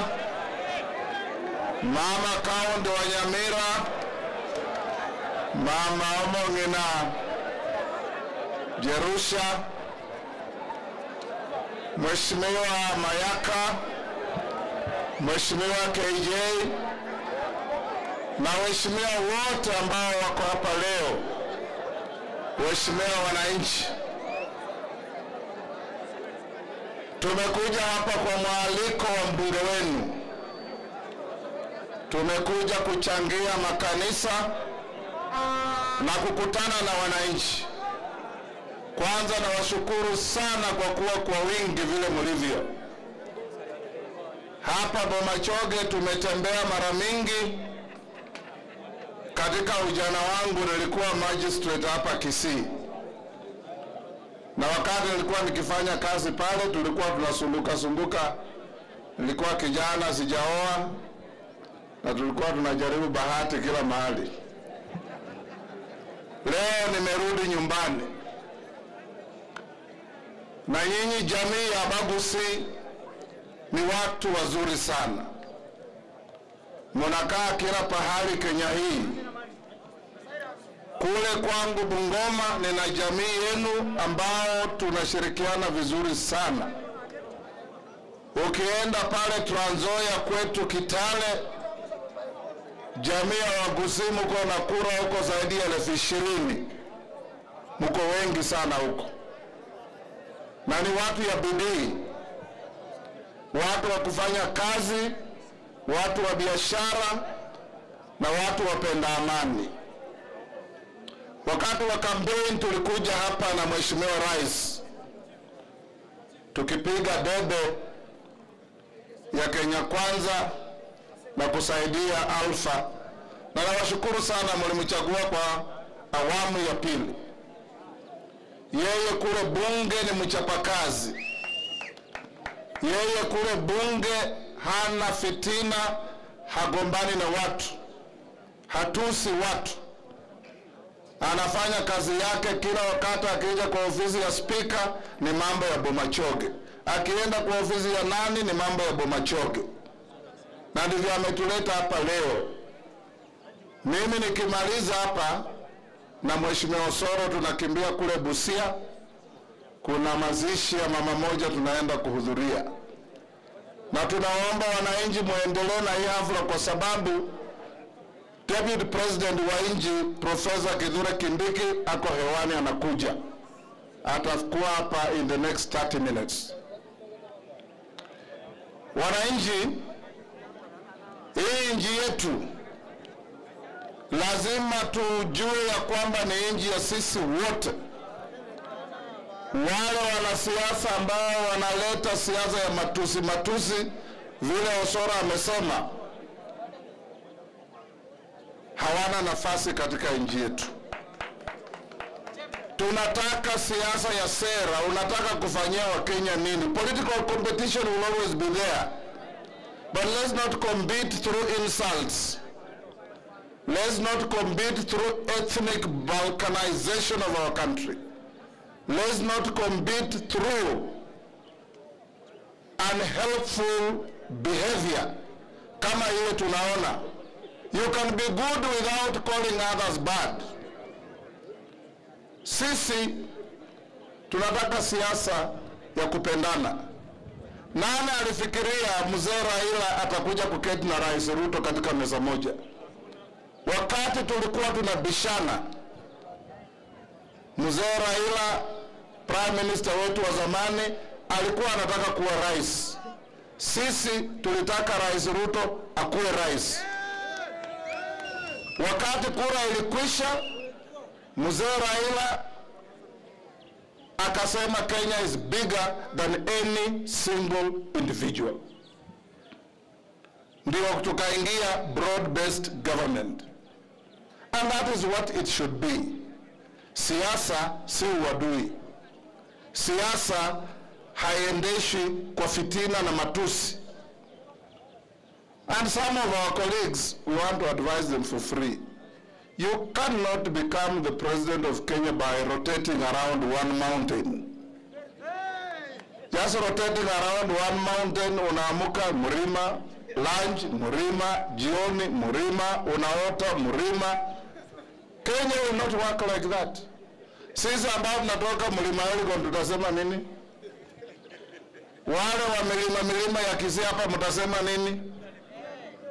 Mama County wa Nyamira, Mama Omong'ina Jerusha, Mheshimiwa Mayaka, Mheshimiwa KJ na waheshimiwa wote ambao wako hapa leo, waheshimiwa wananchi, tumekuja hapa kwa mwaliko wa mbunge wenu. Tumekuja kuchangia makanisa na kukutana na wananchi. Kwanza nawashukuru sana kwa kuwa kwa wingi vile mlivyo hapa Bomachoge. Tumetembea mara mingi. Katika ujana wangu nilikuwa magistrate hapa Kisii, na wakati nilikuwa nikifanya kazi pale, tulikuwa tunasumbuka sumbuka. Nilikuwa kijana sijaoa, na tulikuwa tunajaribu bahati kila mahali. Leo nimerudi nyumbani, na nyinyi jamii ya Bagusi ni watu wazuri sana, munakaa kila pahali Kenya hii. Kule kwangu Bungoma nina jamii yenu ambao tunashirikiana vizuri sana. Ukienda pale Trans Nzoia kwetu Kitale, jamii ya Wagusi mko na kura huko zaidi ya 20,000, mko wengi sana huko, na ni watu ya bidii, watu wa kufanya kazi, watu wa biashara na watu wapenda amani. Wakati wa kampeni tulikuja hapa na Mheshimiwa Rais tukipiga debe ya Kenya Kwanza na kusaidia Alpha, na nawashukuru sana, mlimchagua kwa awamu ya pili. Yeye kule bunge ni mchapakazi, yeye kule bunge hana fitina, hagombani na watu, hatusi watu, anafanya kazi yake kila wakati. Akija kwa ofisi ya spika ni mambo ya Bomachoge, akienda kwa ofisi ya nani ni mambo ya Bomachoge, na ndivyo ametuleta hapa leo. Mimi nikimaliza hapa na Mheshimiwa Osoro tunakimbia kule Busia, kuna mazishi ya mama moja tunaenda kuhudhuria, na tunaomba wananchi muendelee na hii hafla kwa sababu Deputy President wa nchi Profesa Kithure Kindiki ako hewani, anakuja, atakuwa hapa in the next 30 minutes. Wananchi, hii nchi yetu lazima tujue ya kwamba ni nchi ya sisi wote. Wale wanasiasa ambao wanaleta siasa ya matusi matusi, vile Osoro amesema, hawana nafasi katika nchi yetu. Tunataka siasa ya sera. Unataka kufanyia Wakenya nini? Political competition will always be there, but let's not compete through insults. Let's not compete through ethnic balkanization of our country. Let's not compete through unhelpful behavior kama ile tunaona. You can be good without calling others bad. Sisi tunataka siasa ya kupendana. Nani alifikiria mzee Raila atakuja kuketi na Rais Ruto katika meza moja? Wakati tulikuwa tunabishana, mzee Raila, prime minister wetu wa zamani, alikuwa anataka kuwa rais. Sisi tulitaka Rais Ruto akuwe rais. Wakati kura ilikwisha, mzee Raila Akasema Kenya is bigger than any single individual. Ndio tukaingia broad based government, and that is what it should be. Siasa si uadui. Siasa haiendeshi kwa fitina na matusi. And some of our colleagues, we want to advise them for free. You cannot become the president of Kenya by rotating around one mountain. Just rotating around one mountain, unaamuka mlima, lunch mlima, jioni mlima, unaota mlima. Kenya will not work like that. Sisi ambao tunatoka mlima Elgon tutasema nini? Wale wa milima milima ya Kisii hapa mtasema nini?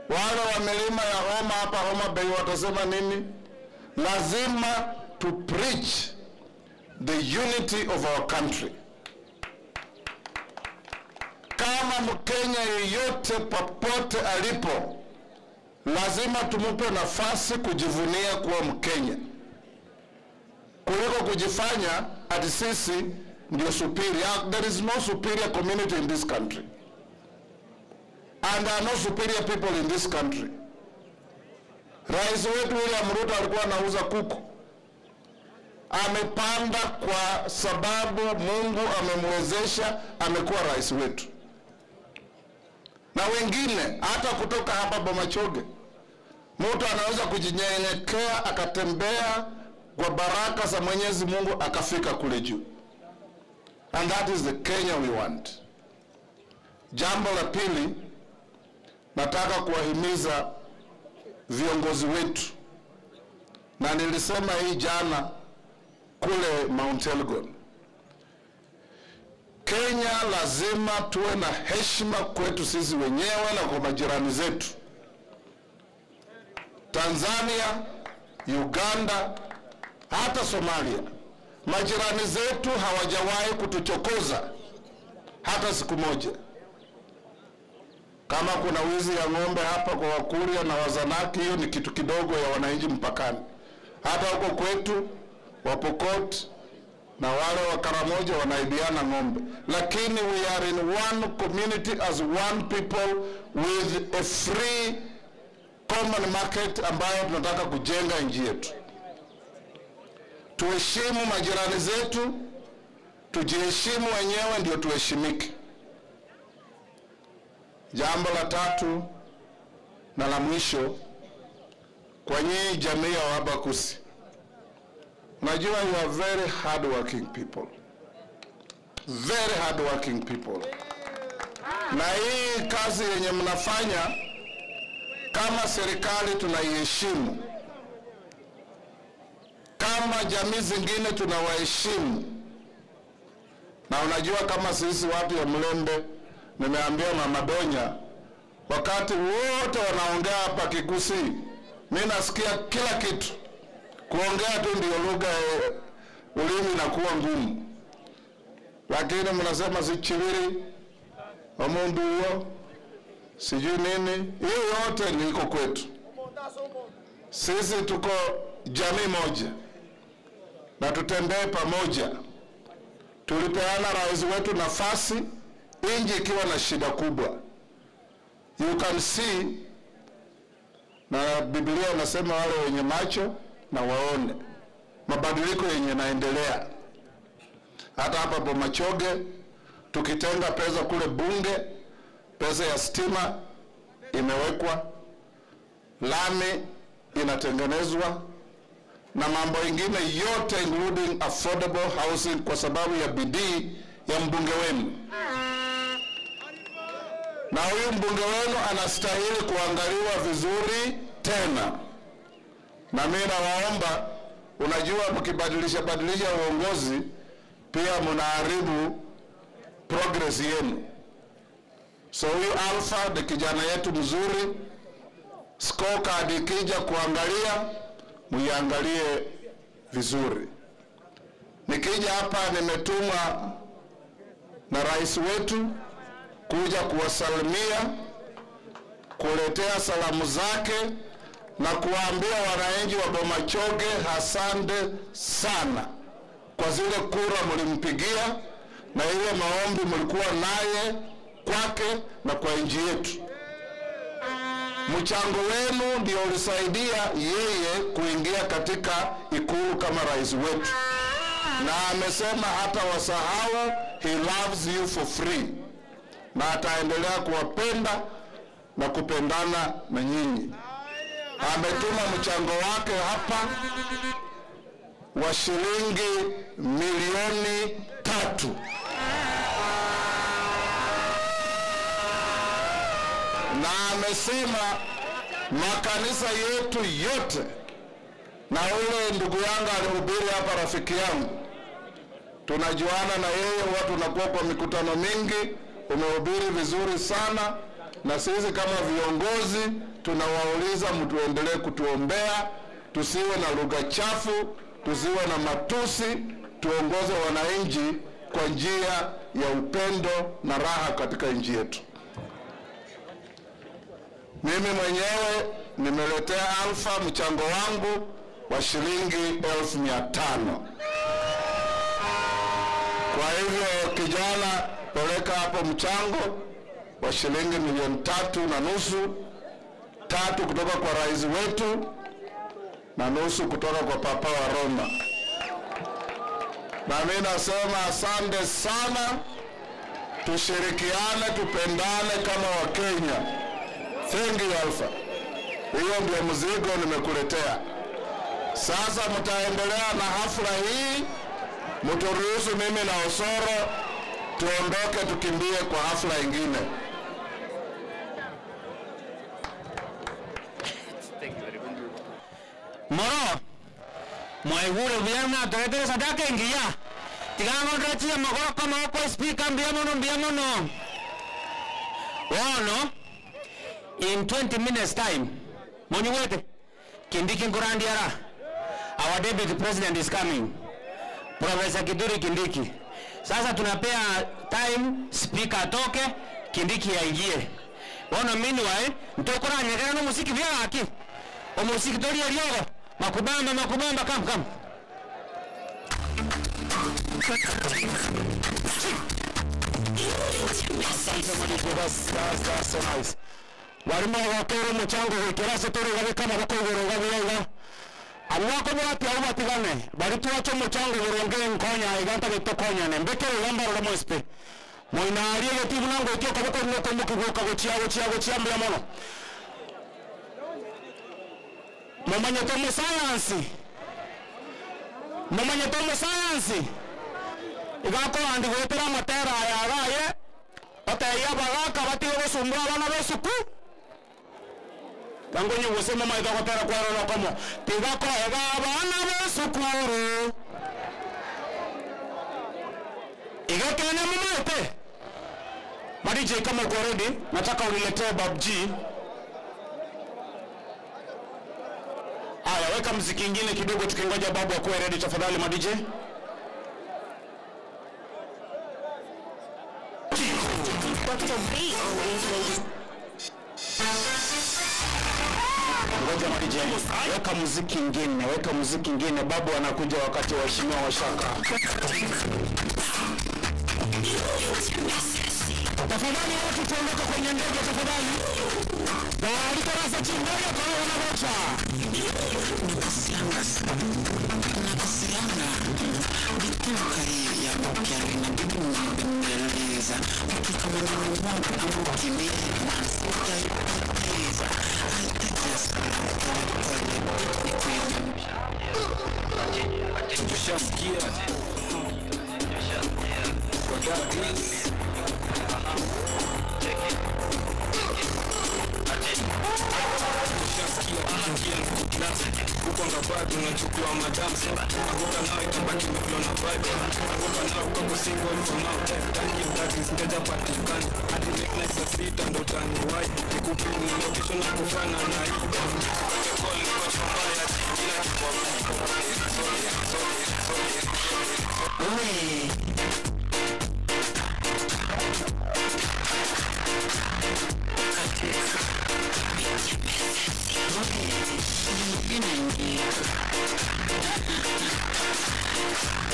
Wale wa milima ya Homa hapa Homa Bay watasema nini? Lazima to preach the unity of our country. Kama Mkenya yeyote popote alipo, lazima tumupe nafasi kujivunia kuwa Mkenya kuliko kujifanya ati sisi ndio superior. There is no superior community in this country and there are no superior people in this country. Rais wetu William Ruto alikuwa anauza kuku, amepanda kwa sababu Mungu amemwezesha, amekuwa rais wetu. Na wengine hata kutoka hapa Bomachoge, mtu anaweza kujinyenyekea akatembea kwa baraka za Mwenyezi Mungu akafika kule juu. And that is the Kenya we want. Jambo la pili, nataka kuwahimiza viongozi wetu, na nilisema hii jana kule Mount Elgon. Kenya lazima tuwe na heshima kwetu sisi wenyewe na kwa majirani zetu. Tanzania, Uganda, hata Somalia, majirani zetu hawajawahi kutuchokoza hata siku moja. Kama kuna wizi ya ng'ombe hapa kwa Wakuria na Wazanaki, hiyo ni kitu kidogo ya wananchi mpakani. Hata huko kwetu Wapokot na wale wa Karamoja wanaibiana ng'ombe, lakini we are in one community as one people with a free common market ambayo tunataka kujenga nchi yetu. Tuheshimu majirani zetu, tujiheshimu wenyewe ndio tuheshimike. Jambo la tatu na la mwisho, kwa nyinyi jamii ya Wabakusi, najua you are very hard working people, very hard working people, na hii kazi yenye mnafanya kama serikali tunaiheshimu, kama jamii zingine tunawaheshimu. Na unajua kama sisi watu ya Mlembe, nimeambia Mama Donya, wakati wote wanaongea hapa Kigusii, mi nasikia kila kitu. Kuongea tu ndio lugha, ulimi inakuwa ngumu, lakini mnasema si chiviri omundu huo sijui nini, hiyo yote niko kwetu. Sisi tuko jamii moja na tutembee pamoja. Tulipeana rais wetu nafasi, nchi ikiwa na shida kubwa. You can see, na Biblia inasema wale wenye macho na waone mabadiliko yenye naendelea. Hata hapa Bomachoge tukitenga pesa kule bunge, pesa ya stima imewekwa, lami inatengenezwa na mambo ingine yote including affordable housing, kwa sababu ya bidii ya mbunge wenu. Na huyu mbunge wenu anastahili kuangaliwa vizuri tena. Na mimi nawaomba, unajua mkibadilisha badilisha uongozi pia mnaharibu progress yenu. So huyu Alpha ni kijana yetu mzuri, scorecard ikija kuangalia muiangalie vizuri. Nikija hapa nimetumwa na rais wetu kuja kuwasalimia, kuletea salamu zake na kuwaambia wananchi wa Bomachoge asante sana. kwa zile kura mlimpigia na ile maombi mlikuwa naye kwake na kwa nchi yetu. Mchango wenu ndio ulisaidia yeye kuingia katika ikulu kama rais wetu, na amesema hata wasahau, he loves you for free, na ataendelea kuwapenda na kupendana na nyinyi. Ametuma mchango wake hapa wa shilingi milioni 3 na amesema makanisa yetu yote, na ule ndugu yangu alihubiri hapa, rafiki yangu, tunajuana na yeye, huwa tunakuwa kwa mikutano mingi. Umehubiri vizuri sana, na sisi kama viongozi tunawauliza mtuendelee kutuombea, tusiwe na lugha chafu, tusiwe na matusi, tuongoze wananchi kwa njia ya upendo na raha katika nchi yetu. Mimi mwenyewe nimeletea Alpha mchango wangu wa shilingi 500,000. Kwa hivyo kijana, peleka hapo mchango wa shilingi milioni 3.5, 3 kutoka kwa rais wetu na nusu kutoka kwa Papa wa Roma. Na mimi nasema asante sana, tushirikiane, tupendane kama Wakenya. Thank you Alpha. Hiyo ndio mzigo nimekuletea. Sasa mtaendelea na hafla hii, mturuhusu mimi na Osoro tuondoke tukimbie kwa hafla ingine. Moro, mwaigure buya mwatoretere sadaka engiya tigangondochia magoko magoko speaker mbuya mono mbuya mono. Bono in 20 minutes time monyigwete Kindiki nkorandiara, our deputy president is coming, Professor Kithure Kindiki. Sasa tunapea time speaker atoke, Kindiki aingie. Bono meanwhile ntokoranyegera no musiki byaki omusiki toria riogo makubamba makubamba kam kam. Warimo wakere muchango gwikira tori gabika maboko iguru gabiraiga amwako mwati au batigane bari tuwacho muchango iguru nkonya iganta gitokonyane mbekere igamba rora mwespe moinarie getibu nango ikio kaboko ngoko mukiguka guchia guchia guchia mbya mono mumanyete musayansi mumanyete musayansi igako andi gwitira amatera aya agaye bateia bagaka batige gusumbura abana besuku kangonye gusema maitho gotera kwerora komo tiga koega abana besukuru igakene mumaite madj kama uko ready nataka uniletee babg. Haya, weka mziki ingine kidogo tukingoja babu akuwe ready tafadhali madj. Dr. B always Ngoja madj, weka muziki ingine, weka muziki ingine. Babu anakuja wakati waheshimiwa washaka. Tafadhali watu tuondoke kwenye ndege tafadhali. Walitarasa chini ndege kwa hiyo wanagocha. Thank you.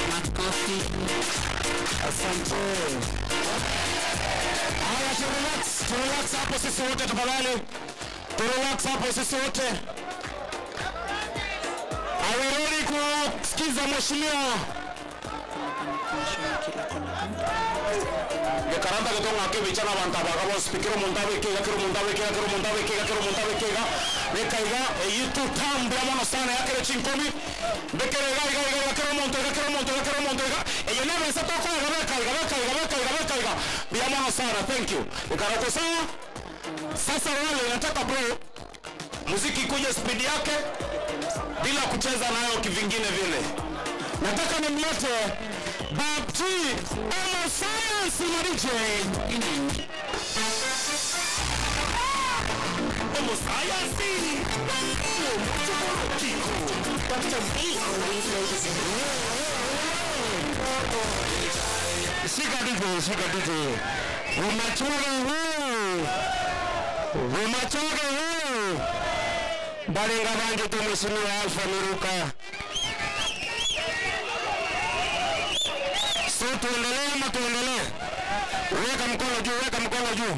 Makofi. Asante. Haya, tu relax, tu relax hapo sisi wote tafadhali. Tu relax hapo sisi wote. Are we ready kusikiza mheshimiwa? Gekaranta getonga ke bichana banta baga bo speaker munta be kega kero munta be kega kero munta be kega kero munta be kega bekaiga eyitu tambia mono sana yakere chinkomi bekere ga ga ga kero monto ga kero monto ga kero monto ga eyo nebe sa toko ga bekaiga bekaiga bekaiga bekaiga bia mono sana thank you ikarako sawa sasa wale nataka bro muziki kuja spidi yake bila kucheza nayo kivingine vile nataka nimlete Bapti Omo Science na DJ Omo Science Dr. B on these ladies and Shika DJ, shika DJ. Umachore huu. Umachore huu. Balenga bange tu mheshimiwa Alpha Miruka. So tuendelee ama tuendelee? Weka mkono juu, weka mkono juu.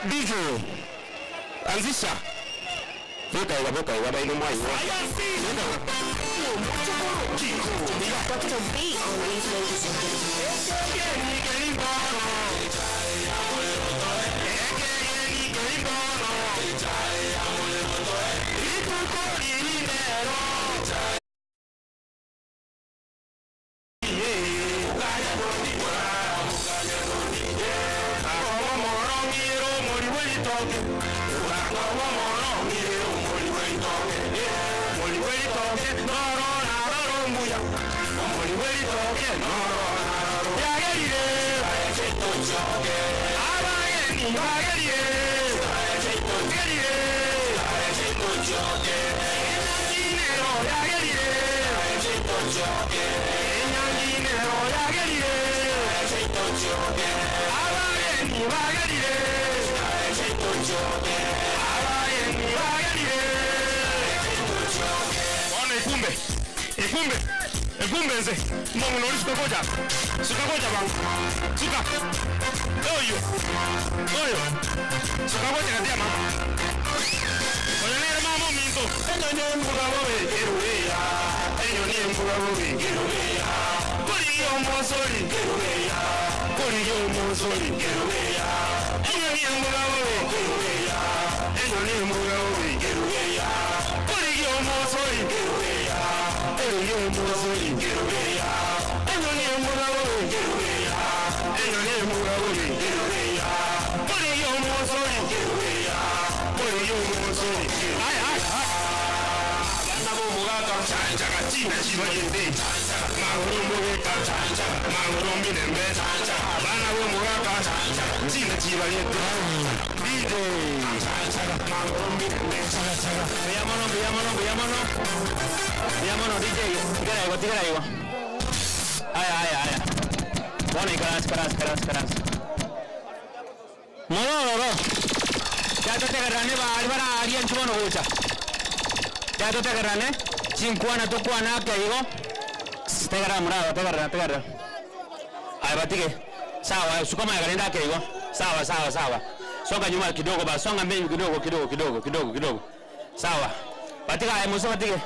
DJ. Anzisha. Weka iwa, weka iwa, baino mwai. Dr. B on these ladies and Ona ikumbe ikumbe ikumbe nze mungu noli sukakoja sukakoja bangu suka oyo oyo sukakoja katia mama oyo nere mama ominto enyo ne mbuga bobe keruweya enyo ne mbuga bobe keruweya kuli omosori keruweya kuli omosori keruweya enyo ne mbuga bobe keruweya enyo ne mbuga bobe keruweya kuli omosori keruweya enyo omosori keruweya enyo ne mbuga bobe keruweya enyo ne mbuga bobe keruweya kuli omosori keruweya kuli omosori keruweya ay ay bana bomugaka chanja chibagende maguru mugeka maguru minembe bana bomugaka china chibagende DJ maguru minembe Veámonos, veámonos, veámonos. Veámonos, DJ. Tigara igo, tigara igo. Aya, aya, aya. Bueno, ikaransi, karansi, karansi, karansi. Mororo. Kyatotegerane bari bararia nchibono gocha. Kyatotegerane chinkwana tokwana ake igo. Tegera muraba, tegera, tegera. Aya batike. Sawa, sukuma yakalenda ake igo. Sawa, sawa, sawa. Songa nyuma kidogo ba, songa mbele kidogo kidogo kidogo kidogo kidogo. Sawa. Batika aya musa batike.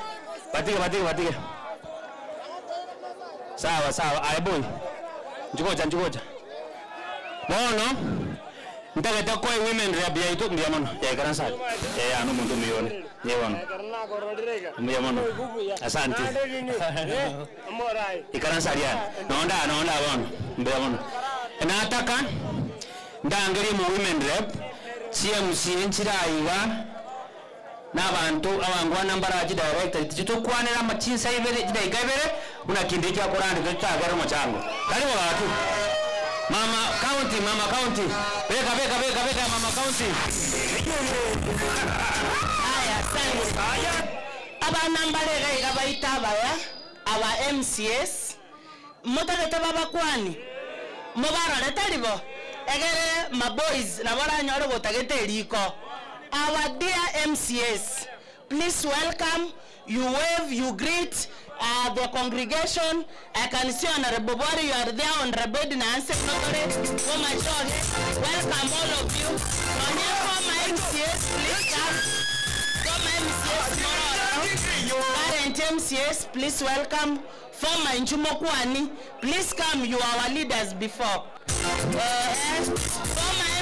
Batike batike batike. Sawa sawa, aya boy. Njugoja njugoja. Bono. Ntageta kwa women rep yaitu ndiya mono. Ya karansa. Ya anu muntu miyone. Ye bono. Ndiya mono. Asante. Ikaransa ria. Nonda nonda bono. Ndiya mono. Nataka ndangeri mu women rep CMC nchiraiga n'abantu abangwana mbaraji director titokwanira machinsa ibere chidaika ibere una kindi kya korandi tutagera muchango karibu watu mama county mama county beka beka beka beka mama county Haya, asante. Abana mbalega iga baita abaya aba MCS mutagete babakwani mubarore taribo egere maboys nabo oranyore gotagete eriko. Our dear MCS, please welcome, you wave, you greet. The congregation, I can see Honorable Bwari, you are there, Honorable Edna Anse Notore, Bomachoge. Welcome all of you. Nonye former MCAs, please come. Former MCAs, Mororo. Current MCAs, please welcome. Former Nchumokwani, please come, you are our leaders before. Former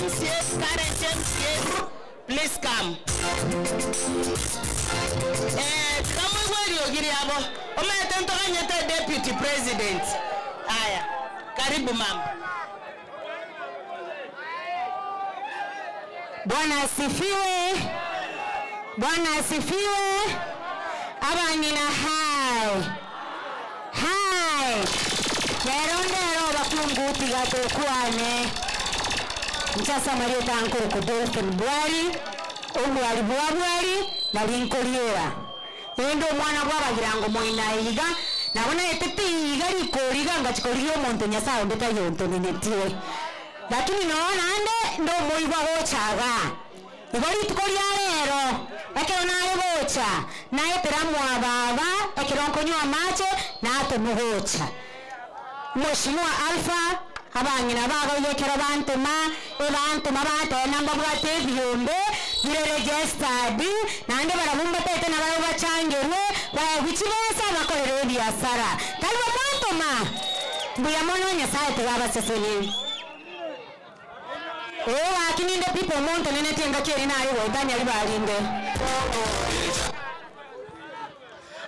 MCAs, current MCAs, please come. Kamwe abo omete ntokanyete deputy president. Aya, karibu mama. Bwana asifiwe. Bwana asifiwe. Abang'ina hai. Hai. Lero ndero bakungu piga tukwane. Nchasa Maria tanko ku Dolphin Bwari, obwari bwa bwari nali nkoliera. Endo omwana bwabagira ngo moina iga nabona etete iga rikoriga ngachikoriga omonto nyasaye onde tayonto ninetiwe. Lakini noona ande ndo moigwa gochaga. Igo rituko ria rero ekero nare gocha naetera mwababa ekero nkonywa amache natomugocha. Mheshimiwa Alpha abang'ina bagoyekero bantuma ebantuma batena mbabwate ebiombe bire registered naende barabumbatete na barabwo bachangerwe baegwi chibesa bakorere ebiasara tari bamwantuma mbuya mono nyasaye tebabaseseni. Ee wakininde people omonto nenetie engaki eri nare goetania ribarinde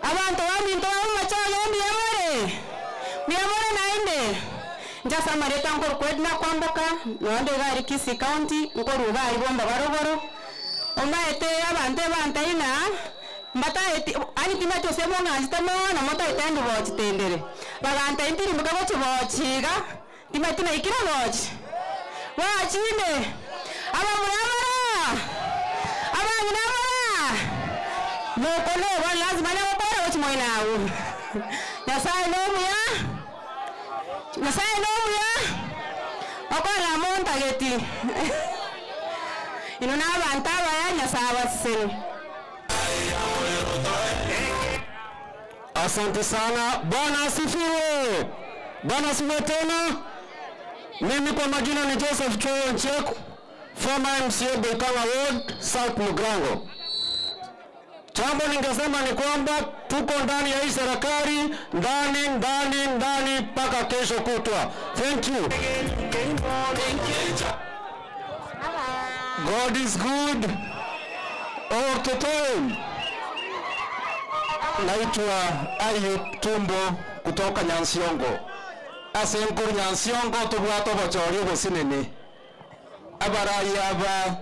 abantu baminto bamumachoge mbuya more mbuya more naende njasa mareta nkorukwedna kwamboka nonde gari Kisii County nkoruga ari bomba baroboro omaete abantu ebantaina mbataeti ani timacho semo ng'anchete mono motaete ndi bochitendere baganta intiri mukagochibochiga timati naikira bochi bochinde abamurabara abang'inabara mokono lazima nagokora gochimoinau nyasaye nomuya nyasaye nomuya okora montageti ino n'abantu abaya nyasaye abaseseni. Asante sana. Bwana asifiwe. Bwana asifiwe tena. Mimi kwa majina ni Joseph Choyo Ncheku, former MCA Belkanga Ward, South Mugrango. Jambo ningesema ni kwamba tuko ndani ya hii serikali, ndani ndani ndani mpaka kesho kutwa. Thank you. God is good all the time. Naitwa Ayub Tumbo kutoka Nyansiongo. Ase nkuru Nyansiongo tubwate obochori obosinene. Abarai aba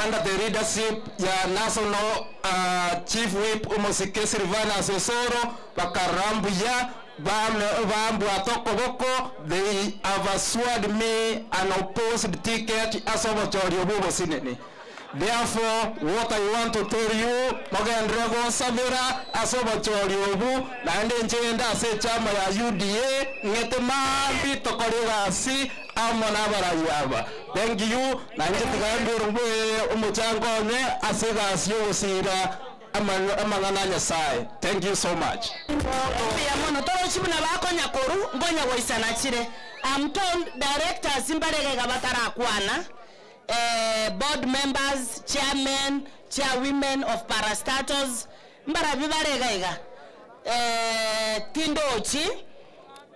under the leadership ya National Chief Whip Omosike Silvanus Osoro bakarambuya bambwata okoboko, they have assured me an opposed ticket ase obochori obo obosinene. Therefore, what I want to tell you, mogendre gonsabera ase obochori obu, naende nchenda ase echama ya UDA, ng'ete mambi tokore egasi amo n'abarai aba. Thank you, nainche tigambire ombwe omochango one ase egasi yogosira amang'ana a Nyasaye. Thank you so much. Mbuya mono torochi buna bakonya koru ngonya goisana chire. I'm told directors mbaregega batarakwana. Board members, chairmen, chairwomen of parastatals mbarabi baregaiga. Tindochi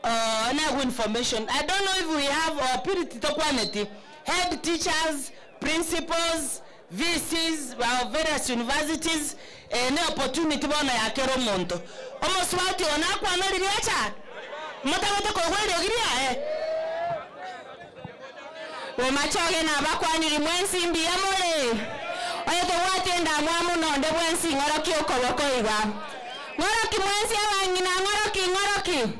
na information. I don't know if we have or purity tokwaneti head teachers, principals, VCs of various universities ne opportunity bona yakero omonto omoswati onakwana ririacha motagete kogwerio giria Bomachoge na bakwaniri mwensi mbuya more oyo tobwate endamwamu nonde bwensi ng'oroki okoboko iga ng'oroki mwensi abang'ina ng'oroki ng'oroki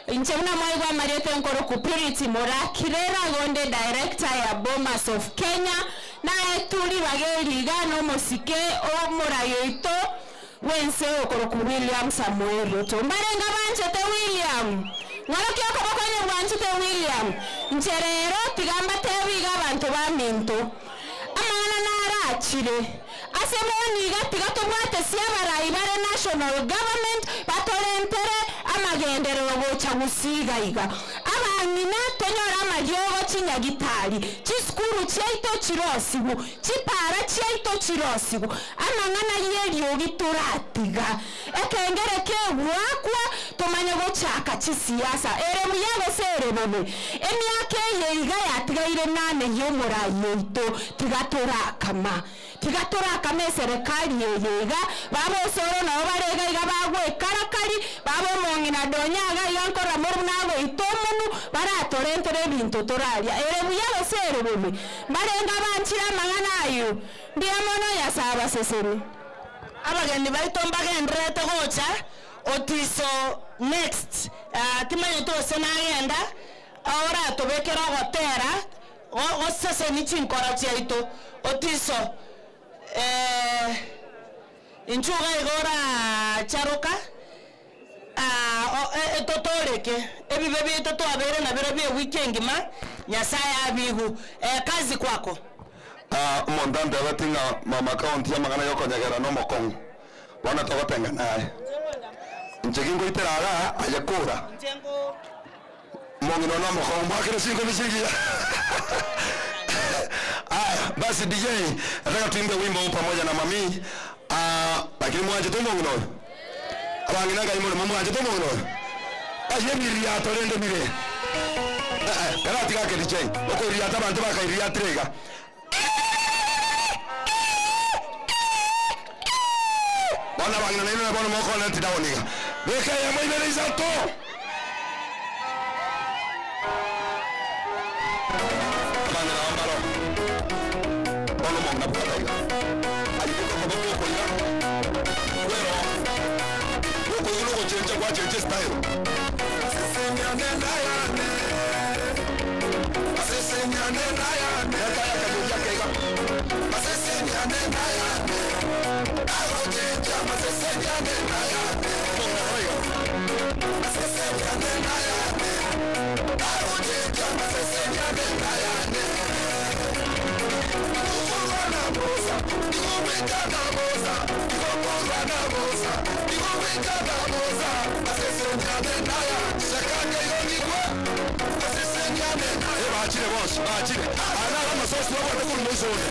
inche buna mwaigwa mariete nkoroku Purity Murakirera gonde director ya Bomas of Kenya naye turi bageriga n'omosike omurayoito wense okoroku William Samuel Ruto mbarenga banchete William ng'oroki okoboko onye bwanchete William nche rero tigamba tebiga abantu baminto amang'ana narachire Ase bono iga tiga tobwate sia abarai bare national government batorentere amagenderero gocha Gusii iga iga. Abang'ina tonyore amariogo chinyagitari, chisukuru chiaito chirosigu, chipara chiaito chirosigu. Amang'ana y'eriogi toratiga. Ekengere kegoakwa tomanye gochaka chisiasa. Ere buya gose ere bobe? Emiaka eye iga yatigaire nane y'omorai oito tiga torakama. Tiga torakame eserekari eye iga, baba osoro nabo bare iga iga bagwekarakari, baba omong'ina donya iga iga nkorora more buna agoita omonu, baratorentere ebinto toraria. Ere buya gose ere bobe? Mbarenge abanchire amang'ana ayio? Mbuya mono Nyasae abasesenie. Abageni baito mbagendererete gocha Otiso next timanyeti gose nagenda oratobekere ogotera goseseni chinkoro chiaito Otiso inchuo iga iga oracharoka totoreke ebibe biaito twabeire nabirobio ewiki engima Nyasaye abigu kazi kwako. Omonto antebetie ng'a mama county amang'ana yokonyegera nomokong'u bono togotenga naye inche gingoitera igaa aye kura omong'ina one omokong'u mwakere chinkobi chigiya aya basi DJ nataka tuimbe wimbo huu pamoja na mami lakini mwanchete omong'ina oyo abang'ina ngai more momwanchete omong'ina oyo aye ebiririato rende bire karatiga ake DJ okoiririata abanto bakaiririatire iga. Bono abang'ina nainwe bono mokoneti down iga. Beka eyemo ibere isato. Abang'ina aba mbaro. Bono omong'ina bwata iga. Aye okoba gokoira. Kwero. Gokoigwa nogochencha gwachencha estyle. Bachire bonsi bachire ana amasosi babwate korwa moiso oyo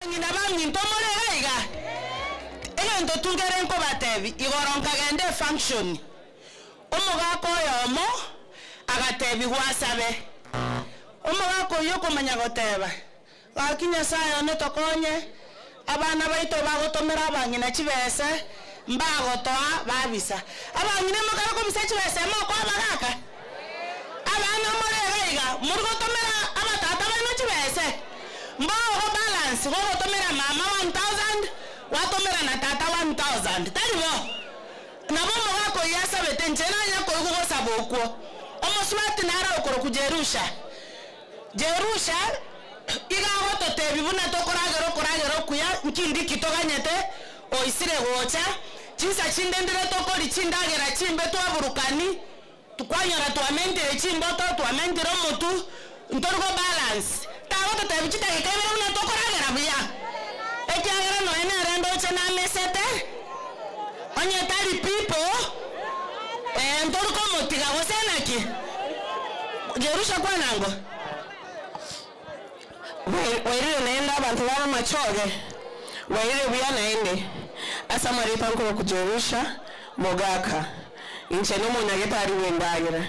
Ng'ina baminto more iga iga. Egento tungere nkobatebi igoro nkagenda efunction omogaka oyomo agatebi gwasabe omogaka oywo okomanya goteba gaki Nyasaye one tokonye abana baito bagotomera abang'ina chibese mbagotoa babisa abang'ina mokare kobisa chibese mokoa abagaka abana more iga iga muri gotomera abatata baino chibese mbogo balance gogotomera mama 1000 watomera na tata 1000 tari bo nabo omogaka oywo asabete inche nanya koigwa gosaba okwo omosubati nare okoroku Jerusha Jerusha iga agototebi buna tokoragera okoragera okuya nkindi ki toganyete oisire gocha chinsa chinde ndire tokori chindagera chimbe twaburukani kwanyora twamentire chimboto twamentire omotu ntori go balance tagototebi chidakika ibere buna tokoragera buya ekiagera noe nere ndoche namesete onye tari people ntori komotiga gose naki Jerusha kwanango Wairire naende abantu baba machoge wairire buya naende ase amarita nkoro kujerusha mogaka inche nomonyagetari bwendagera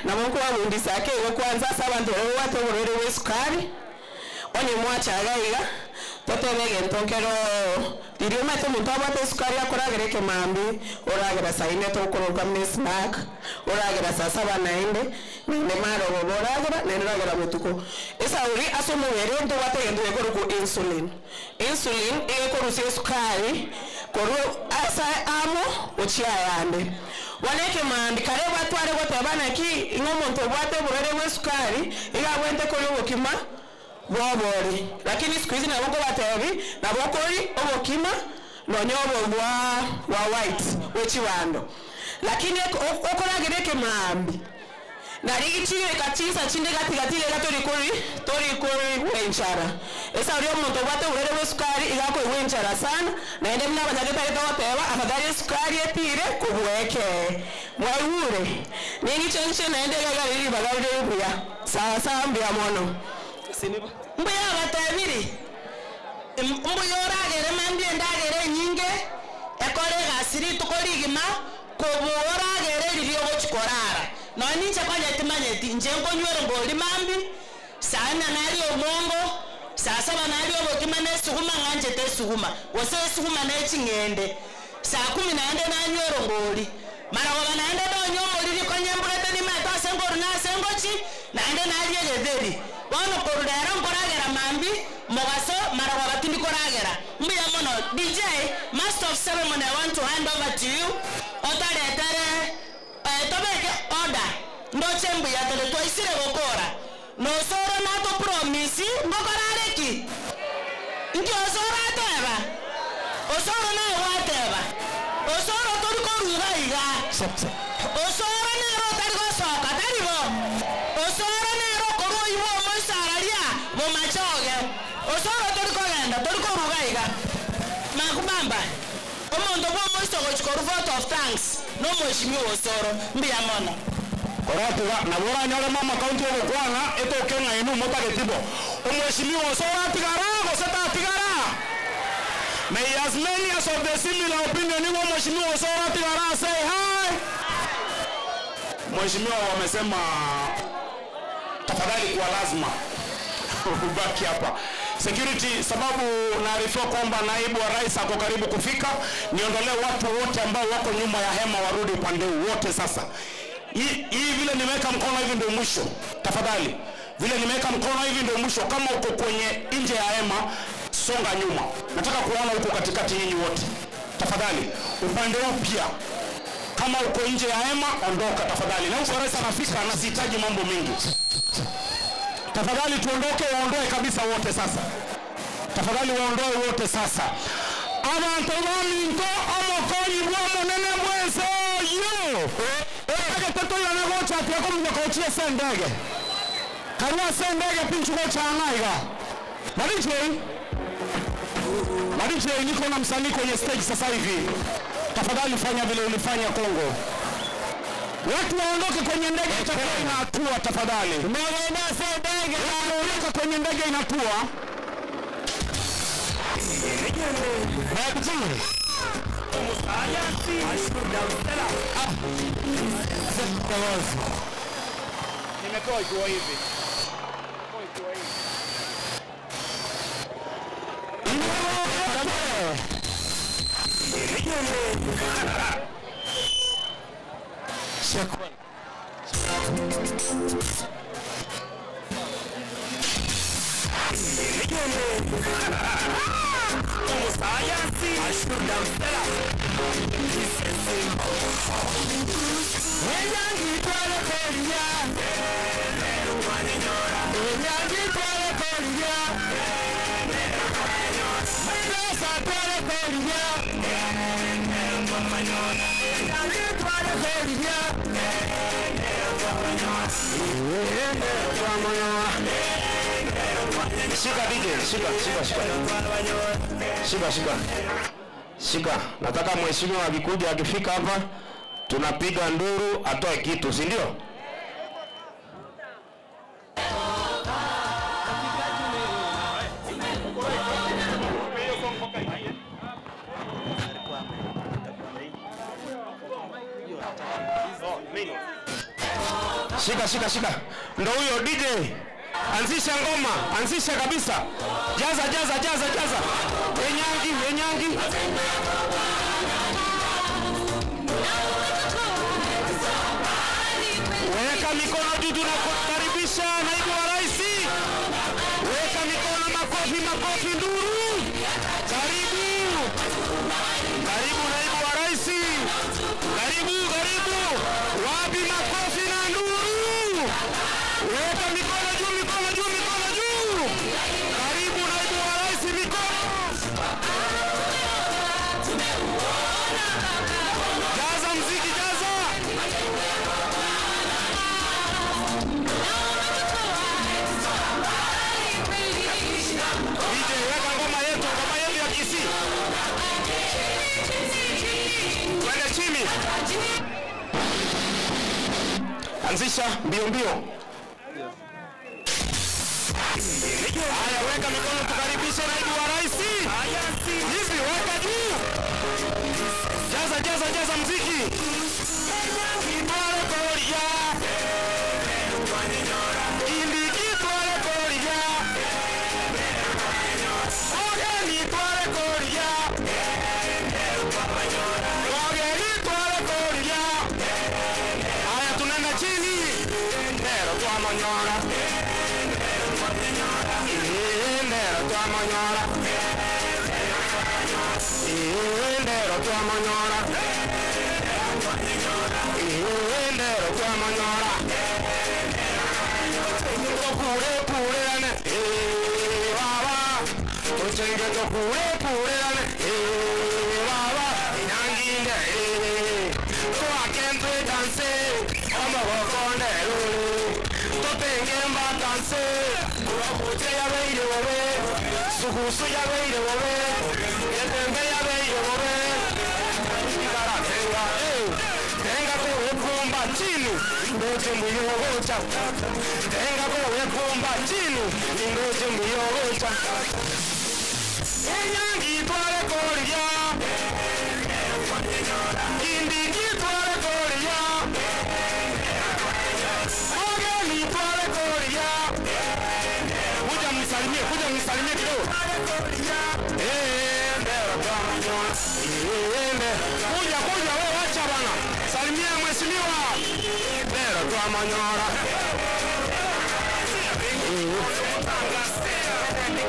nabo nkwabundisa ake igo kwanza ase abanto baria babwate oborwaire bwa esukari onye mwachaga iga totebe egento nkero riria omanyete omonto abwate esukari akoragera ekemambi oragera saa ine tokoroka muna esnack oragera saa saba naende naende marogoba oragera naende oragera botuko esauri ase omobere ntobwate egento gekorokwa insulin insulin egekorusia esukari korwa ase amo gochia ayande bono ekemambi kare batware goteba naki ng'a omonto obwate oborwaire bwa esukari iga abwenerete koria obokima bwa obori lakini siku hizi nabo nkobatebi nabo okori obokima nonye obo bwa bwa white bwe chibando lakini okoragera ekemambi nari chigeka chinsa chinde gatigati iga tori kori tori koigwa enchara esauri omonto obwate oborwaire bwa esukari iga akoigwa enchara sana naende buna abanyagetari togoteba afadhali esukari etire kobua ekee mwaigure ning'iche inche naende iga iga riri ribaga rire buya sawa sawa mbuya mono. Mbuya abatebiri mbuya oragere mambia endagera enyinge ekore egasi rituko rigima kobua oragere riria ogochi korara nonya ninche konya timanyeti inche nkonywera ngori mambi saa nne naria omwongo saa saba naria obokima na esuguma ng'anchete esuguma gose esuguma na eching'ende saa kumi naende nanywera ngori marogoba naende nonywa omoriri konya mbugete nimete ase ngoru na ase ngochi naende naria egetheri bono korwa rero nkoragera mambi mogaso marogoba tindi koragera mbuya mono DJ master of ceremony I want to hand over to you otoretere tobeke order ndoche mbuya tore twaisire gokora nosoro natopromise ngokora are ki? Nki osoro ateba? Osoro naye gwateba osoro tori koruga iga osoro nere otari gosoka tari bo osoro nere okorwa oywo omoisararia bomachoge osoro tori kogenda tori koruga iga makubamba omonto bwa omoiso gochi korwa vote of thanks na omweshimiwa osoro mbuya mono. Koratiga nabo oranyore mama county ogokwana etoke ng'a inwe motageti bo omweshimiwa osoro atigara gose tatigara may as many as of the similar opinion nigo omweshimiwa osoro atigara say hi. Mheshimiwa wamesema tafadhali kwa lazima ubaki hapa security, sababu naarifiwa kwamba naibu wa rais ako karibu kufika. Niondolee watu wote ambao wako nyuma ya hema warudi upande huu wote. Sasa hii vile nimeweka mkono hivi ndio mwisho, tafadhali. Vile nimeweka mkono hivi ndio mwisho. Kama uko kwenye nje ya hema, songa nyuma. Nataka kuona huko katikati nyinyi wote, tafadhali. Upande huu pia, kama uko nje ya hema ondoka tafadhali. Naibu wa rais anafika na sihitaji mambo mengi. Tafadhali tuondoke, waondoe kabisa wote sasa. Tafadhali waondoe wote sasa. Abantu baminto omokonyi bwa omonene bwense oyo egete toyone gochatia komunya kochia ase endege karwa ase endege pinchu gochang'a iga Ma DJ, niko na msanii kwenye stage sasa hivi. Tafadhali fanya vile ulifanya Kongo. Watu waondoke kwenye ndege itakuwa inatua tafadhali. Waondoka kwenye ndege inatua. Nimetoa ikiwa hivi. Shika DJ, shika, shika, shika. Shika, shika. Shika. Nataka mheshimiwa akikuja akifika hapa tunapiga nduru atoe kitu, si ndio? Shika, shika, shika. Ndo huyo DJ. Anzisha ngoma, anzisha kabisa. Jaza, jaza, jaza, jaza. Enyangi, enyangi. Weka mikono juu, tunakukaribisha naibu wa rais. Weka mikono, makofi, makofi, nduru. Karibu, karibu naibu wa rais. Karibu, karibu. Wapi makofi na nduru? Weka mikono juu, mikono juu, mikono juu. Karibu naibu wa rais, mikono. Jaza mziki, jaza. DJ, weka ngoma yetu, ngoma yetu ya Kisii. Twende chini. Anzisha mbio mbio. Haya, weka mikono tukaribishe naibu wa rais. Hivi weka juu. Jaza jaza jaza mziki. Kitwale koria. Indi kitwale koria. Ogeni twale koria. Ogeni twale koria. Haya, tunaenda chini. Ndero twamonyora. Ndero twamonyora. Ndero twamonyora. Ndero twamonyora. Tokure purerane. Eh baba. Tochenge tokure purerane. Eh baba. Nyanginde eh. Twakentwe danse. Omogokonde totenge mbatanse. Kurokuche yabeire bobe. Sugusu yabeire bobe. Etembe yabeire bobe. Igara tenga. Eh. Tenga kuwekumba chini. Ndoche mbuyogocha. Tenga kuwekumba chini. Ndoche mbuyogocha. Enyangi twale koria. Kindiki twale koria. Ogeni twale koria. Kuja mnisalimie, kuja mnisalimie kidogo. Eh, ndero twamanyona. Eh, ndero. Kuja, kuja wewe acha bana. Salimia mheshimiwa. Ndero twamanyora.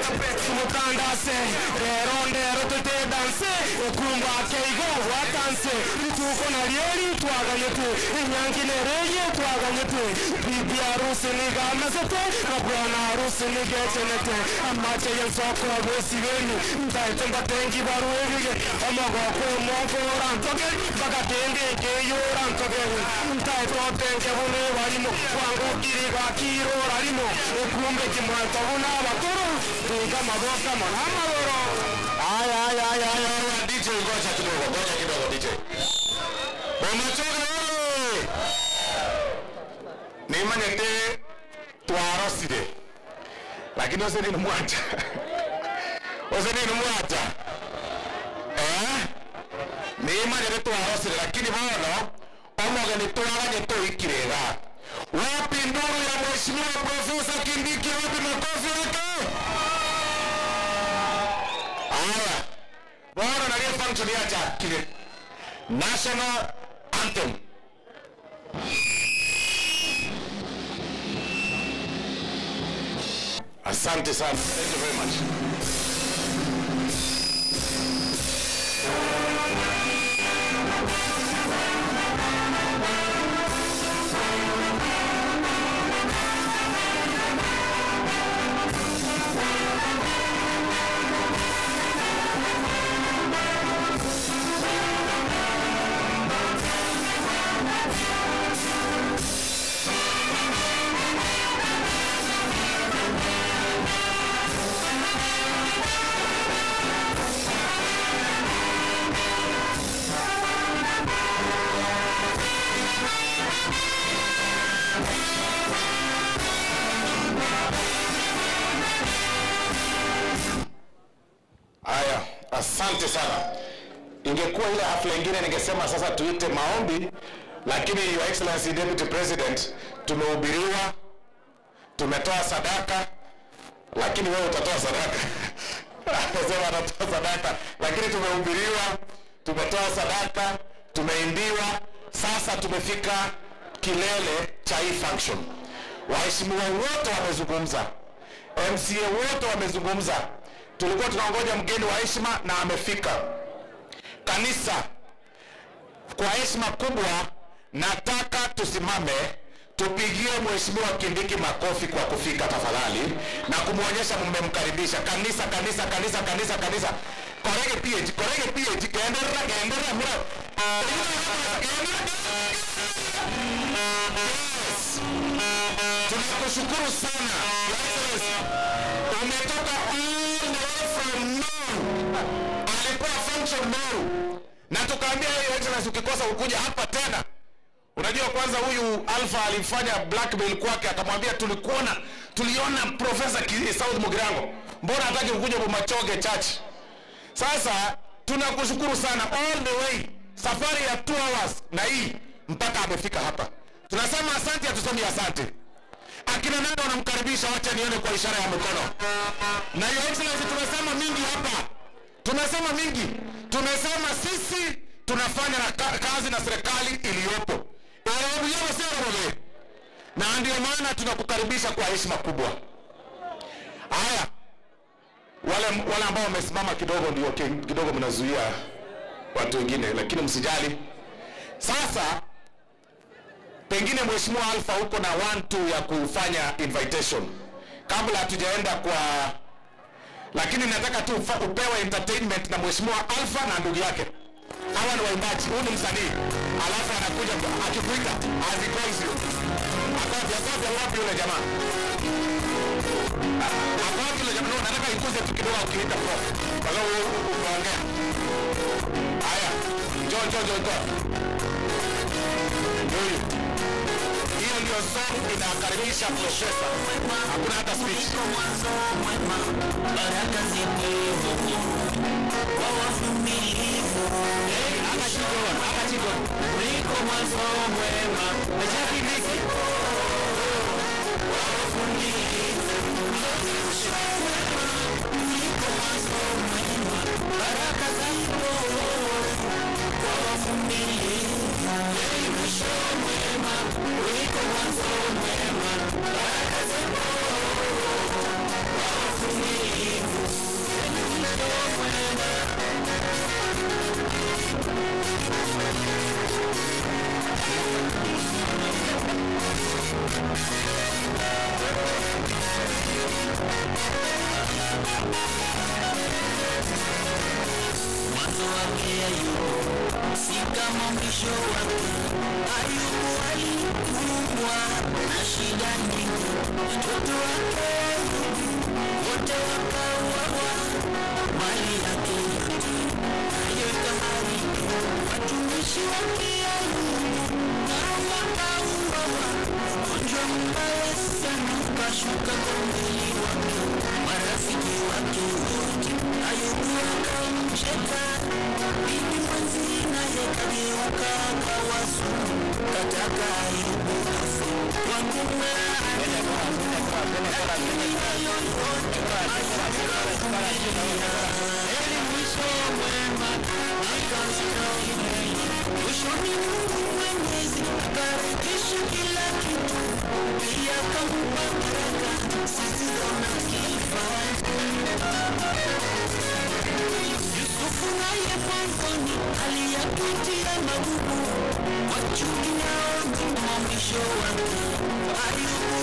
Tumutandase, rero ndero tute danse, okumba keigo watanse, rituko na rieri twaganyete, inyangi nereye twaganyete, bibi harusi nigamesete, na bwana harusi nigecenete, amache yensoko besibeni, ntaite mbatengi baruebige, omogoko omoko orantoke, bagatenge keyorantoke, ntaite otenge bune barimo, wango kiriga kirorarimo, okumbe kimwanto buna abakuru, tinga maboka mona amagoro. Haya, haya, haya, haya, haya, DJ, ngoja kidogo, ngoja kidogo DJ. Bomachoge oye! Nimanyete twarosire. Lakini ose ni mwacha. Ose nini mwacha? Eh? Nimanyire twarosire lakini bono omogeni twaganye tuikirega. Wapi nduru ya Mheshimiwa Profesa Kindiki? Wapi makofi yake? Haya, bono narie function yachakire national anthem. Asante sana. Thank you very much. Haya, asante sana. Ingekuwa ile hafla ingine ningesema sasa tuite maombi, lakini Your Excellency Deputy President, tumehubiriwa, tumetoa sadaka, lakini wewe utatoa sadaka. Anasema anatoa sadaka, lakini tumehubiriwa, tumetoa sadaka, tumeimbiwa, sasa tumefika kilele cha hii function. Waheshimiwa wote wamezungumza, MCA wote wamezungumza. Tulikuwa tunangoja mgeni wa heshima na amefika. Kanisa, kwa heshima kubwa, nataka tusimame tupigie Mheshimiwa Kindiki makofi kwa kufika tafadhali, na kumwonyesha mmemkaribisha. Kanisa, kanisa, kanisa, kanisa, kanisa. Korege PH, korege PH, kendera, kendera, mura. Yes. Tunakushukuru sana Your Excellency. Umetoka all the way from Meru. Alikuwa function Meru, na tukaambia Your Excellency, ukikosa ukuja hapa tena. Unajua, kwanza huyu Alpha alifanya blackmail kwake, akamwambia tulikuona, tuliona Profesa South Mugirango, mbona hataki kukuja Bomachoge Church? Sasa tunakushukuru sana all the way, safari ya 2 hours na hii mpaka amefika hapa. Tunasema asante, hatusemi asante. Akina nani wanamkaribisha? Wacha nione kwa ishara ya mikono. Na Your Excellency, tumesema mingi hapa, tumesema mingi, tumesema sisi tunafanya na kazi na serikali iliyopo Erebuyeweserole, na ndio maana tunakukaribisha kwa heshima kubwa. Haya, wale ambao wamesimama kidogo ndio kidogo mnazuia watu wengine, lakini msijali. Sasa pengine Mheshimiwa Alpha huko na 1 2 ya kufanya invitation kabla hatujaenda kwa, lakini nataka tu upewe entertainment na Mheshimiwa Alpha na ndugu yake. Hawa ni waimbaji, huyu ni msanii, alafu anakuja akikuita as he calls you. Akopi, akopi, wapi yule jamaa? Akopi yule jamaa? No, nataka ikuze tu kidogo ukiita prof, kwa sababu unaongea. Haya, njoo, njoo, njoo, njoo. Huyu. Hiyo ndio song inakaribisha profesa. Hakuna hata speech. Baraka zipo kwa wavumilivu. Kuliko mwanzo mwema. Zipo kwa wavumilivu. Kuliko mwanzo mwema. Baraka zipo kwa wavumilivu. Heri mwisho mwema kuliko mwanzo mwema. Baraka zipo kwa wavumilivu. Heri mwisho mwema. Mwanzo wake Ayubu si kama mwisho wake. Ayubu alikumbwa na shida nyingi, watoto wake Ayubu wote wakauawa, mali yake yote nayo ikaharibiwa, watumishi wake Ayubu nao wakauawa. Ugonjwa mbaya sana ukashuka kwa mwili wake, marafiki wake wote Akamcheka bibi mwenzi, naye kageuka akawa sumu, kataka aibu afe kwa lakini hayo yote hayakuvumilia. Heri mwisho mwema akastahili. Mwishoni Mungu Mwenyezi akarejesha kila kitu, pia akampa baraka zisizo na kifani. Yusufu naye mwanzoni aliyapitia magumu, kwa chuki nao ndimo mwisho wake. Ayubu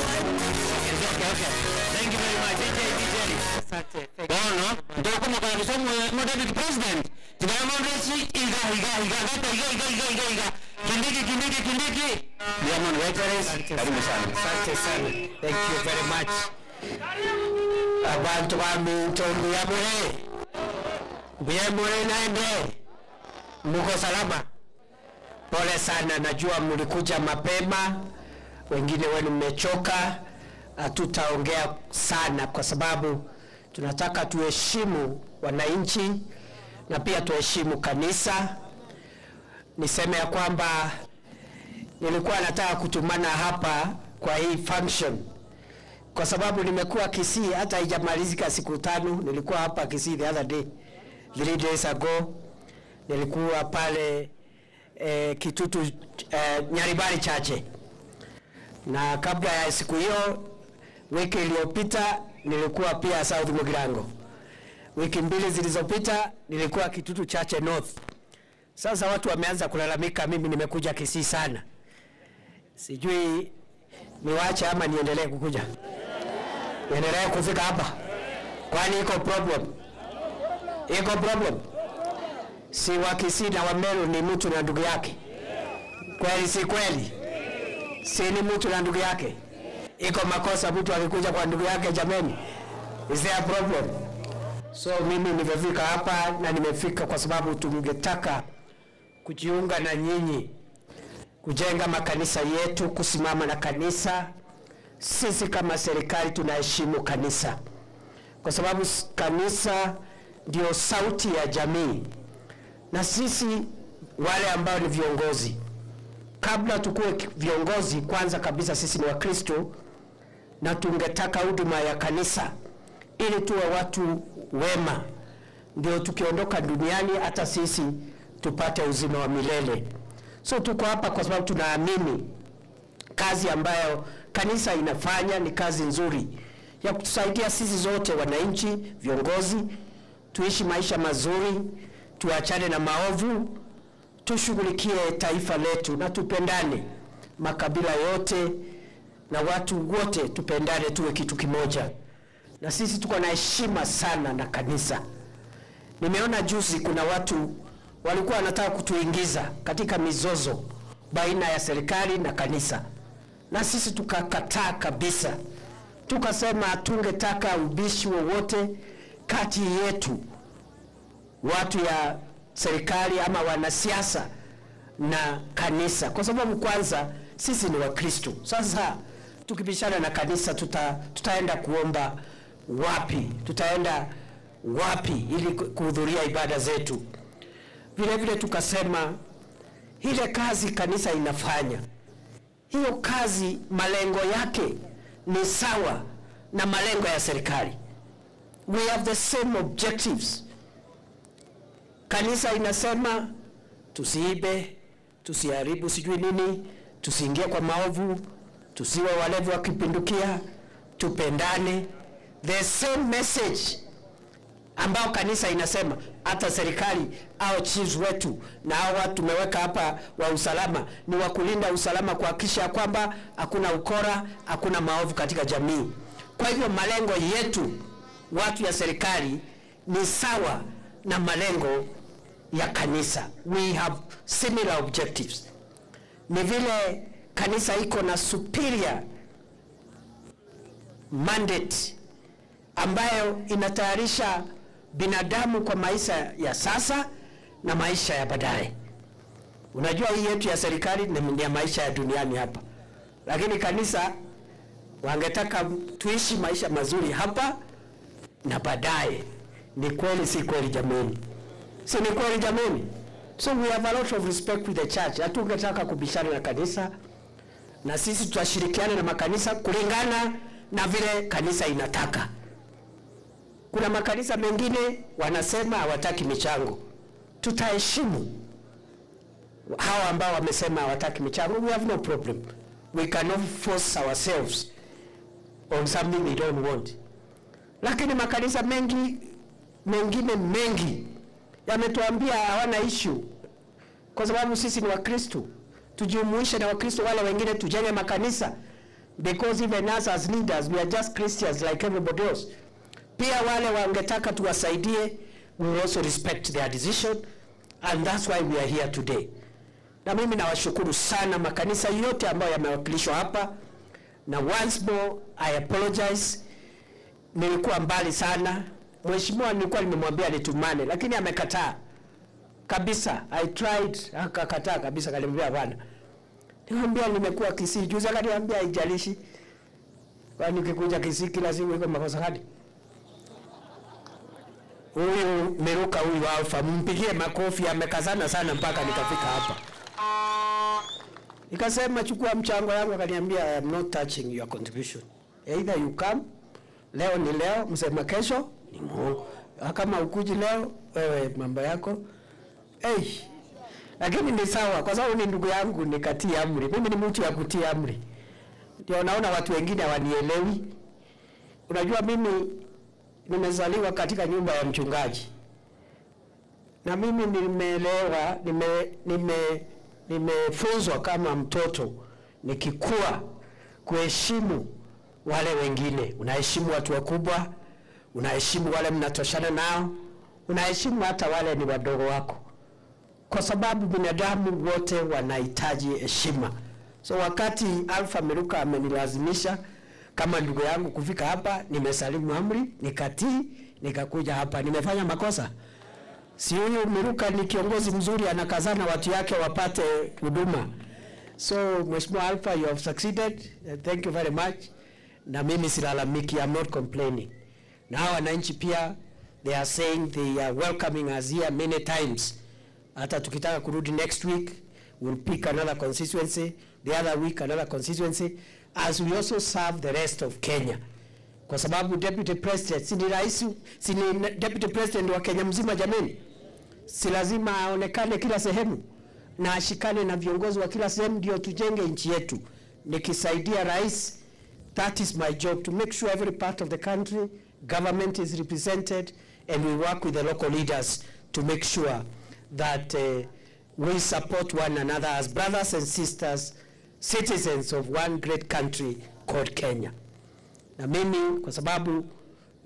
Okay, okay. Thank you very much. DJ, DJ. Asante. Bono, ndokumukabisa mu deputy president. Tigamondesi iga iga iga gata iga iga iga iga iga. Kindiki kindiki kindiki. Diamond Waiteres, karibu sana. Asante sana. Thank you very much. Abantu ba Minto mbuyamure. Mbuyamure naende. Muko salama? Pole sana, najua mlikuja mapema, wengine wenu mmechoka. Hatutaongea sana kwa sababu tunataka tuheshimu wananchi na pia tuheshimu kanisa. Niseme ya kwamba nilikuwa nataka kutumana hapa kwa hii function kwa sababu nimekuwa Kisii hata haijamalizika siku tano. Nilikuwa hapa Kisii the other day, 3 days ago nilikuwa pale Kitutu Nyaribari chache, na kabla ya siku hiyo, wiki iliyopita nilikuwa pia South Mugirango. Wiki mbili zilizopita nilikuwa Kitutu Chache North. Sasa watu wameanza kulalamika, mimi nimekuja Kisii sana, sijui niwache ama niendelee kukuja, niendelee kufika hapa, kwani iko problem? Iko problem? Si wa Kisii na wa Meru ni mtu na ndugu yake, kweli si kweli? Si ni mtu na ndugu yake? Iko makosa mtu akikuja kwa ndugu yake? Jameni, is there a problem? So mimi nimefika hapa na nimefika kwa sababu tungetaka kujiunga na nyinyi kujenga makanisa yetu, kusimama na kanisa. Sisi kama serikali tunaheshimu kanisa kwa sababu kanisa ndio sauti ya jamii, na sisi wale ambao ni viongozi, kabla tukuwe viongozi, kwanza kabisa sisi ni Wakristo na tungetaka huduma ya kanisa ili tuwe watu wema, ndio tukiondoka duniani hata sisi tupate uzima wa milele. So tuko hapa kwa sababu tunaamini kazi ambayo kanisa inafanya ni kazi nzuri ya kutusaidia sisi zote wananchi, viongozi, tuishi maisha mazuri, tuachane na maovu, tushughulikie taifa letu na tupendane, makabila yote na watu wote tupendane, tuwe kitu kimoja. Na sisi tuko na heshima sana na kanisa. Nimeona juzi kuna watu walikuwa wanataka kutuingiza katika mizozo baina ya serikali na kanisa, na sisi tukakataa kabisa, tukasema hatungetaka ubishi wowote kati yetu watu ya serikali ama wanasiasa na kanisa, kwa sababu kwanza sisi ni Wakristo. Sasa tukibishana na kanisa tutaenda kuomba wapi? Tutaenda wapi ili kuhudhuria ibada zetu? Vile vile tukasema ile kazi kanisa inafanya, hiyo kazi malengo yake ni sawa na malengo ya serikali. We have the same objectives. Kanisa inasema tusiibe, tusiharibu sijui nini, tusiingie kwa maovu, tusiwe walevi wa kupindukia, tupendane. The same message ambao kanisa inasema, hata serikali au chiefs wetu na hao watu tumeweka hapa wa usalama ni wa kulinda usalama, kuhakikisha kwamba hakuna ukora, hakuna maovu katika jamii. Kwa hivyo malengo yetu watu ya serikali ni sawa na malengo ya kanisa. We have similar objectives. Ni vile kanisa iko na superior mandate ambayo inatayarisha binadamu kwa maisha ya sasa na maisha ya baadaye. Unajua hii yetu ya serikali ni ya maisha ya duniani hapa, lakini kanisa wangetaka tuishi maisha mazuri hapa na baadaye. Ni kweli si kweli jameni? Si ni kweli jameni? So we have a lot of respect with the church. Hatungetaka kubishana na kanisa, na sisi tutashirikiana na makanisa kulingana na vile kanisa inataka. Kuna makanisa mengine wanasema hawataki michango, tutaheshimu hawa ambao wamesema hawataki michango. We have no problem, we cannot force ourselves on something they don't want. Lakini makanisa mengi mengine mengi yametuambia hawana issue, kwa sababu sisi ni Wakristo, tujumuishe na Wakristo wale wengine, tujenge makanisa because even us as leaders we are just Christians like everybody else. Pia wale wangetaka tuwasaidie, we will also respect their decision and that's why we are here today. Na mimi nawashukuru sana makanisa yote ambayo yamewakilishwa hapa, na once more I apologize, nilikuwa mbali sana. Mheshimiwa nilikuwa nimemwambia nitumane, lakini amekataa kabisa. I tried, akakataa kabisa, akaniambia hapana. Nikamwambia nimekuwa Kisii juzi, akaniambia haijalishi, kwani ukikuja Kisii kila siku iko makosa gani? Huyu Meruka huyu Alfa, mpigie makofi, amekazana sana mpaka nikafika hapa. Nikasema chukua mchango yangu, akaniambia I am not touching your contribution. Either you come leo ni leo, msema kesho ni Mungu. Kama ukuji leo, wewe mambo yako hey. Lakini ni sawa, kwa sababu ni ndugu yangu, nikatii amri. Mimi ni mtu ya kutii amri, ndio naona watu wengine hawanielewi. Unajua mimi nimezaliwa katika nyumba ya mchungaji na mimi nimeelewa, nime nime nimefunzwa kama mtoto nikikua kuheshimu wale wengine. Unaheshimu watu wakubwa, unaheshimu wale mnatoshana nao, unaheshimu hata wale ni wadogo wako, kwa sababu binadamu wote wanahitaji heshima. So wakati Alpha Meruka amenilazimisha kama ndugu yangu kufika hapa, nimesalimu amri, nikatii, nikakuja hapa. Nimefanya makosa? Si huyu Meruka ni kiongozi mzuri, anakazana watu yake wapate huduma. So Mheshimiwa Alpha, you have succeeded. Thank you very much. Na mimi silalamiki, I'm not complaining. Na hawa wananchi pia they are saying they are welcoming us here many times. Hata tukitaka kurudi next week we'll pick another constituency, the other week another constituency as we also serve the rest of Kenya. Kwa sababu deputy president si ni rais, si ni deputy president wa Kenya mzima jameni, si lazima aonekane kila sehemu na ashikane na viongozi wa kila sehemu, ndio tujenge nchi yetu. Nikisaidia rais, that is my job to make sure every part of the country government is represented and we work with the local leaders to make sure that we support one another as brothers and sisters, citizens of one great country called Kenya. Na mimi kwa sababu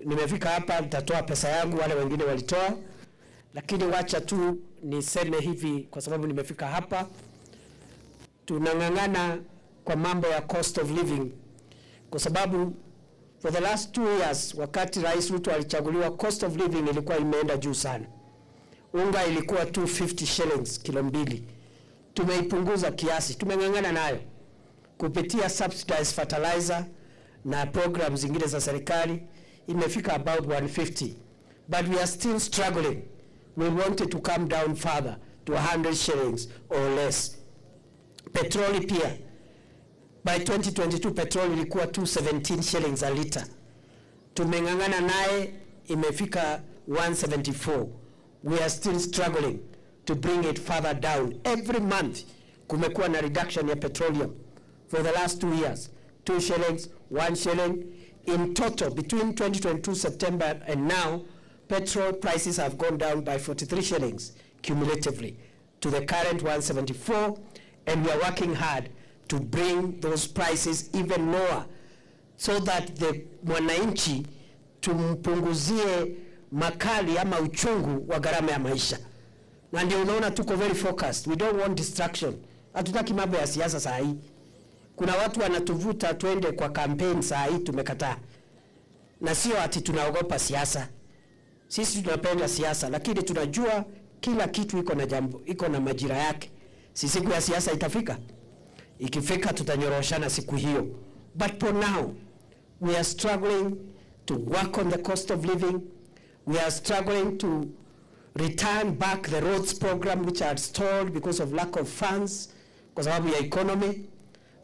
nimefika hapa, nitatoa pesa yangu, wale wengine walitoa, lakini wacha tu niseme hivi, kwa sababu nimefika hapa, tunang'ang'ana kwa mambo ya cost of living, kwa sababu for the last 2 years wakati Rais Ruto alichaguliwa, cost of living ilikuwa imeenda juu sana. Unga ilikuwa 250 shillings kilo mbili, tumeipunguza kiasi, tumeng'ang'ana nayo kupitia subsidized fertilizer na program zingine za serikali, imefika about 150 but we are still struggling. We want it to come down further to 100 shillings or less. Petroli pia by 2022 petroli ilikuwa 217 shillings a liter, tumeng'ang'ana naye imefika 174. We are still struggling to bring it further down. Every month kumekuwa na reduction ya petroleum for the last 2 years, 2 shillings, 1 shilling. In total between 2022 September and now, petrol prices have gone down by 43 shillings cumulatively to the current 174, and we are working hard to bring those prices even lower so that the mwananchi tumpunguzie makali ama uchungu wa gharama ya maisha. Na ndio unaona tuko very focused. We don't want distraction. Hatutaki mambo ya siasa saa hii. Kuna watu wanatuvuta twende kwa campaign saa hii, tumekataa. Na sio ati tunaogopa siasa. Sisi tunapenda siasa, lakini tunajua kila kitu iko na jambo, iko na majira yake. Si siku ya siasa itafika? Ikifika tutanyoroshana siku hiyo. But for now, we are struggling to work on the cost of living. We are struggling to return back the roads program which had stalled because of lack of funds kwa sababu ya economy.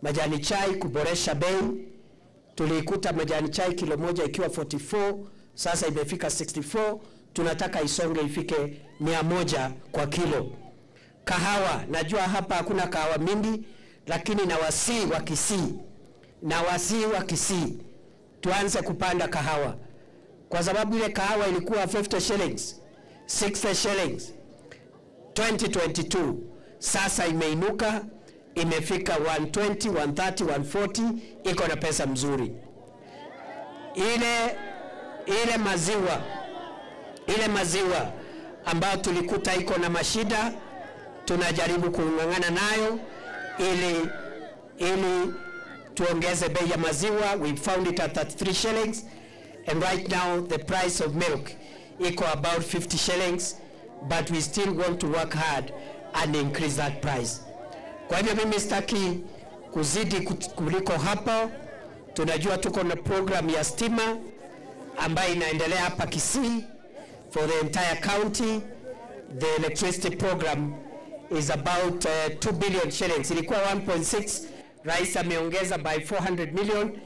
Majani chai kuboresha bei, tuliikuta majani chai kilo moja ikiwa 44, sasa imefika 64. Tunataka isonge ifike 100 kwa kilo. Kahawa, najua hapa hakuna kahawa mingi, lakini na wasii wa Kisii, na wasii wa Kisii tuanze kupanda kahawa, kwa sababu ile kahawa ilikuwa 50 shillings, 60 shillings 2022, sasa imeinuka imefika 120, 130, 140, iko na pesa mzuri. Ile ile maziwa ile maziwa ambayo tulikuta iko na mashida, tunajaribu kung'ang'ana nayo ili ili tuongeze bei ya maziwa. We found it at 33 shillings and right now the price of milk iko about 50 shillings but we still want to work hard and increase that price. Kwa hivyo mimi sitaki kuzidi kuliko hapo. Tunajua tuko na program ya stima ambayo inaendelea hapa Kisii for the entire county. The electricity program is about 2 billion shillings. Ilikuwa 1.6, rais ameongeza by 400 million.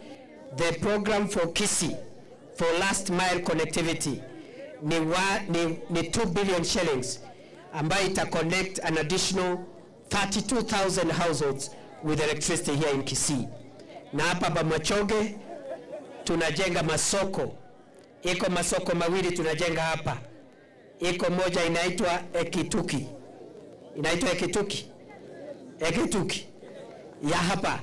The program for Kisii for last mile connectivity ni, wa, ni, ni 2 billion shillings ambayo ita connect an additional 32,000 households with electricity here in Kisii. Na hapa Bamachoge tunajenga masoko, iko masoko mawili tunajenga hapa, iko moja inaitwa Ekituki, inaitwa Ekituki, Ekituki ya hapa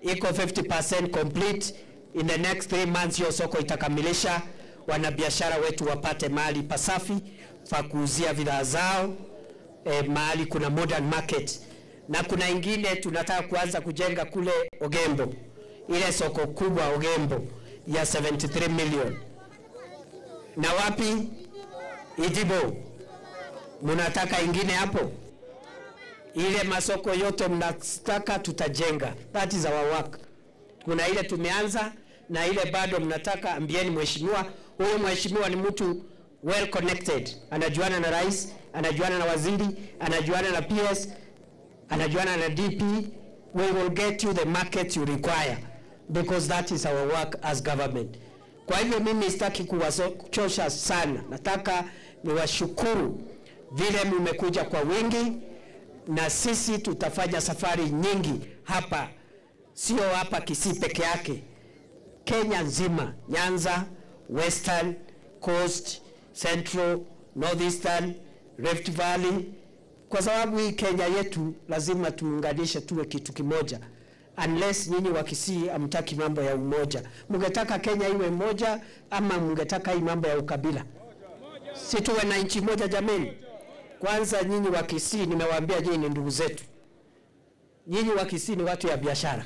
iko 50% complete. In the next 3 months hiyo soko itakamilisha, wanabiashara wetu wapate mahali pasafi pa kuuzia bidhaa zao, mahali kuna modern market, na kuna ingine tunataka kuanza kujenga kule Ogembo, ile soko kubwa Ogembo ya 73 million. Na wapi? Idibo, munataka ingine hapo? Ile masoko yote mnataka tutajenga, that is our work. Kuna ile tumeanza na ile bado mnataka, ambieni mheshimiwa. Huyu mheshimiwa ni mtu well connected, anajuana na rais, anajuana na waziri, anajuana na PS, anajuana na DP. We will get you the market you require because that is our work as government. Kwa hivyo mimi sitaki kuwachosha sana, nataka niwashukuru vile mmekuja kwa wingi, na sisi tutafanya safari nyingi hapa, sio hapa Kisii peke yake, Kenya nzima, Nyanza, Western, Coast, Central, Northeastern, Rift Valley, kwa sababu hii Kenya yetu lazima tuunganishe tuwe kitu kimoja, unless nyinyi wa Kisii hamtaki mambo ya umoja. Mngetaka Kenya iwe moja ama mngetaka hii mambo ya ukabila? Si tuwe na nchi moja jameni? Kwanza nyinyi wa Kisii, nimewaambia nyinyi ni ndugu zetu. Nyinyi wa Kisii ni watu ya biashara,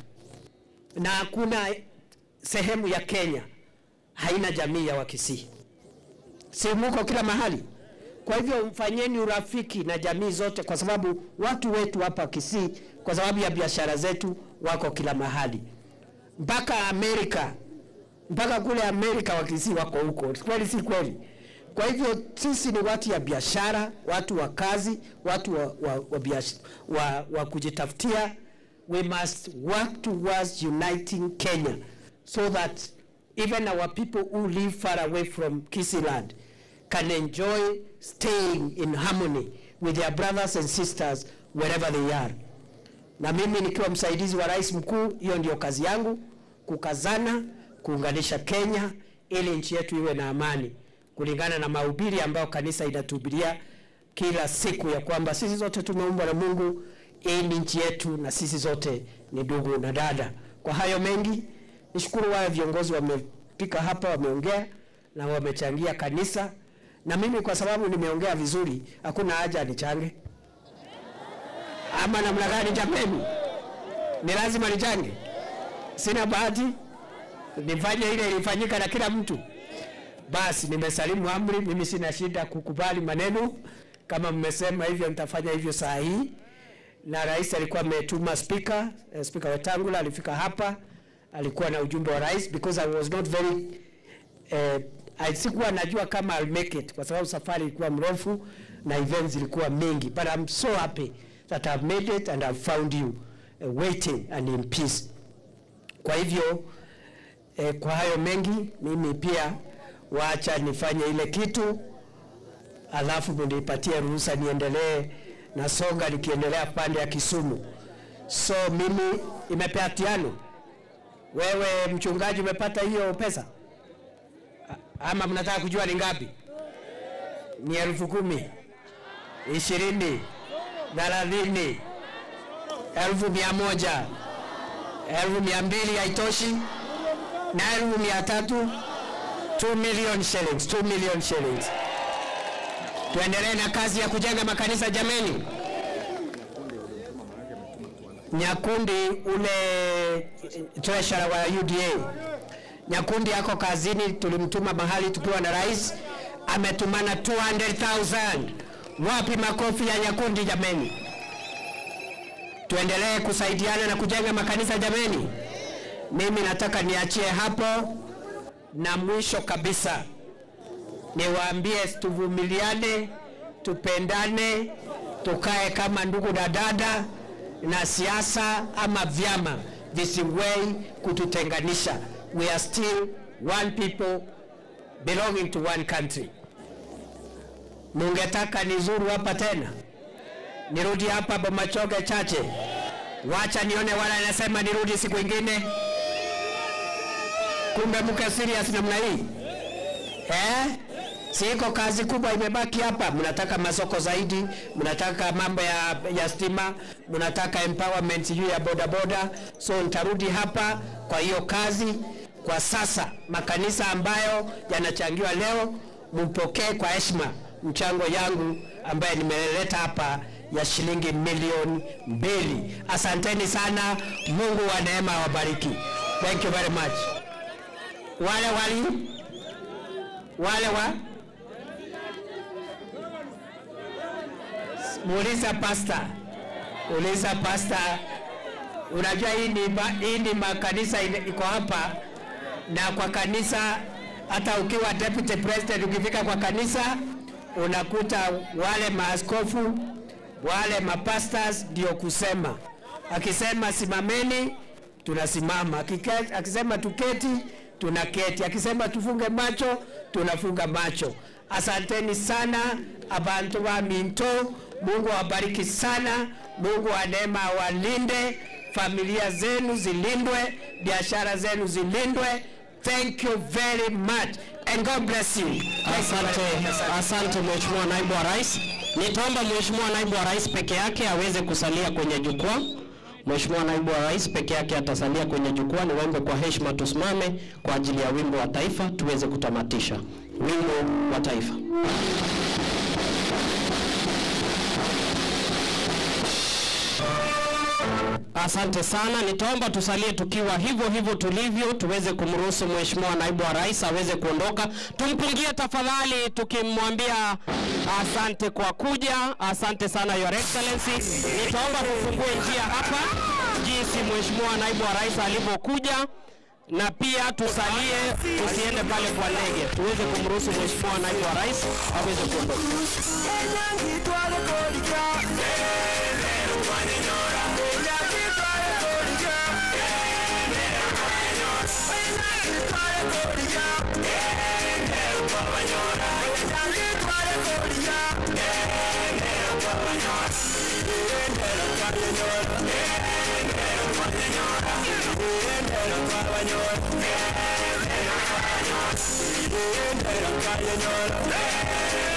na hakuna sehemu ya Kenya haina jamii ya Wakisii, si muko kila mahali? Kwa hivyo mfanyeni urafiki na jamii zote, kwa sababu watu wetu hapa Kisii, kwa sababu ya biashara zetu, wako kila mahali, mpaka Amerika, mpaka kule Amerika Wakisii wako huko. Kweli si kweli? Kwa hivyo sisi ni watu ya biashara, watu wa kazi, watu wa, wa, wa, wa, wa kujitafutia. We must work towards uniting Kenya so that even our people who live far away from Kisii land can enjoy staying in harmony with their brothers and sisters wherever they are. Na mimi nikiwa msaidizi wa rais mkuu, hiyo ndio kazi yangu, kukazana, kuunganisha Kenya ili nchi yetu iwe na amani, kulingana na mahubiri ambayo kanisa inatuhubiria kila siku ya kwamba sisi zote tumeumbwa na Mungu, hii ni nchi yetu na sisi zote ni ndugu na dada. Kwa hayo mengi, nishukuru wale viongozi wamefika hapa, wameongea na wamechangia kanisa, na mimi kwa sababu nimeongea vizuri, hakuna haja nichange ama namna gani? Jameni, ni lazima nichange? Sina bahati nifanye ile ilifanyika na kila mtu. Basi nimesalimu amri, mimi sina shida kukubali maneno. Kama mmesema hivyo, nitafanya hivyo saa hii. Na rais alikuwa ametuma spika, Spika Wetangula alifika hapa, alikuwa na ujumbe wa rais because I was not very Sikuwa najua kama I'll make it kwa sababu safari ilikuwa mrefu na events zilikuwa mingi, but I'm so happy that I've made it and I've found you waiting and in peace. Kwa hivyo kwa hayo mengi, mimi pia wacha nifanye ile kitu, alafu mnipatie ruhusa niendelee na songa nikiendelea pande ya Kisumu. So mimi imepatiano. Wewe mchungaji umepata hiyo pesa ama mnataka kujua ni ngapi? Ni 10,000, 20, 30, 100,000, 200,000 haitoshi, na 300,000. 2 million shillings, 2 million shillings. Tuendelee na kazi ya kujenga makanisa jameni. Nyakundi ule treasurer wa UDA, Nyakundi ako kazini, tulimtuma mahali tukiwa na rais, ametumana 200,000. Wapi makofi ya Nyakundi jameni? Tuendelee kusaidiana na kujenga makanisa jameni. Mimi nataka niachie hapo, na mwisho kabisa niwaambie tuvumiliane, tupendane, tukae kama ndugu na dada, na siasa ama vyama visiwei kututenganisha. We are still one people belonging to one country. Mungetaka nizuru hapa tena, nirudi hapa Bomachoge chache? Wacha nione wala anasema nirudi siku ingine. Kumbe mke serious namna hii eh? Siko kazi kubwa imebaki hapa. Mnataka masoko zaidi, mnataka mambo ya stima, mnataka empowerment juu ya bodaboda. So nitarudi hapa kwa hiyo kazi. Kwa sasa makanisa ambayo yanachangiwa leo, mpokee kwa heshima mchango yangu ambaye nimeleta hapa ya shilingi 2 milioni. Asanteni sana, Mungu wa neema awabariki. Thank you very much. Wale wali wale wa muuliza pasta, uliza pasta. Unajua hii ni makanisa iko hapa, na kwa kanisa hata ukiwa deputy president ukifika kwa kanisa unakuta wale maaskofu wale mapastors ndio kusema. Akisema simameni, tunasimama. Akisema tuketi, tunaketi. Akisema tufunge macho, tunafunga macho. Asanteni sana abantu wa Minto, Mungu awabariki sana, Mungu wa neema awalinde, familia zenu zilindwe, biashara zenu zilindwe. Thank you very much and God bless you. Asante, asante Mheshimiwa Naibu wa Rais. Nitaomba Mheshimiwa Naibu wa Rais peke yake aweze kusalia kwenye jukwaa. Mheshimiwa Naibu wa Rais peke yake atasalia kwenye jukwaa. Niwaombe kwa heshima tusimame kwa ajili ya wimbo wa taifa tuweze kutamatisha. Wimbo wa taifa. Asante sana. Nitaomba tusalie tukiwa hivyo hivyo tulivyo, tuweze kumruhusu Mheshimiwa Naibu wa Rais aweze kuondoka. Tumpungie tafadhali, tukimwambia asante kwa kuja. Asante sana Your Excellency. Nitaomba tufungue njia hapa jinsi Mheshimiwa Naibu wa Rais alivyokuja, na pia tusalie, tusiende pale kwa ndege, tuweze kumruhusu Mheshimiwa Naibu wa Rais aweze kuondoka. Yeah.